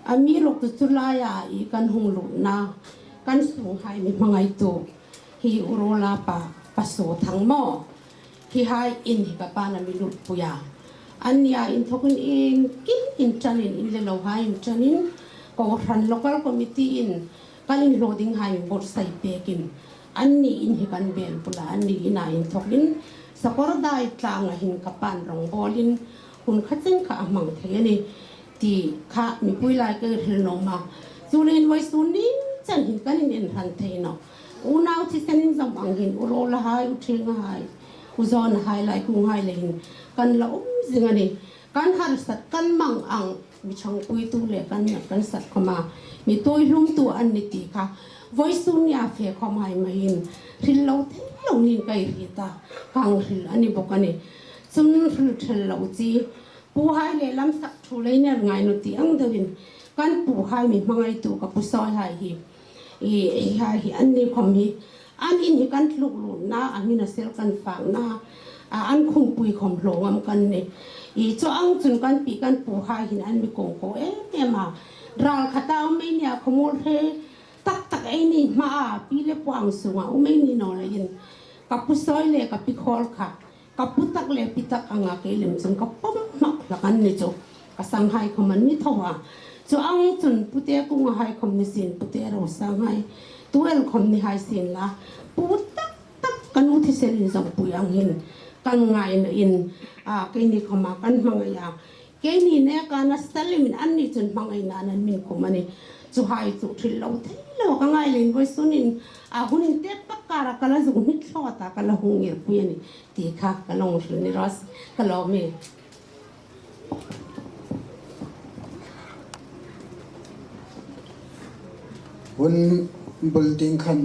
Amiruokchu chu laia i kan hung lutna, kan sunghai mi hmangaitu hi u Rola pa, pa Suothang maw. Hi hai in hi ka pa'n a mi lutpui a. Annia inthawkin iengkim inṭanin, in le lo hai inṭanin, kohran local committee-in kan inhlaw dinghai mi buotsai pekin, anni in hi kan bel bula, anni ina inthawkin Sakawrdai tlanga hin ka pa'n rawngbawlin hun kha chen kha a hmang thei a nih. Ti kha mipui lai ka hril nuom a. Chuleiin vawisun ni chen hin kan inen hran thei nawh. Unau thisen inzawm ang hin u Rola hai, u Ṭhinga hai, u Zawna hai, Laikung hai le hin kan la um zing a nih. Kan harsat, kan mang ang, mi ṭhangpuitu le kan nat kan sat khawma mi tuoi hlumtu an ni ti kha vawisun nia fe khawm hai mahin hril lo thei lo niin ka hriet a, ka hang hril a ni bawk a nih. Chun hril thei lo chu puhai le lam sak thu lei ner ngai naw ti ang deuin kan puhai mi hmangaitu ka pu Sawihai hi, i, i hai hi anni khawm hi an in hi kan tluk lutna, a hmina sel kan fakna, a, an khungpui khawm hlawngam kan nih. I, chuong ang chun kan pi kan puhai hin an mi kong ko em em a. Ral khata um ei nia, khawmuol hre tak tak ei ni hma a, pi le puang sunga um ei ni naw leiin ka pu Sawi le ka pi Khawl kha ka pu tak le pi tak anga kei lem chun ka pawm hmak hlak an ni chu. Ka sanghai khawm an mi tho a. Chuong ang chun pute kunga hai khawm ni sien, pute Rosanghai, tu el khawm ni hai sien la, pu tak tak ka nu thisen inzawmpui ang hin kan ngaina in, a, keini khawma kan hmangai a. Keini neka nasa lemin anni chun hmangaina an min khum a nih. Chuhai chu hril lo thei lo ka ngai leiin vawisun in, a, hun intek tak kara ka la zuk hnik thlawt a, ka la hung ngirpui a nih. Ti kha ka la hung hril ni raw se, ka lawm e. Hun bul tieng khan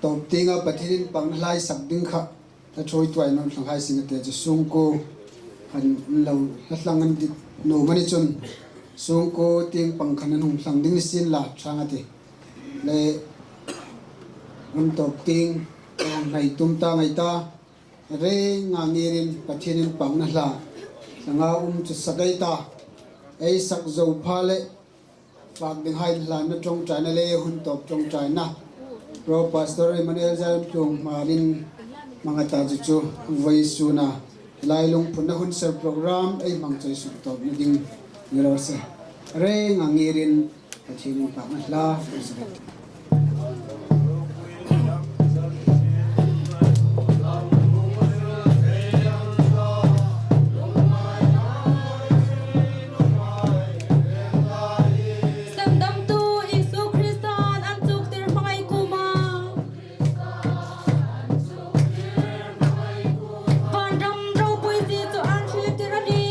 tawp tienga Pathienin pakna hla ei sak ding kha a ṭhuoi tuoi naw hlang hai sien a tih chu, sungkuo khan lo hla thlang an ti nuom a ni chun, sungkuo tieng pang khan an hung thlang ding ni sien la ṭhang a tih. Le hun tawp tieng hang hnai tum ta ngai ta. Reng ngirin Pathienin pakna hla thlang a um chu sak ei ta. Ei sak zo pha le fak dinghai hlanna ṭawngṭaina le hun tawp ṭawngṭaina Pro Pastor Emmanuel Zaltluong Hmarin hmang a ta chu chu vawisuna lai lungphunna hun ser program ei hmang choi suk tawpna ding ni raw se. Reng ngirin Pathienin pakna hla. Sandamtu Isu Kristan an chuktir hmangai kuoma. Vanram ropui zie chu an hriettir a nih.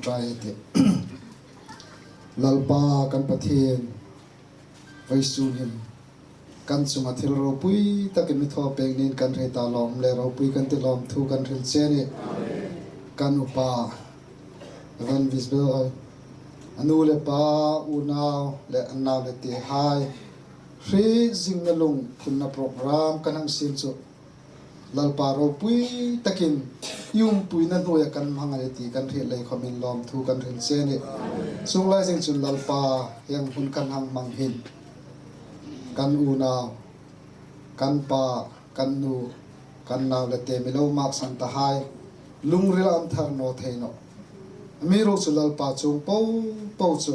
Try a tih. Lalpa kan Pathien, vawisun hin kan chunga thil ropui takin mi thaw pek niin kan hriet a, lawm le ropui kan ti, lawmthu kan hril che a nih. Kan upa Evangelist Bel hai, a nu le pa, unau le a nau le tehai hriet zingna lungphunna program kan hang siem chu Lalpa ropui takin i umpuina hnuoia kan hmang a nih ti kan hriet lei khomin lawmthu kan hril che a nih. Chuong lai zing chun Lalpa, hieng hun kan hang hmang hin kan unau, kan pa, kan nu, kan nau le te mi lo maksan tahai lungril an thar naw thei nawh. Amiruokchu Lalpa, chuong po po chu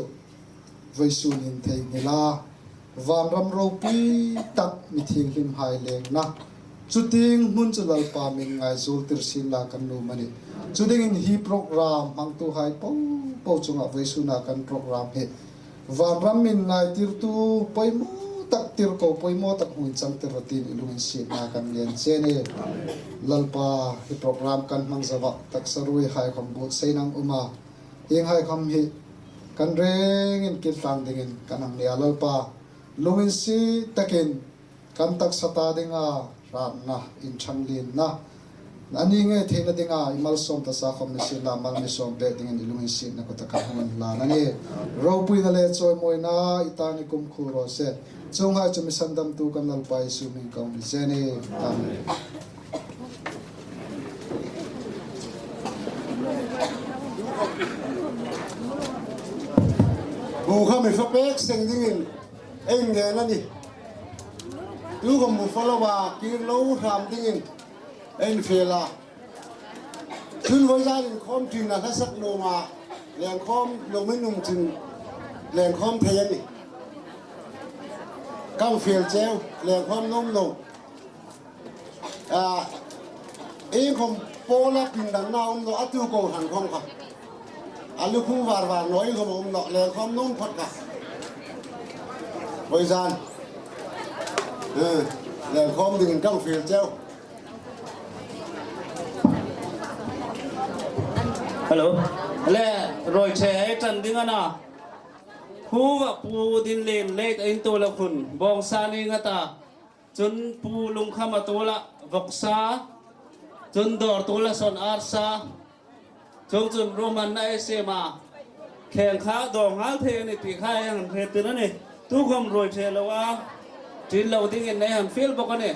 vawisun hin theinghil a, vanram ropui tak mi thienghlimhai lengna, chutieng hmun chu Lalpa, min ngaizultir sienla kan nuom a nih. Chu dingin hi program hmangtuhai po po chunga vawisuna kan program hi vanram min ngaitirtu poimaw tak, tirko poimaw tak hung inchangtir rawh tiin i lunginsietna kan ngen che a nih. Lalpa, hi program kan hmang zoa taksa ruoihai khom buotsaiin a um a, hienghai khom hi kan rengin kil tlang dingin kan hang ni a, Lalpa, lunginsiet takin kan taksa ta dinga hratna, inṭhanglienna a ni ngei theina dinga i malsawm ta sa khom ni sienla, mal mi sawm pek dingin i lunginsietna kuta kan hung inhlan a nih. Ropuina le chawimawina i ta ni kumkhuo raw se. Chuonghai chu mi sandamtu kan Lalpa Isu hmingin ka hung ni che a nih. Amen. Bu kha mi fa pek seng dingin ei ngen a nih. Tu khom bu fa loa kir lo hram dingin ei fiel a. Chun vawisun inkhawm ṭinna hla sak nuom a, lengkhawm nuom in um chin lengkhawm thei a nih. Kan fiel cheu, lengkhawm nuom nuom. A, iengkhom pola pindanna um naw a, tu kohran khom kha a lukhum var var naw, iengkhom um naw, lengkhawm nuom phawt kha. Vawisun, eh, lengkhawm dingin kan fiel cheu. Hello. Le, ruoi ṭhe ei ṭan ding a na. Khuo va Pu Dinlien late a intuol a khun, bawngsa ni nga ta. Chun Pu Lungkham a tuola vawksa, chun dawr tuola sawn arsa, chuongchun ruom hmanna ei siem a, kheng kha dawng nghal thei a nih ti kha ei hang hriettir a nih. Tu khom ruoi ṭhe loa ṭin lo dingin ei hang fiel bawk a nih.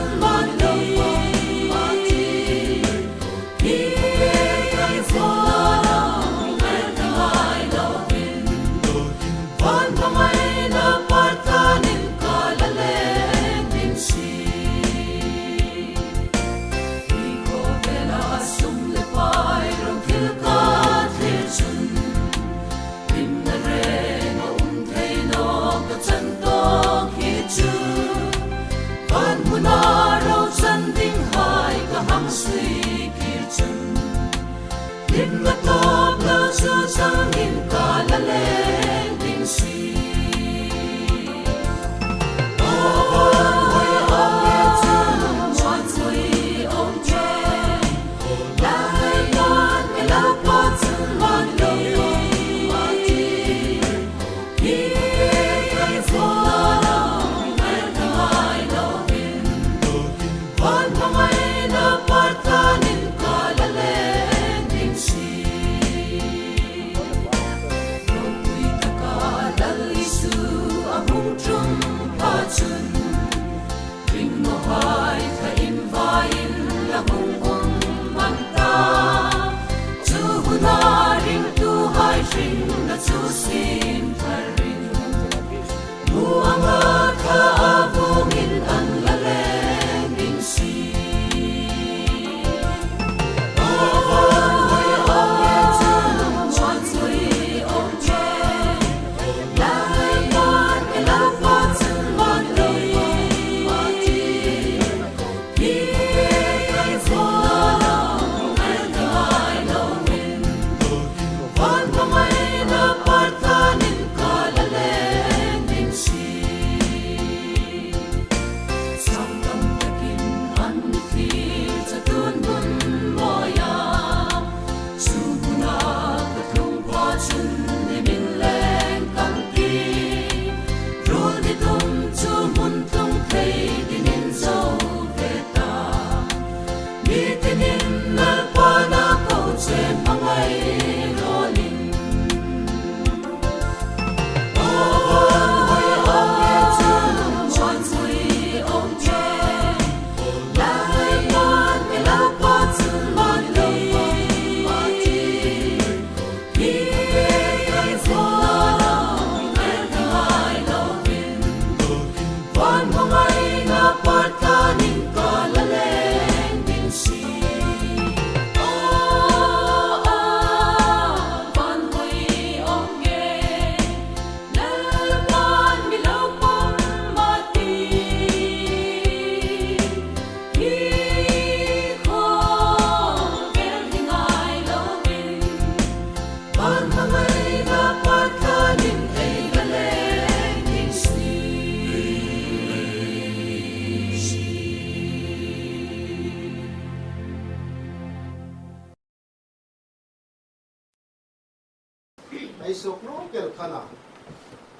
Ana,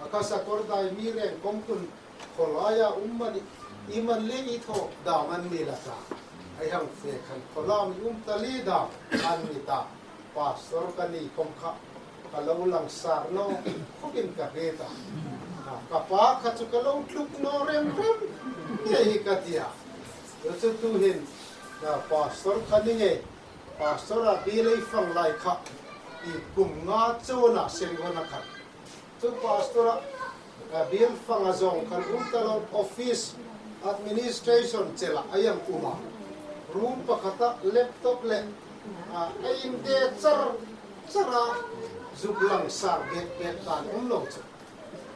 a ka Sakawrdai mi reng kawng khun khawlaia um mani, i man le i thaw dam an ni la ta. Ei hang fe khan khawla mi um ta le dam an ni ta. Pastor ka ni khawm kha ka lo langsar naw khawpin ka hre ta. A, ka pa kha chu ka lo tluk naw rem rem ngei ka ti a. Chu chu tuhin, a, pastor ka ni ngei. Pastor-a biel ei fang lai kha i kum nga chena Sengon-a khan. Chu pastor-a, a, biel fanga zawng khan um ta lo, office administration chela ei hang um a. Room pakhata laptop le, a, ei indek char chara zuk langsar bet bet kan um lo chu.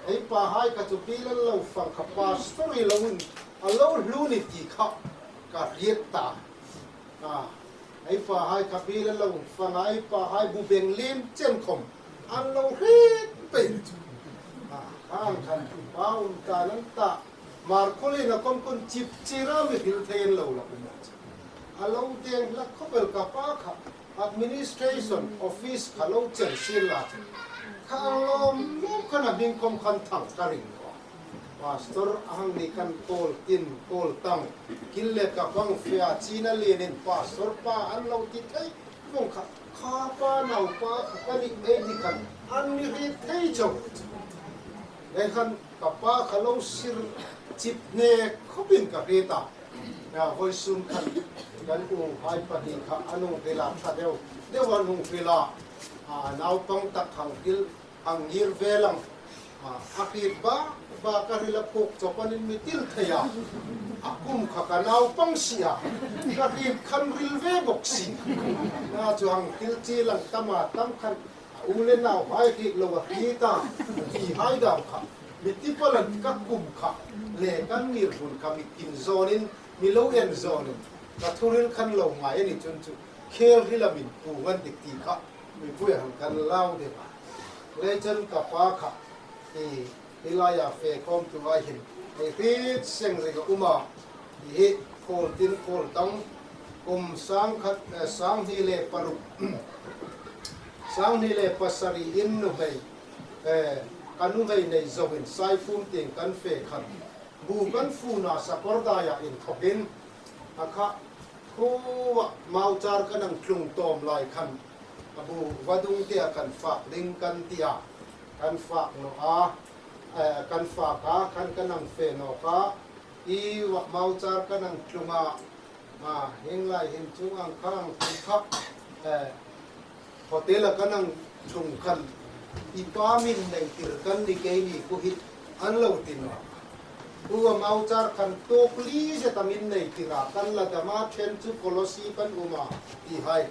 Ei pahai kha chu biel an lo fang kha pastor-i loin a lo hlu ni ti kha ka hriet ta. A, ei pahai kha biel an lo fang a, ei pahai bu beng lien chen khawm an lo hriet pei. A, hang khan pa um ta nan ta. Markhawlien-a kawng khun chip chira mi hril thei an lo la um a. A lo deng hlak khawp el ka pa kha administration office kha lo chen sien la. Kha a lawm lawm khan a hming khawm khan thang ka ring naw. Pastor a hang ni khan kawl tin, kawl tang, kil le ka bang fe a, china lienin pastor pa an lo ti thei vawng kha, kha pa nau pa kha ka ni ei ti khan an mi hriet thei chau. Ei khan ka pa kha lo sir chip hne khawpin ka hriet a. A, vawisun khan kan uhai pahni kha an hung hril a, ṭha deu deu an hung hril a. A, naupang tak hang hril hang ngir ve lang. A, a hriet ba ba ka hril a, puk chawpanin mi til thei a. A kum kha ka naupang si a. Ka hriet khan hril ve bawk si. A, chu hang til chi lang tam a tam khan a u le nauhai hriet lo a hriet a. Ti hai dam kha. Mi ti palan ka kum kha. Le kan ngir hun kha mi kin zawnin, mi lo en zawnin. Ka thuhril khan lo ngai a ni chun chu. Khel hrila min pu ngan dik ti kha. Mipui hang kan lau deu a. Leichun ka pa kha, i, i laia fe khawmtu ai hin, ei hriet seng ring a um a, i hi khawl tin khawl tang, kum sang khat, eh, sang hni le paruk, sang hni le pasari in nuhmei, eh, ka nuhmei nei zoin Saipum tieng kan fe khan, bu kan funa Sakawrdaia inthawkin, a kha, khuoa mauchar kan hang tlung tawm lai khan, a bu vadung tia kan fak ding kan ti a, kan fak naw a, eh, kan fak a, khan kan hang fe nawk a, i va mauchar kan hang tlung a, a, hieng lai hin chuong ang kha ang tlung kha, eh, hotel-a kan hang tlung khan, i pa min nei tir kan ni keini khu hi an lo ti naw. Khuoa mauchar khan tuok li zeta min nei tir a, kan la dam a, ṭhen chu Kolosi kan um a, ti hai.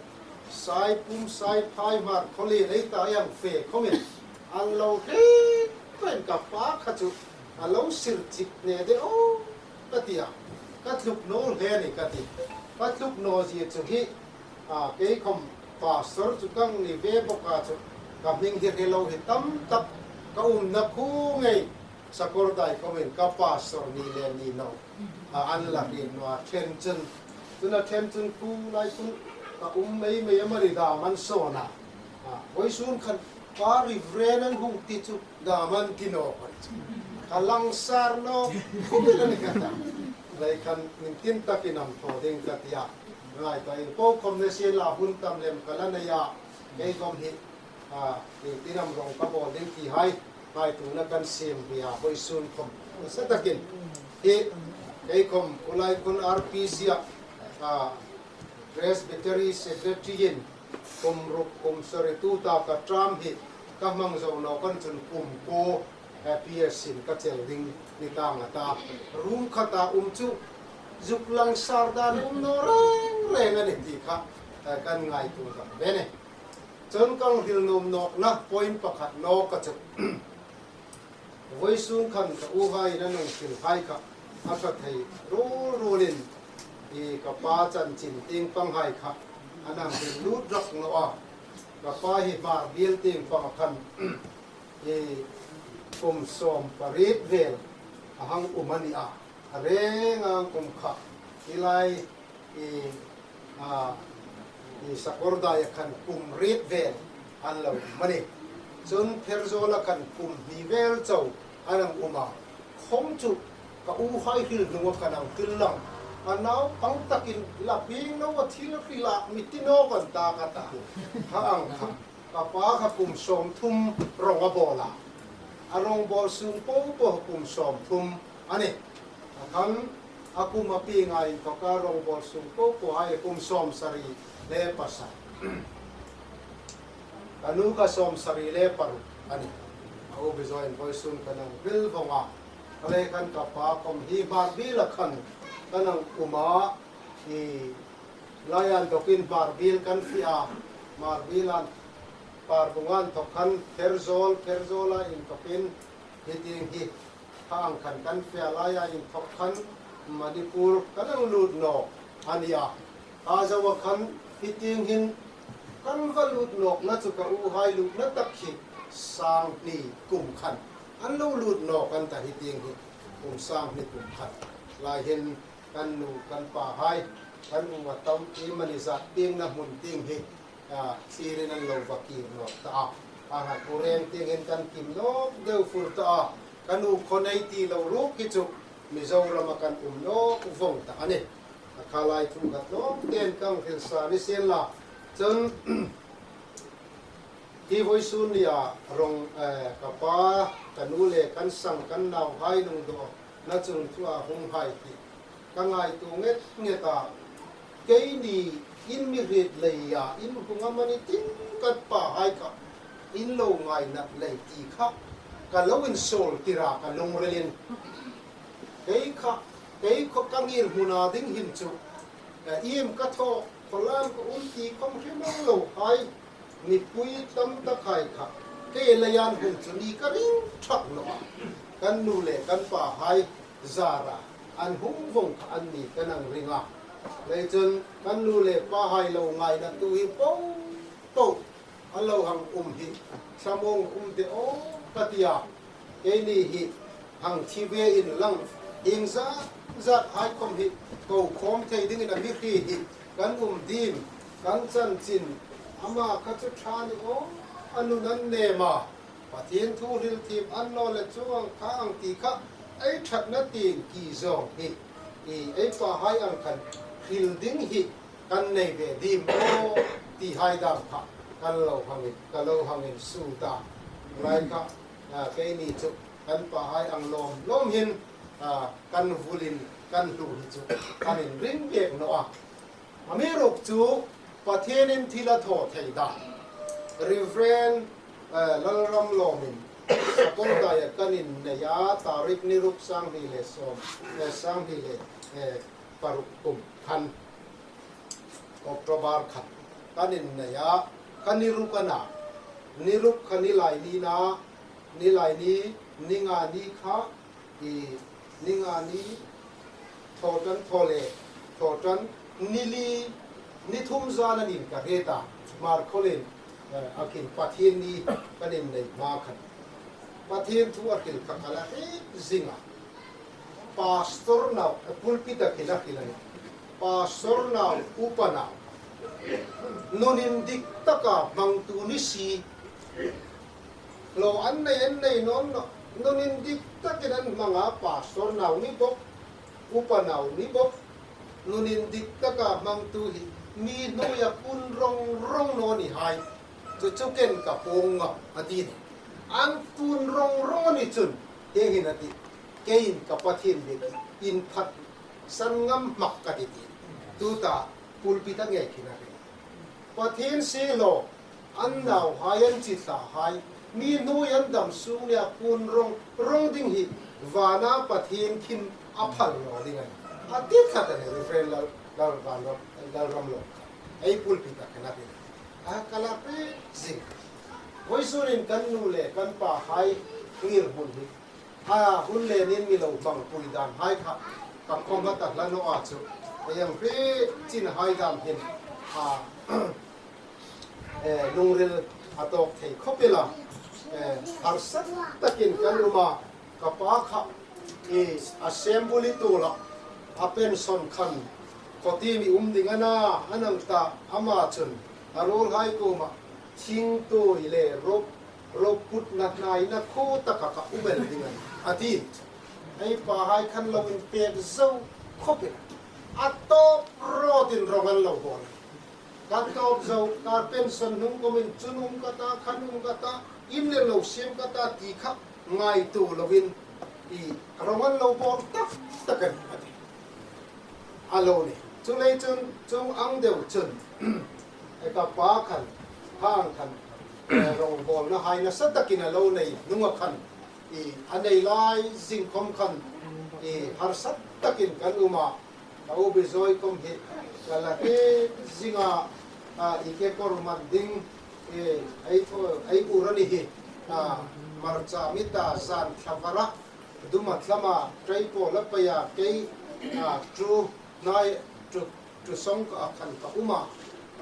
Saipum, Saiphai, Hmarkhawlien ei ta ei hang fe khawmin an lo hre pen ka pa kha chu a lo sir chip hne de aw ka ti a. Ka tluk naw hle ni ka ti. Ka tluk naw zie chu hi, a, kei khawm pastor chu ka ni ve bawk a chu ka hming hi hre lo hi tam tak ka umna khu ngei. Sakawrdai khawmin ka pastor ni le ni naw, a, an la hriet naw a, ṭhen chun, chun a ṭhen chun khu lai chun ka um mei mei a, mani dam an sawn a. A, vawisun khan ka Reverend an hung ti chu dam an ti naw khan chu. Ka langsar naw khawp el a ni ka ta. Lai khan min tin takin am thaw ding ka ti a. Ngai ta in po khawm ne si la hun tam lem ka la nei a. Kei khawm hi a, i, tin am rawng ka bawl ding ti hai, hai tuna kan siem hi a, vawisun khawm. Sa takin, i, kei khawm, u lai khun R P C a, a, Presbytery Secretary in, kum ruk, kum sari tuta ka term hi, ka hmang zo naw khan chun kum kuo, a, P S in ka chel ding ni tang a ta. Room khata um chu, zuk langsar dan um naw reng reng a ni ti kha, a, kan ngaituo dam ve ne. Chun kan hril nuom nawkna point pakhat nawk a chu. Vawisun khan ka uhaiin an hung hril hai kha a ṭha thei ruol ruolin, i, ka pa chanchin tieng pang hai kha an hang hril lut rak naw a. Ka pa hi Hmar biel tieng pang khan, i, kum sawm pariet vel a hang um a ni a. A reng ang kum kha, i lai, i, a, i Sakawrdai khan kum riet vel an lo um a nih. Chun Pherzawla khan kum hni vel chau an hang um a. Khawm chu ka uhai hril hnunga khan hang hril lang. A naupang takin la pieng loa thil hrila mi ti nawk an ta ka ta. Kha ang kha. Ka pa kha kum sawmthum rawng a bawl a. A rawngbawl sung po po kum sawmthum a nih. A khan a kum a pienga inthawka rawngbawl sung po po hai kum sawmsari le pasari. Ka nu kha sawmsari le paruk a nih. A u Bizaw in vawisun kan hang hril vawng a. A le khan ka pa khawm hi Hmarbiela khan kan hang um a. I laia inthawkin Hmarbiel kan fie a. Hmarbiela Parbunga inthawk khan Pherzawl, Pherzawla inthawkin hi tieng hi. Kha ang khan kan fie laia inthawk khan Manipur kan hang lut nawk a nih a. Kha zoa khan hi tieng hin kan va lut nawkna chu ka uhai lutna tak hi sanghni kum khan an lo lut nawk an ta hi tieng hi. Kum sanghni kum khan. Lai hin kan nu kan pahai kan u a tam i mani zat piengna hmun tieng hi a, thlirin an lo va kir nawk ta a. A hrat u reng tieng hin kan kim nawk deu fur ta a. Kan u khaw nei ti lo ruok hi chu Mizorama kan um nawk vawng ta a nih. A kha lai thu khat nawk ten kan hril sa ni sien la. Chun hi vawisun nia rawng, eh, ka pa, ka nu le kan sang kan nauhai lungdawna chung thua hung hai hi ka ngaituo nget nget a. Keini in mi hriet leia in hung a mani tin kan pahai kha in lo ngainat lei ti kha ka lo insawl tir a ka lungrilin. Kei kha, kei kha ka ngirhmuna ding hin chu, eh, iem ka thaw, khawlam ka um ti khawm hre mang lo hai. Mipui tam tak hai kha kei leia an hung chu ni ka ring thak naw a. Kan nu le kan pahai zara an hung vawng kha anni kan hang ring a. Leiin chun kan nu le pahai lo ngainatu hi po po a lo hang um hi thlamuong um de aw ka ti a. Keini hi hang thi ve inlang, hieng zat zat hai khawm hi ko khawm thei dingin a mi hri hi kan um dim, kan chanchin, ama kha chu ṭha ni aw, a nun an nem a, Pathien thu hril thiem an naw le chuong kha ang ti kha ei ṭhatna tieng ki zawng hi, i ei pahai ang khan hril ding hi kan nei ve dim aw, ti hai dam kha kan lo hangin, ka lo hangin su ta. Lai kha, a, keini chu kan pahai ang lawm lawm hin, a, kan vulin kan hlu hi chu kan inring bek naw a. Amiruokchu Pathienin thil a thaw thei dan. Reverend, eh, Lalramlawmin Sakawrdaiah kan innei a, tarik ni ruk sanghni le sawm, eh, sanghni le, eh, paruk kum khan. October khan kan innei a, kha ni ruk a na, ni ruk kha Nilaini na, Nilaini, ni nga ni kha, i, ni nga ni, Thawṭan, Thawle, Thawṭan, ni li, ni thum zan a nih ka hre ta, Hmarkhawlien, eh, a kin Pathienni kan innei hma khan. Pathien thu a hril kha ka la hre zing a. Pastor nau, a pulpit-a khin a hril a nih. Pastor nau, upa nau. Nun indik taka hmangtu ni si. Lo an nei, an nei nawn naw. Nun indik takin an hmang a, pastor nau ni bawk, upa nau ni bawk. Nun indik taka hmangtu hi mi hnuoia pun rawng rawng naw ni hai. Chu chu ken ka puong ngam a ti ni. An pun rawng rawng a ni chun, hieng hin a ti. Keiin ka Pathien biekin phat san ngam hmak ka ti ti. Tuta pulpit-a ngei khin a hril. Pathien si lo, an nauhai, an chithla hai, mi hnuoi an dam sung nia pun rawng rawng ding hi vana Pathien khin a phal naw ding a nih. A ti tlat a nih, Reverend Lal, Lal Van Ram, Lalramlaw. Ei pulpit-a khin a hril. A ka la hre zing. Vawisunin kan nu le kan pahai ngirhmun hi a hun le nin mi lo hmangpui dan hai kha ka khawm a ta hla naw a chu. Ei ang hre chin hai dam hin, a, eh, lungril a tawk thei khawp el a. Eh, harsa takin kan um a, ka pa kha, eh, assembly tuola a pension khan kawti mi um ding a na, a nang ta ama chun a ruolhai kuoma thingtui le ruk roputna hnaina khuo taka ka um el ding a nih, a ti. Ei pahai khan lo inpek zo khawp el. A tawp rawtin rawng an lo bawl. Ka tawp zo, ka pension hnung khawmin chun um ka ta, khan um ka ta, in le lo siem ka ta ti kha ngaituo lovin, i, rawng an lo bawl tak tak a nih, a ti. A lo ni. Chuleiin chun, chuong ang deu chun, e, ka pa khan, hang khan, e, rawngbawlna hai nasa takin a lo nei hnunga khan, i, a nei lai zing khawm khan, i, harsa takin kan um a, ka u Bijoy khawm hi, ka la hriet zing a, a, i kekawr man ding, e, ei, ei ur a ni hi, a, hmarcha mi ta zan thla vara, duma thlama, treipawl a peia, kei, a, tu, nai, tu, tu song ka khan ka um a,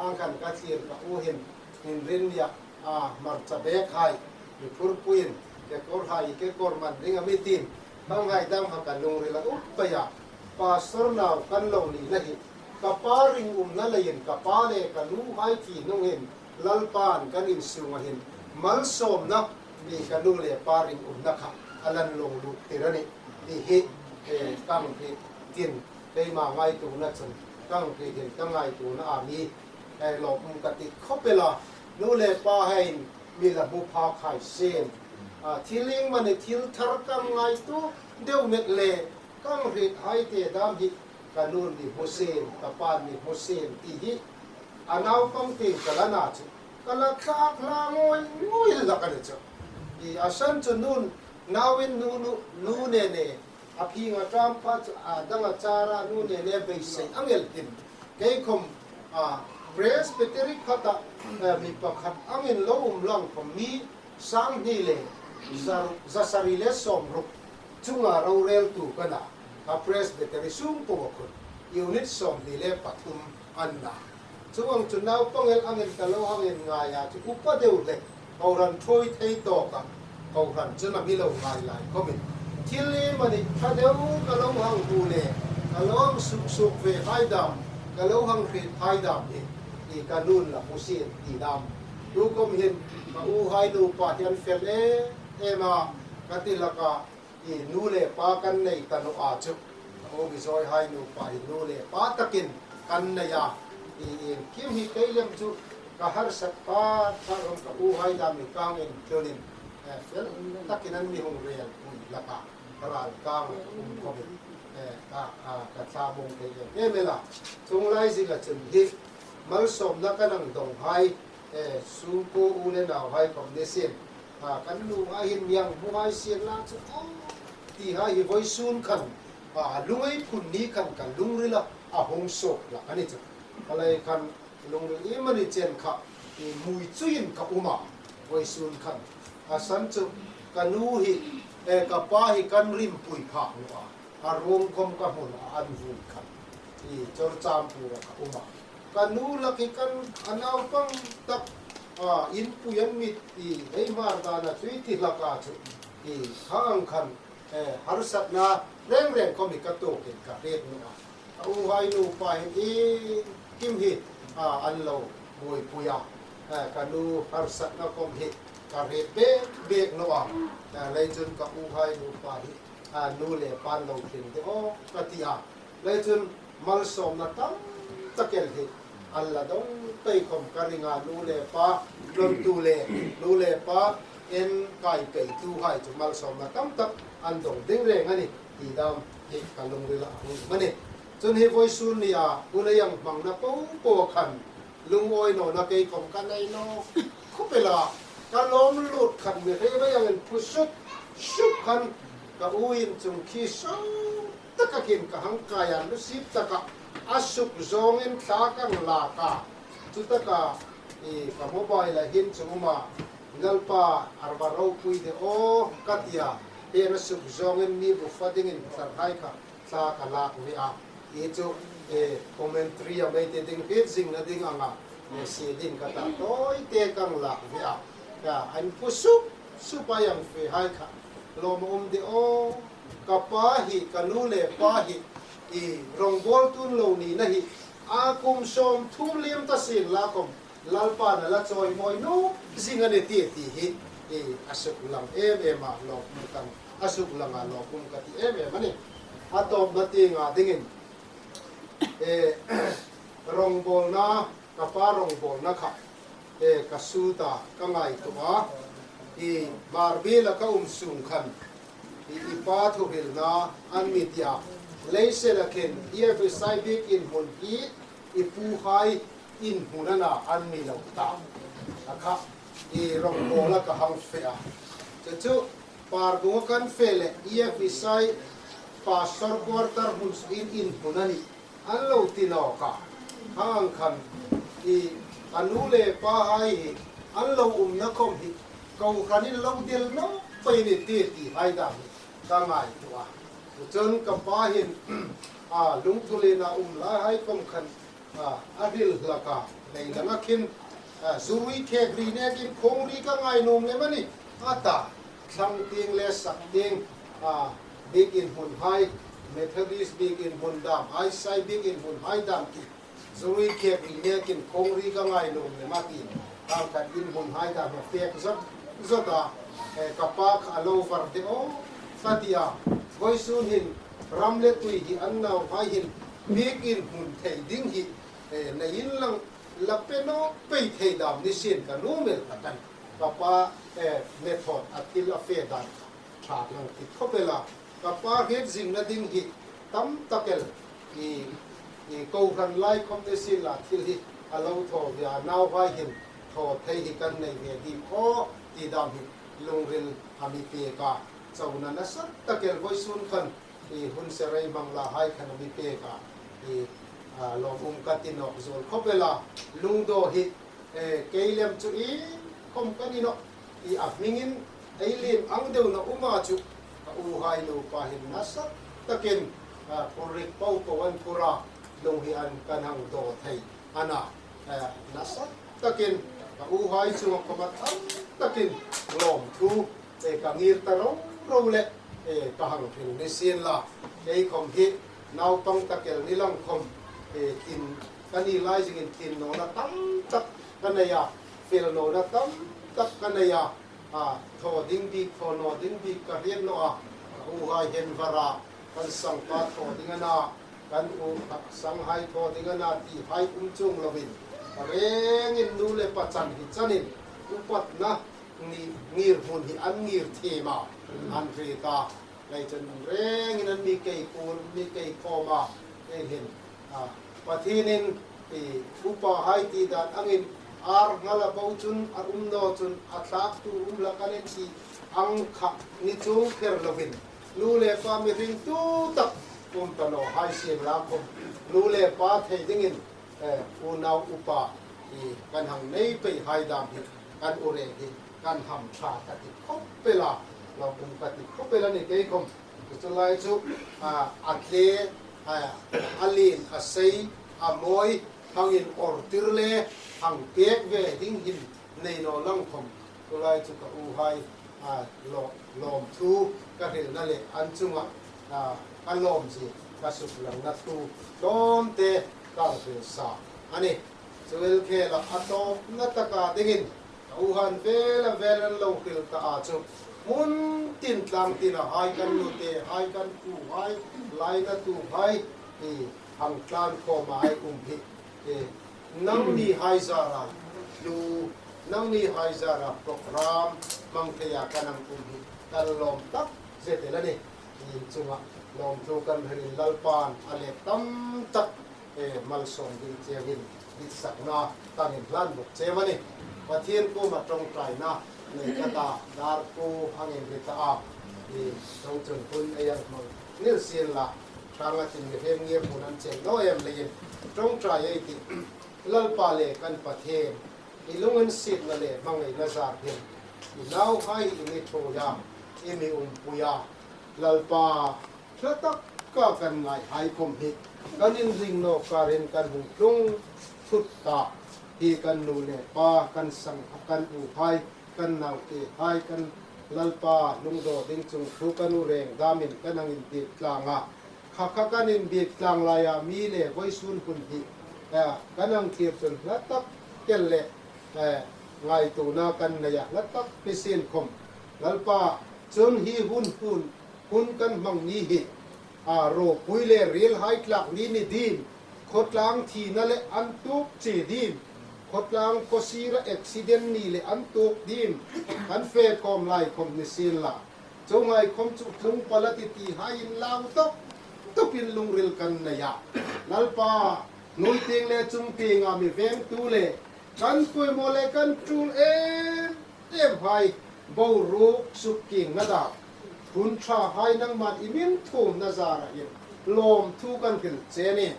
ang khan ka thlir ka u hin, inrinni a, a, hmarcha bag hai, mi phurpuiin, kekawr hai, kekawr man ding a mi tin, hang hai dam kha ka lungrila um peia, pastor nau kan lo nina hi, ka pa ringumna leiin, ka pa le ka nu hai thi hnungin, Lalpan kan insunga hin, malsawmna, mi ka nu le pa ringumna kha, a lan lo lut tir a nih, ti hi, e, ka hriet tin, keima ngaituona chun, ka hriet hin ka ngaituona a mi, e, lawmum ka ti khawp el a, nu le pa hai mi la hmu phak hai sien. A, thil ieng mani thil thar ka ngaituo deu met le, ka hriet hai te dam hi, ka nun mi hmu sien, ka pan mi hmu sien, ti hi, a naupang tieng ka la na chu, ka la thlak hla ngoi ngoi hlak a ni chu. I, a san chu nun, nauin nu, nu, nu ne ne, a phing a ṭam pha chu, a dang a chara nu ne ne beisei ang el hin. Kei khawm, a, Presbytery khata, e, mi pakhat angin lo um lang khawm mi sanghni le za, zasari le sawmruk chunga roreltu ka na, a Presbytery sung po khun unit sawmhni le pathum an na. Chuong chu naupang el angin ka lo hang inngai a, chu upa deu le, kohran thuoi thei tawka, kohran chun a mi lo ngai lai khawmin. Thil ieng mani ṭha deu ka lo hang hmu le, ka lo hang suk suk ve hai dam, ka lo hang hriet hai dam hi, i ka nun la hmu sien ti dam. Tu khawm hin, ka u hai nupa hi an fel em em a, ka ti hlak a, i nu le pa kan nei ta naw a chu. Ka u Bijoy hai nupa hi nu le pa takin kan nei a. I, i kim hi kei lem chu ka harsat pha, pha ram ka u hai dam mi kang en chunin, e, fel takin an mi hung rel pui hlak a. Ka ral kang um khawmin, e, ka, a, ka thlamuong thei em em el a. Chuong lai zinga chun hi malsawmna kan hang dong hai, e, sungkuo u le nau hai khawm ni sien. A, kan nuhai hin mi hang hmu hai sien la chu, aw, ti hai hi vawisun khan, a, a lungawi phun ni khan ka lungrila a hung suok hlak a ni chu. A lei khan lungril iemani chen kha, i, mui chuiin ka um a, vawisun khan. A san chu ka nu hi, e, ka pa hi kan rimpui phak naw a. A ruong khawm ka hmu naw a, an vui khan. I, Churachandpur-a ka um a. Ka nu lak hi kan, a naupang tak, a, inpui an mit, i, ei Hmar dana chu i ti hlak a chu, i, kha ang khan, e, harsatna reng reng khawm hi ka tuokin ka hriet naw a. Ka u hai nupa hin iengkim hi, a, an lo buoipui a. E, ka nu harsatna khawm hi ka hriet bek bek naw a. E, lei chun ka u hai nupa hi, a, nu le pa'n lo hring de aw ka ti a. Lei chun malsawmna tam tak el hi an la dong pei khawm ka ring a, nu le pa, tlawmtu le nu le pa, en kai peitu hai chu malsawmna tam tak an dong ding reng a nih ti dam hi ka lungrila a hung um a nih. Chun hi vawisun nia hun ei hmangna po po khan lungawi nawna kei khawm ka nei naw khawp el a, ka lawm lut khan mi hre mai angin phu suk suk khan ka uin chung khi suk taka khin ka hang kai a, lu sip taka a suk zawngin thla ka lak a, chu taka, i, ka mobile-a hin chu um a, Lalpa, a va ropui de aw ka ti a, hi a suk zawngin mi bu fa dingin tlar hai kha thla ka lak ve a. Hi chu, e, commentary-a mei te ding, hriet zingna ding anga, e, sie ding ka ta, tawi te ka lak ve a. Ka an phu suk suk a, hang fe hai kha lawm a um de aw. Ka pa hi, ka nu le pa hi, i, rawngbawltu an lo nina hi, a kum sawmthum liem ta sien la khawm, Lalpa'n a la chawimawi nuom zing a nih ti, ti hi, i a suklang em em a lawmum kan, a suklanga lawmum ka ti em em a nih. A tawpna tienga dingin, e, rongbawlna, ka pa rongbawlna kha, e, ka suta, ka ngaituo a, i Hmarbiela ka um sung khan, i, i pa thuhrilna an mi tia, leisela khin, i Efesai biekin hmun hi, i puhai inhmun a na an mi lo ta. A kha, i rongbawla ka hang fe a. Chu chu, Parbunga kan fe le, i Efesai pastor quarter hmun in inhmun a nih. An lo ti nawk a. Hang khan, i a nu le pahai hi, an lo umna khom hi, kohranin lo dil nawk pei ni ti, ti hai dam hi, ka ngaituo a. Chun ka pa hin, a, Lungthulien a um lai hai khom khan, a, a hril hlak a, lei langa khin, a, zuri khek ri nekin khawngri ka ngai nuom lem a nih, a ta, thlang tieng le sak tieng, a, biekin hmun hai, Methodist biekin hmun dam, Aisai biekin hmun hai dam ti, zuri khek ri nekin khawngri ka ngai nuom lem a ti, hang khan inhmun hai dam a pek zot zot a, e, ka pa kha a lo var de aw, ka ti a, vawisun hin ram le tui hi an nauhai hin biekin hmun thei ding hi, e, nei inlang la pe nawk pei thei dam ni sien ka nuom el ka tan. Ka pa, e, method a thil a fe dan ṭha nang ti khop el a. Ka pa hriet zingna ding hi tam tak el i, i kohran lai khom ni sien la thil hi a lo thaw ve a, nauhai hin thaw thei hi kan nei ve dim aw ti dam hi lungril a mi pek a. Chona nasa tak el vawisun khan i hun se rei hmang la hai khan a mi pek a, i, a, lawmum ka ti nawk zuol khop el a, lungdaw hi, e, kei lem chu i khom ka ni nawh, i a hmingin ei lien ang deu na um a chu, ka uhai nupa hin nasa takin, a, phurrik po po an phur a, lung hi an kan hang daw thei a na, e, nasa takin ka uhai chunga khom a tam takin lawmthu, e, ka ngir ta ro ro le, e, ka hang hril ni sien la. Kei khom hi naupang tak el ni lang khom, e, tin ka ni lai zingin tin nawna tam tak ka nei a, fel nawna tam tak ka nei a, a, thaw ding bik, thaw naw ding bik ka hriet naw a, ka uhai hen var a, kan sangpa thaw ding a na, kan u, sanghai thaw ding a na ti hai um chuong lovin, rengin nu le pa chan hi chanin, upatna ni, ngirhmun hi an ngir thiem a, an hriet a, lei chun rengin an mi kei kul, mi kei khawm a, kei hin, a, Pathienin, i, upa hai ti dan angin ar nghal a bo chun a um naw chun a thlaktu um hlak a nih ti ang kha ni chuong kher lovin, nu le pa mi hringtu tak um ta naw hai sien la khom, nu le pa thei dingin, e, unau upa, i, kan hang nei pei hai dam hi, kan u reng hi, kan hamṭha ka ti khop el a, lawmum ka ti khop el a nih kei khom. Chu lai chu, a, a tle, a, a lien, a sei, a mawi, hang inawrtir le, hang pek ve ding hin nei naw lang khom. Chu lai chu ka uhai, a, law, lawmthu ka hrilna le an chunga, a, ka lawmzie, ka suklangna thu tlawmte ka hril sa a nih. Chu el khela a tawpna taka dingin, ka uhan vel a vel an lo hril ta a chu, hmun tin tlang tina hai kan nute hai, kan pu hai, lainatu hai, i, hang tlan khawma ei um hi, e, nangni hai zara hlu, nangni hai zara program hmang theia kan hang um hi kan lawm tak zet el a nih. Inchunga lawmthu kan hrilin Lalpan a let tam tak, e, malsawm ding chiengin ditsakna kan inhlan bawk che a nih. Pathien kuoma ṭawngṭaina nei ka ta, dar kuo hang inri ta a, i, ṭawng chun hun ei hang hmang nil sien la, ṭhang a tin mihriem ngirhmun an cheng naw em leiin ṭawngṭai ei tih. Lalpa le kan Pathien, i lunginsietna le hmangaina zar hin i nauhai i mi ṭhuoi a, i mi umpui a. Lalpa, hla taka kan ngaihai khom hi kan inring nawk karin kan hung tlung thut ta. Hi kan nu le pa, kan sang, kan uhai, kan nautehai, kan Lalpa lungdaw ding chungthu kan u reng damin kan hang inbiek tlang a. Kha kha kan inbiek tlang laia mi le vawisun hun hi, eh, kan hang thlir chun hla tak kel le, eh, ngaituona kan nei a, hla tak ni sien khom. Lalpa, chun hi hun hun, hun kan hmang ni hi, a, ropui le ril hai tlak ni ni ding, khawtlang thina le an tuok chi ding, khawtlang khawsira accident ni le an tuok ding, kan fe khom lai khom ni sien la. Chu ngai khom chu tlung pal a tih ti hai inlau tawp tawpin lungril kan nei a. Lalpa, hnuoi tieng le chung tienga mi vengtu le kan poimaw le kan tul em em hai boruok suk kingna dam, hun ṭha hai nangman i mi thuomna zara hin lawmthu kan hril che a nih.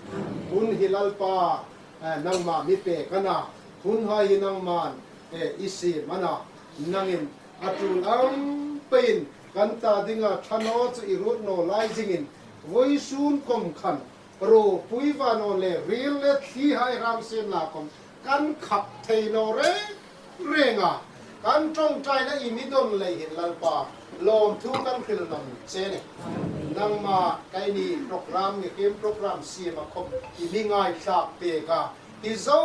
Hun hi Lalpa, eh, nangma mi pek a na, hun hai hi nangman, eh, i siem a na, nangin a tul ang peiin kan ta dinga ṭha naw chu i ruot naw lai zingin, vawisun khom khan ropui vanawn le ril le thli hai hram sien la khom kan khap thei naw reng reng a, kan ṭawngṭaina i mi don lei hin Lalpa, lawmthu kan hril nawk che a nih. Nangma keini program, mihriem program siema khom i mi ngaithlak pek a, hi zo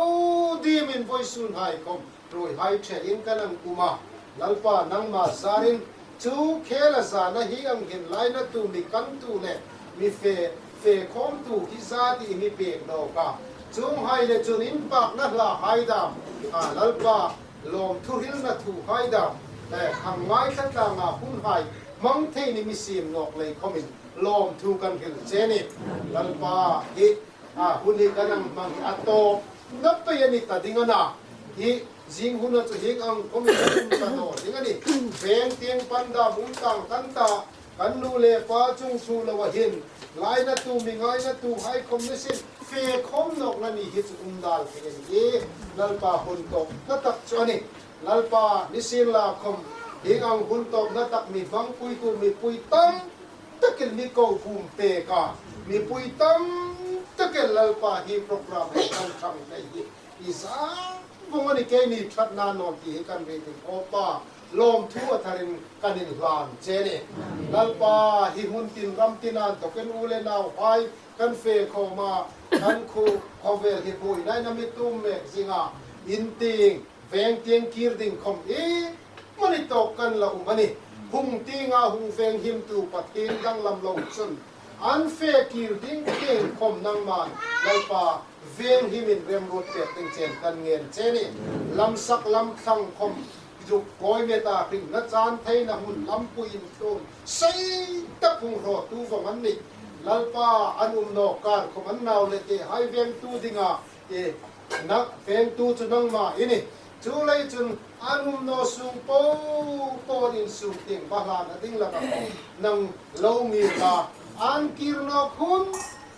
dingin vawisun hai khom ruoi hai ṭhein kan hang um a. Lalpa, nangma zarin chu khela zana hi ang hin lainatu, mi kantu le mi fe, fe khawmtu hi zat i mi pek nawk a. Chuong hai le chun inpakna hla hai dam, a, Lalpa, lawmthu hrilna thu hai dam, eh, khang ngaithlak tlanga hun hai hmang thei ni mi siem nawk lei khomin lawmthu kan hril che a nih. Lalpa, hi a, hun hi kan hang hmang hi a tawpna pei a ni ta ding a na. Hi zing huna chu hieng ang khomin kan um ta naw ding a nih. Veng tieng pan dam um tang kan ta, kan nu le pa chung thu loa hin lainatu, mi ngainatu hai khom ni sien fe khom nawkna ni hi chu um dal thei a nih. Lalpa, hun tawpna tak chu a nih. Lalpa, ni sien la khom hieng ang hun tawpna tak mi hmangpuitu mipui tam takin mi ko bum pek a, mipui tam takin Lalpa, hi program hi kan ṭhang thei hi i zat vong a nih, keini ṭhatna naw ti hi kan hriet ding. Aw Pa, lawmthu a tharin kan inhlan che a nih. Lalpa, hi hmun tin ram tina inthawkin u le nau hai kan fe khom a, kan khuo khawvel hi buoina a mi tum mek zing a, in tieng veng tieng kir ding khom iemani tawk kan la um a nih. Hung tienga hung venghimtu Pathien danglam lo chun an fe kir ding tieng khom nangman Lalpa, venghimin remruot pek ding chen kan ngen che a nih. Lamsak lamthlang khom zuk kawi met a, hringna chan theina hmun lampui inthuom sei tak hung hrawtu vong an nih. Lalpa, an um nawk kar khom an nau le tehai vengtu dinga, e, na vengtu chu nangma i nih. Chuleiin chun an um naw sung po po in sung tieng ba hlan a ding laka nang lo mi la, an kir nawk hun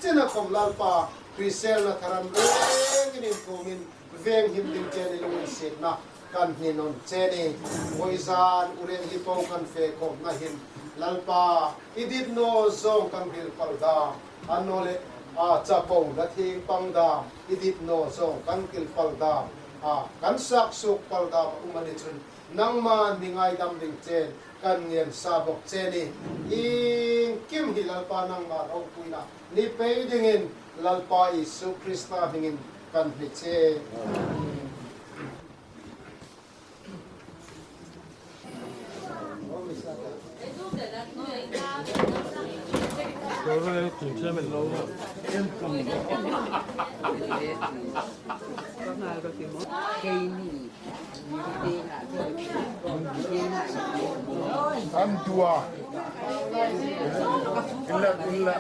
chena khom Lalpa, hriselna tharan rengin inthuomin venghim ding chen i lunginsietna kan hni nawn che a nih. Vawizan u reng hi po kan fe khomna hin Lalpa, i dit naw zawng kan hril pal dam, annawleh, a, chapona thieng pang dam, i dit naw zawng kan hril pal dam, a, kan sak suok pal dam a um a ni chun nangman mi ngaidam ding chen kan ngen sa bawk che a nih. Iengkim hi Lalpa, nangma ropuina ni pei dingin Lalpa Isu Krista hmingin kan hni che. An tua. Illa, illa.